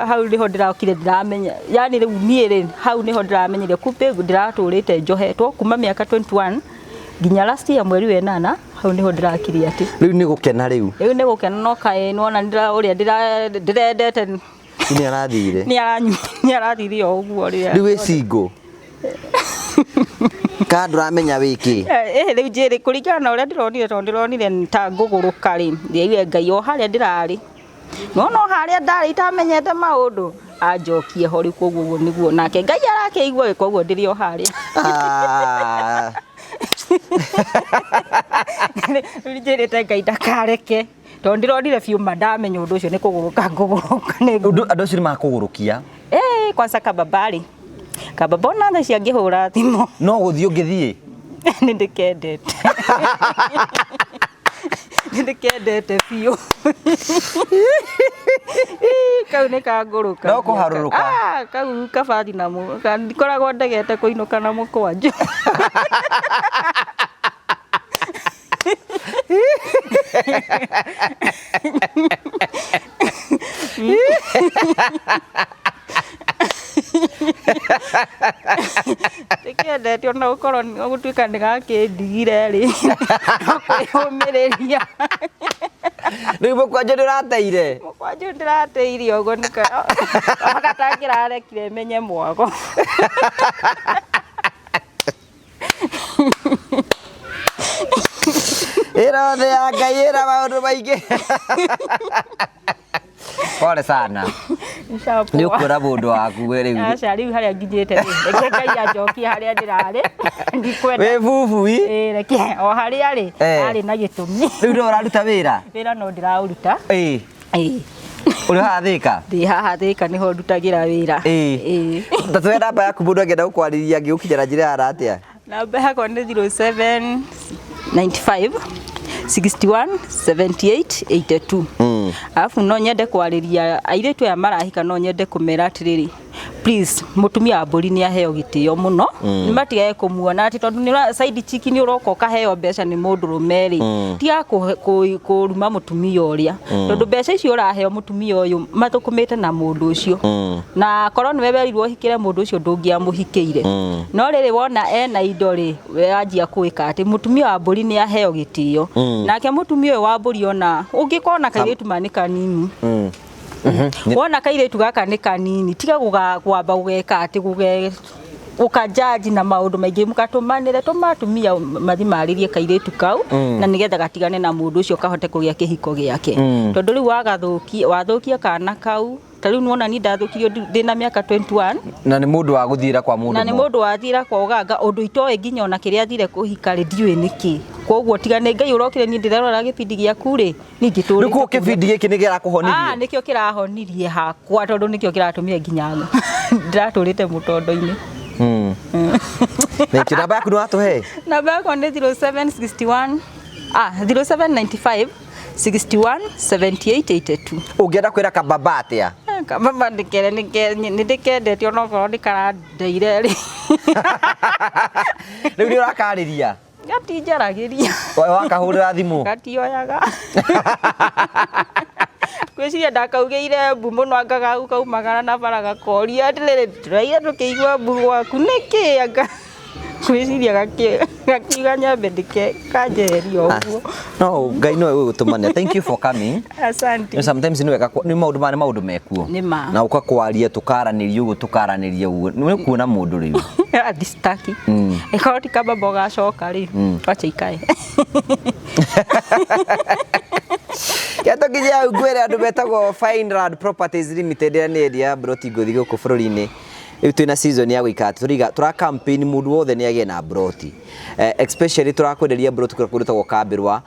hau nĩho ndĩrokire ndĩramenya, yani rĩu niĩ rĩ, hau nĩho ndĩramenyire kumbe ndĩratũrĩte njohetwo kuma mĩaka 21 nginya last year mweri wa ĩnana, hau nĩho ndĩrakirie atĩ. Rĩu nĩ gũkena rĩu. Rĩu nĩ gũkena no kaĩ nĩwona ũrĩa ndĩrendete. Nĩ arathire. Nĩ arathire o ũguo rĩrĩa. Rĩu wĩ single? Kana ndũramenya wĩ kĩ? Rĩu njĩrĩ kũringana na ũrĩa ndĩronire, tondũ ndĩronire ta ngũgũrũka rĩ, ndĩraigua Ngai o harĩa ndĩrarĩ. Nĩwona o harĩa ndarĩ itamenyete maũndũ, anjokie ho rĩu, koguo ũguo nĩguo nake Ngai arakĩigua, koguo ndĩrĩ o harĩa. Rĩu njĩrĩte Ngai ndakareke, tondũ ndĩronire biũ ma ndamenya ũndũ ũcio nĩ kũgũrũka ngũgũrũka. Andũ acio nĩ makũgũrũkia. Kwanza kababari. Kababa ona thaa ici angĩhũra thimũ. No gũthiĩ ũngĩthiĩ? Nĩ ndĩkendete. Nĩ ndĩkendete biũ. Kau nĩ kangũrũka. No kũharũrũka. Kau kabathi na ndikoragwo ndegete kũinũka na mũkwanjũ. Ndĩkendete ona gũkorwo gũtuĩka nĩ gakĩndigire rĩ, no kwĩyũmĩrĩria. Rĩu mũkwanjũ nĩ ũrateire? Mũkwanjũ ndĩrateire ũguo gatangĩrarekire menye mwago. Ĩra othe ya Ngai ĩra maũndũ maingĩ. Pole sana. Nĩ ũkuona mũndũ waku we rĩu. Aca rĩu harĩa nginyĩte rĩ, reke Ngai anjokie harĩa ndĩrarĩ. Ndikwenda. Wĩ bubui? Ĩĩ reke o harĩa rĩ, arĩ na gĩtũmi. Rĩu no ũraruta wĩra? Wĩra no ndĩraũruta. Ĩĩ. Ĩĩ. Ũrĩ haha Thĩka? Ndĩ haha Thĩka nĩho ndutagĩra wĩra. Ĩĩ. Ĩĩ. Ta tũhe namba yaku mũndũ angĩenda gũkwarĩria angĩgũkinyĩra njĩra ya atĩa? Namba yakwa nĩ 0795 61 78 82. Alafu no nyende kwarĩria airĩtu aya marahika, no nyende kũmera atĩrĩrĩ, please, mũtumia wa mbũri nĩ aheo gĩtĩo mũno, nĩ matigage kũmuona atĩ tondũ nĩ side chick, nĩ ũroka ũkaheo mbeca nĩ mũndũrũme rĩ, tiga kũruma mũtumia ũrĩa, tondũ mbeca icio ũraheo mũtumia ũyũ mathũkũmĩte na mũndũ ũcio, na korwo nĩwe werirwo ũhikĩre mũndũ ũcio ndũngĩamũhikĩire. No rĩrĩ wona ena indo rĩ, we anjia kwĩka atĩ mũtumia wa mbũri nĩ aheo gĩtĩo. Nake mũtumia ũyũ wa mbũri, ona ũngĩkona kairĩtu ma nĩ kanini, wona kairĩtu gaka nĩ kanini, tiga kwamba gũgeka atĩ ũkajaji na maũndũ maingĩ, mũgatũmanĩre, tũma atumia mathi marĩrie kairĩtu kau, na nĩgetha gatigane na mũndũ ũcio, kahote kũgĩa kĩhiko gĩake, tondũ rĩu wagathũkia, wathũkia kana kau. Ta rĩu nĩwona niĩ ndathũkirio ndĩna mĩaka 21. Na nĩ mũndũ wa gũthiĩra kwa mũndũ. Na nĩ mũndũ wathira kwa ũganga, ũndũ itoĩ nginya ona kĩrĩa athire kũhika rĩ, ndiũĩ nĩkĩ. Koguo tiga nĩ Ngai ũrokire niĩ ndĩrerora gĩbindi gĩaku rĩ, niĩ ngĩtũrĩte. Rĩu kĩbindi gĩkĩ nĩ kĩrakũhonirie? Nĩkĩo kĩrahonirie hakwa, tondũ nĩkĩo kĩratũmire nginya ndĩratũrĩte mũtondo-inĩ. Thank you. Namba yaku nĩ watũhe? Namba yakwa nĩ 0761, ah, 0795 61 78 82. Ũngĩenda kwĩra kababa atĩa? Kababa ndĩkere nĩ ndĩkendete onokorwo nĩ karandeire rĩ. Rĩu nĩ ũrakarĩria? Gatinjaragĩria. Wakahũrĩra thimũ? Gatioyaga. Ngwĩciria ndakaugĩire mbu mũno, anga gaumagara na bara gakoria atĩrĩrĩ, tũraire tũkĩigua mbu gwaku nĩkĩ? Anga ngwĩciria gakiuga nyambe ndĩke kanjeheria ũguo. No Ngai nowe ũgũtũmania. Thank you for coming. Asante. No, sometimes nĩ wega nĩ maũndũ maya nĩ maũndũ mekuo. Nĩ ma. Na ũka kwaria tũkaranĩria ũguo, tũkaranĩria ũguo nĩ kuona mũndũ rĩu. Athistaki. Ĩkorwo ti kababa ũgacoka rĩ, wacha ikae. Kĩatũkinyia hau ngwĩre andũ metagwo Fineland Properties Limited ĩrĩa nĩ endia mburoti ngũthi gũkũ bũrũri-inĩ. Rĩu twĩna season ya gũikara tũriga tũra campaign mũndũ wothe nĩ agĩe na mburoti. Especially tũrakwenderia mburoti kũrĩa kũndũ Kambĩrwa,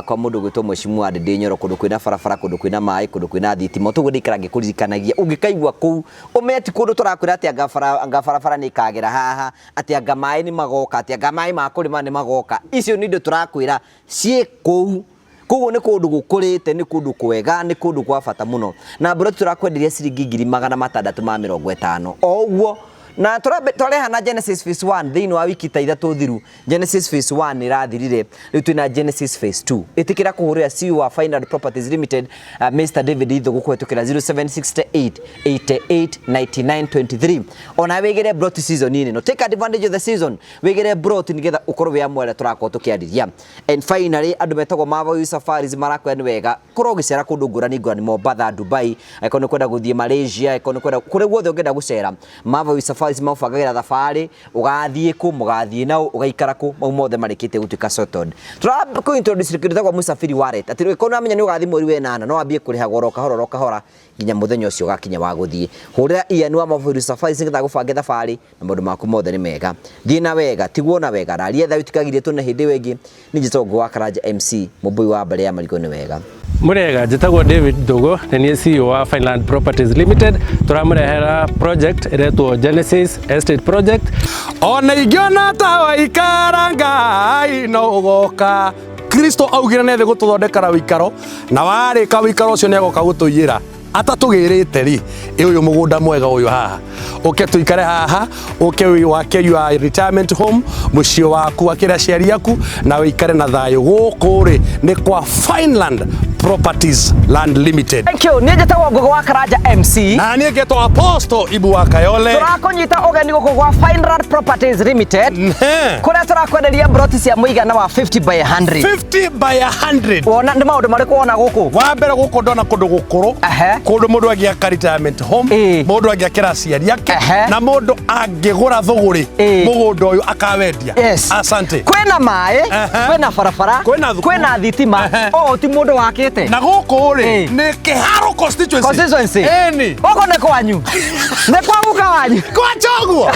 kwa mũndũ gwĩtwo Mheshimiwa Ndĩndĩ Nyoro, kũndũ kwĩna barabara, kũndũ kwĩna maĩ, kũndũ kwĩna thitima. Toguo ndĩikara ngĩkũririkanagia ũngĩkaigua kũu ũmenye ti kũndũ tũrakwĩra atĩ anga barabara nĩ ĩkagera haha, atĩ anga maĩ nĩ magoka, atĩ anga maĩ ma kũrĩma nĩ magoka. Icio nĩ indo tũrakwĩra ciĩ kũu. Koguo nĩ kũndũ gũkũrĩte, nĩ kũndũ kwega, nĩ kũndũ kwa bata mũno. Na mburoti tũrakwenderia ciringi 650,000 o ũguo. Na twareha na Genesis Phase 1 thĩinĩ wa wiki ta 3 thiru. Genesis Phase 1 nĩ ĩrathirire, rĩu twĩna Genesis Phase 2. Ĩtĩkĩra kũhũrĩra CEO wa Fineland Properties Limited, Mr David Ithugu kũhetũkĩra 0768 88 99 23. Ona wĩgĩre mburoti season ĩno, take advantage of the season, wĩgĩre mburoti nĩgetha ũkorwo wĩ amwe arĩa tũrakorwo tũkĩarĩria. And finally andũ metagwo Marvel Safaris marakwĩra nĩ wega korwo ũgĩcera kũndũ ngũrani ngũrani, Mombatha, Dubai, angĩkorwo nĩ kwenda gũthiĩ Malaysia, angĩkorwo nĩ kwenda kũrĩa guothe ũngĩenda gũcera, Marvel Safaris mabangagĩra thabarĩ, ũgathiĩ kũ, mũgathiĩ nao, ũgaikara kũ, mau mothe marĩkĩtie gũtuĩka sorted. Tũrakũ introduce kĩndũ gĩtagwo Musafiri Wallet, atĩ ũngĩkorwo nĩwamenya nĩ ũgathiĩ mweri wa ĩnana, no wambie kũrĩha oro kahora oro kahora nginya mũthenya ũcio ũgakinya wa gũthiĩ. Hũrĩra Ian wa Marvel Safaris nĩgetha agũbange thabarĩ na maũndũ maku mothe nĩ mega. Thiĩ na wega, tigwo na wega, raria thayũ tikagirie tũne hĩndĩ ĩyo ĩngĩ. Niĩ njĩtagwo Ngũgĩ wa Karanja MC, mũmbũi wa mbarĩ ya Marigũ nĩ wega. Murega, njĩtagwo David Ndugu, nĩ niĩ CEO wa Fineland Properties Limited. Tũramũrehera project ĩretwo Genesis Estate Project. Ona ingĩona ta waikara Ngai no ũgoka. Kristo augire nĩ thĩ gũtũthondekera wĩikaro, na warĩka wĩikaro ũcio nĩ agoka gũtũiyĩra. Atatũgĩrĩte rĩ, ĩ ũyũ mũgũnda mwega ũyũ haha, ũke tũikare haha, ũke wake your retirement home, mũciĩ waku wakĩre aciari aku na wĩikare na thayũ. Gũkũ rĩ nĩ kwa Fineland Properties Land Limited. Thank you. Niĩ njĩtagwo Ngũgĩ wa Karanja MC. Na niĩ ngetwo Apostle Ibu wa Kayole. Tũrakũnyita ũgeni gũkũ gwa Fineland Properties Limited kũrĩa tũrakwenderia mburoti cia mũigana wa 50 by 100. 50 by 100. Wona nĩ maũndũ marĩkũ wona gũkũ? Wa mbere gũkũ ndona kũndũ gũkũrũ, kũndũ mũndũ angĩaka retirement home, mũndũ angĩakĩra aciari ake, na mũndũ angĩgũra thũgũrĩ mũgũnda ũyũ akawendia. Asante. Kwĩna maĩ, kwĩna barabara, kwĩna thitima, ũũ ti mũndũ wakĩte. Na gũkũ rĩ nĩ Kĩharo constituency. Constituency. Ĩni. Gũkũ nĩ kwanyu. Nĩ kwa guka wanyu. Kwa Choguo.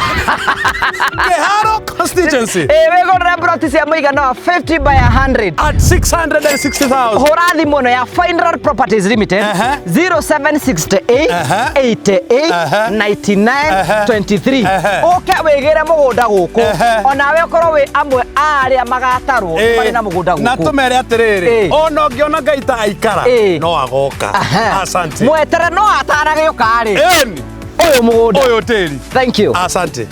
Kĩharo constituency. Ĩ wĩgũrĩre mburoti cia mũigana wa 50 by 100 at 660,000. Hũra thimũ ĩno ya Fineland Properties Limited 0768 88 99 23. Ũke wĩgĩre mũgũnda gũkũ, onawe ũkorwo wĩ amwe a arĩa magatarwo marĩ na mũgũnda gũkũ. Na tũmere atĩrĩrĩ, ona ũngĩona Ngai ta aikara no agoka. Asante. Mwetere no ataragĩũka rĩ. Ĩni. Ũyũ mũgũnda. Ũyũ tĩri. Thank you. Asante.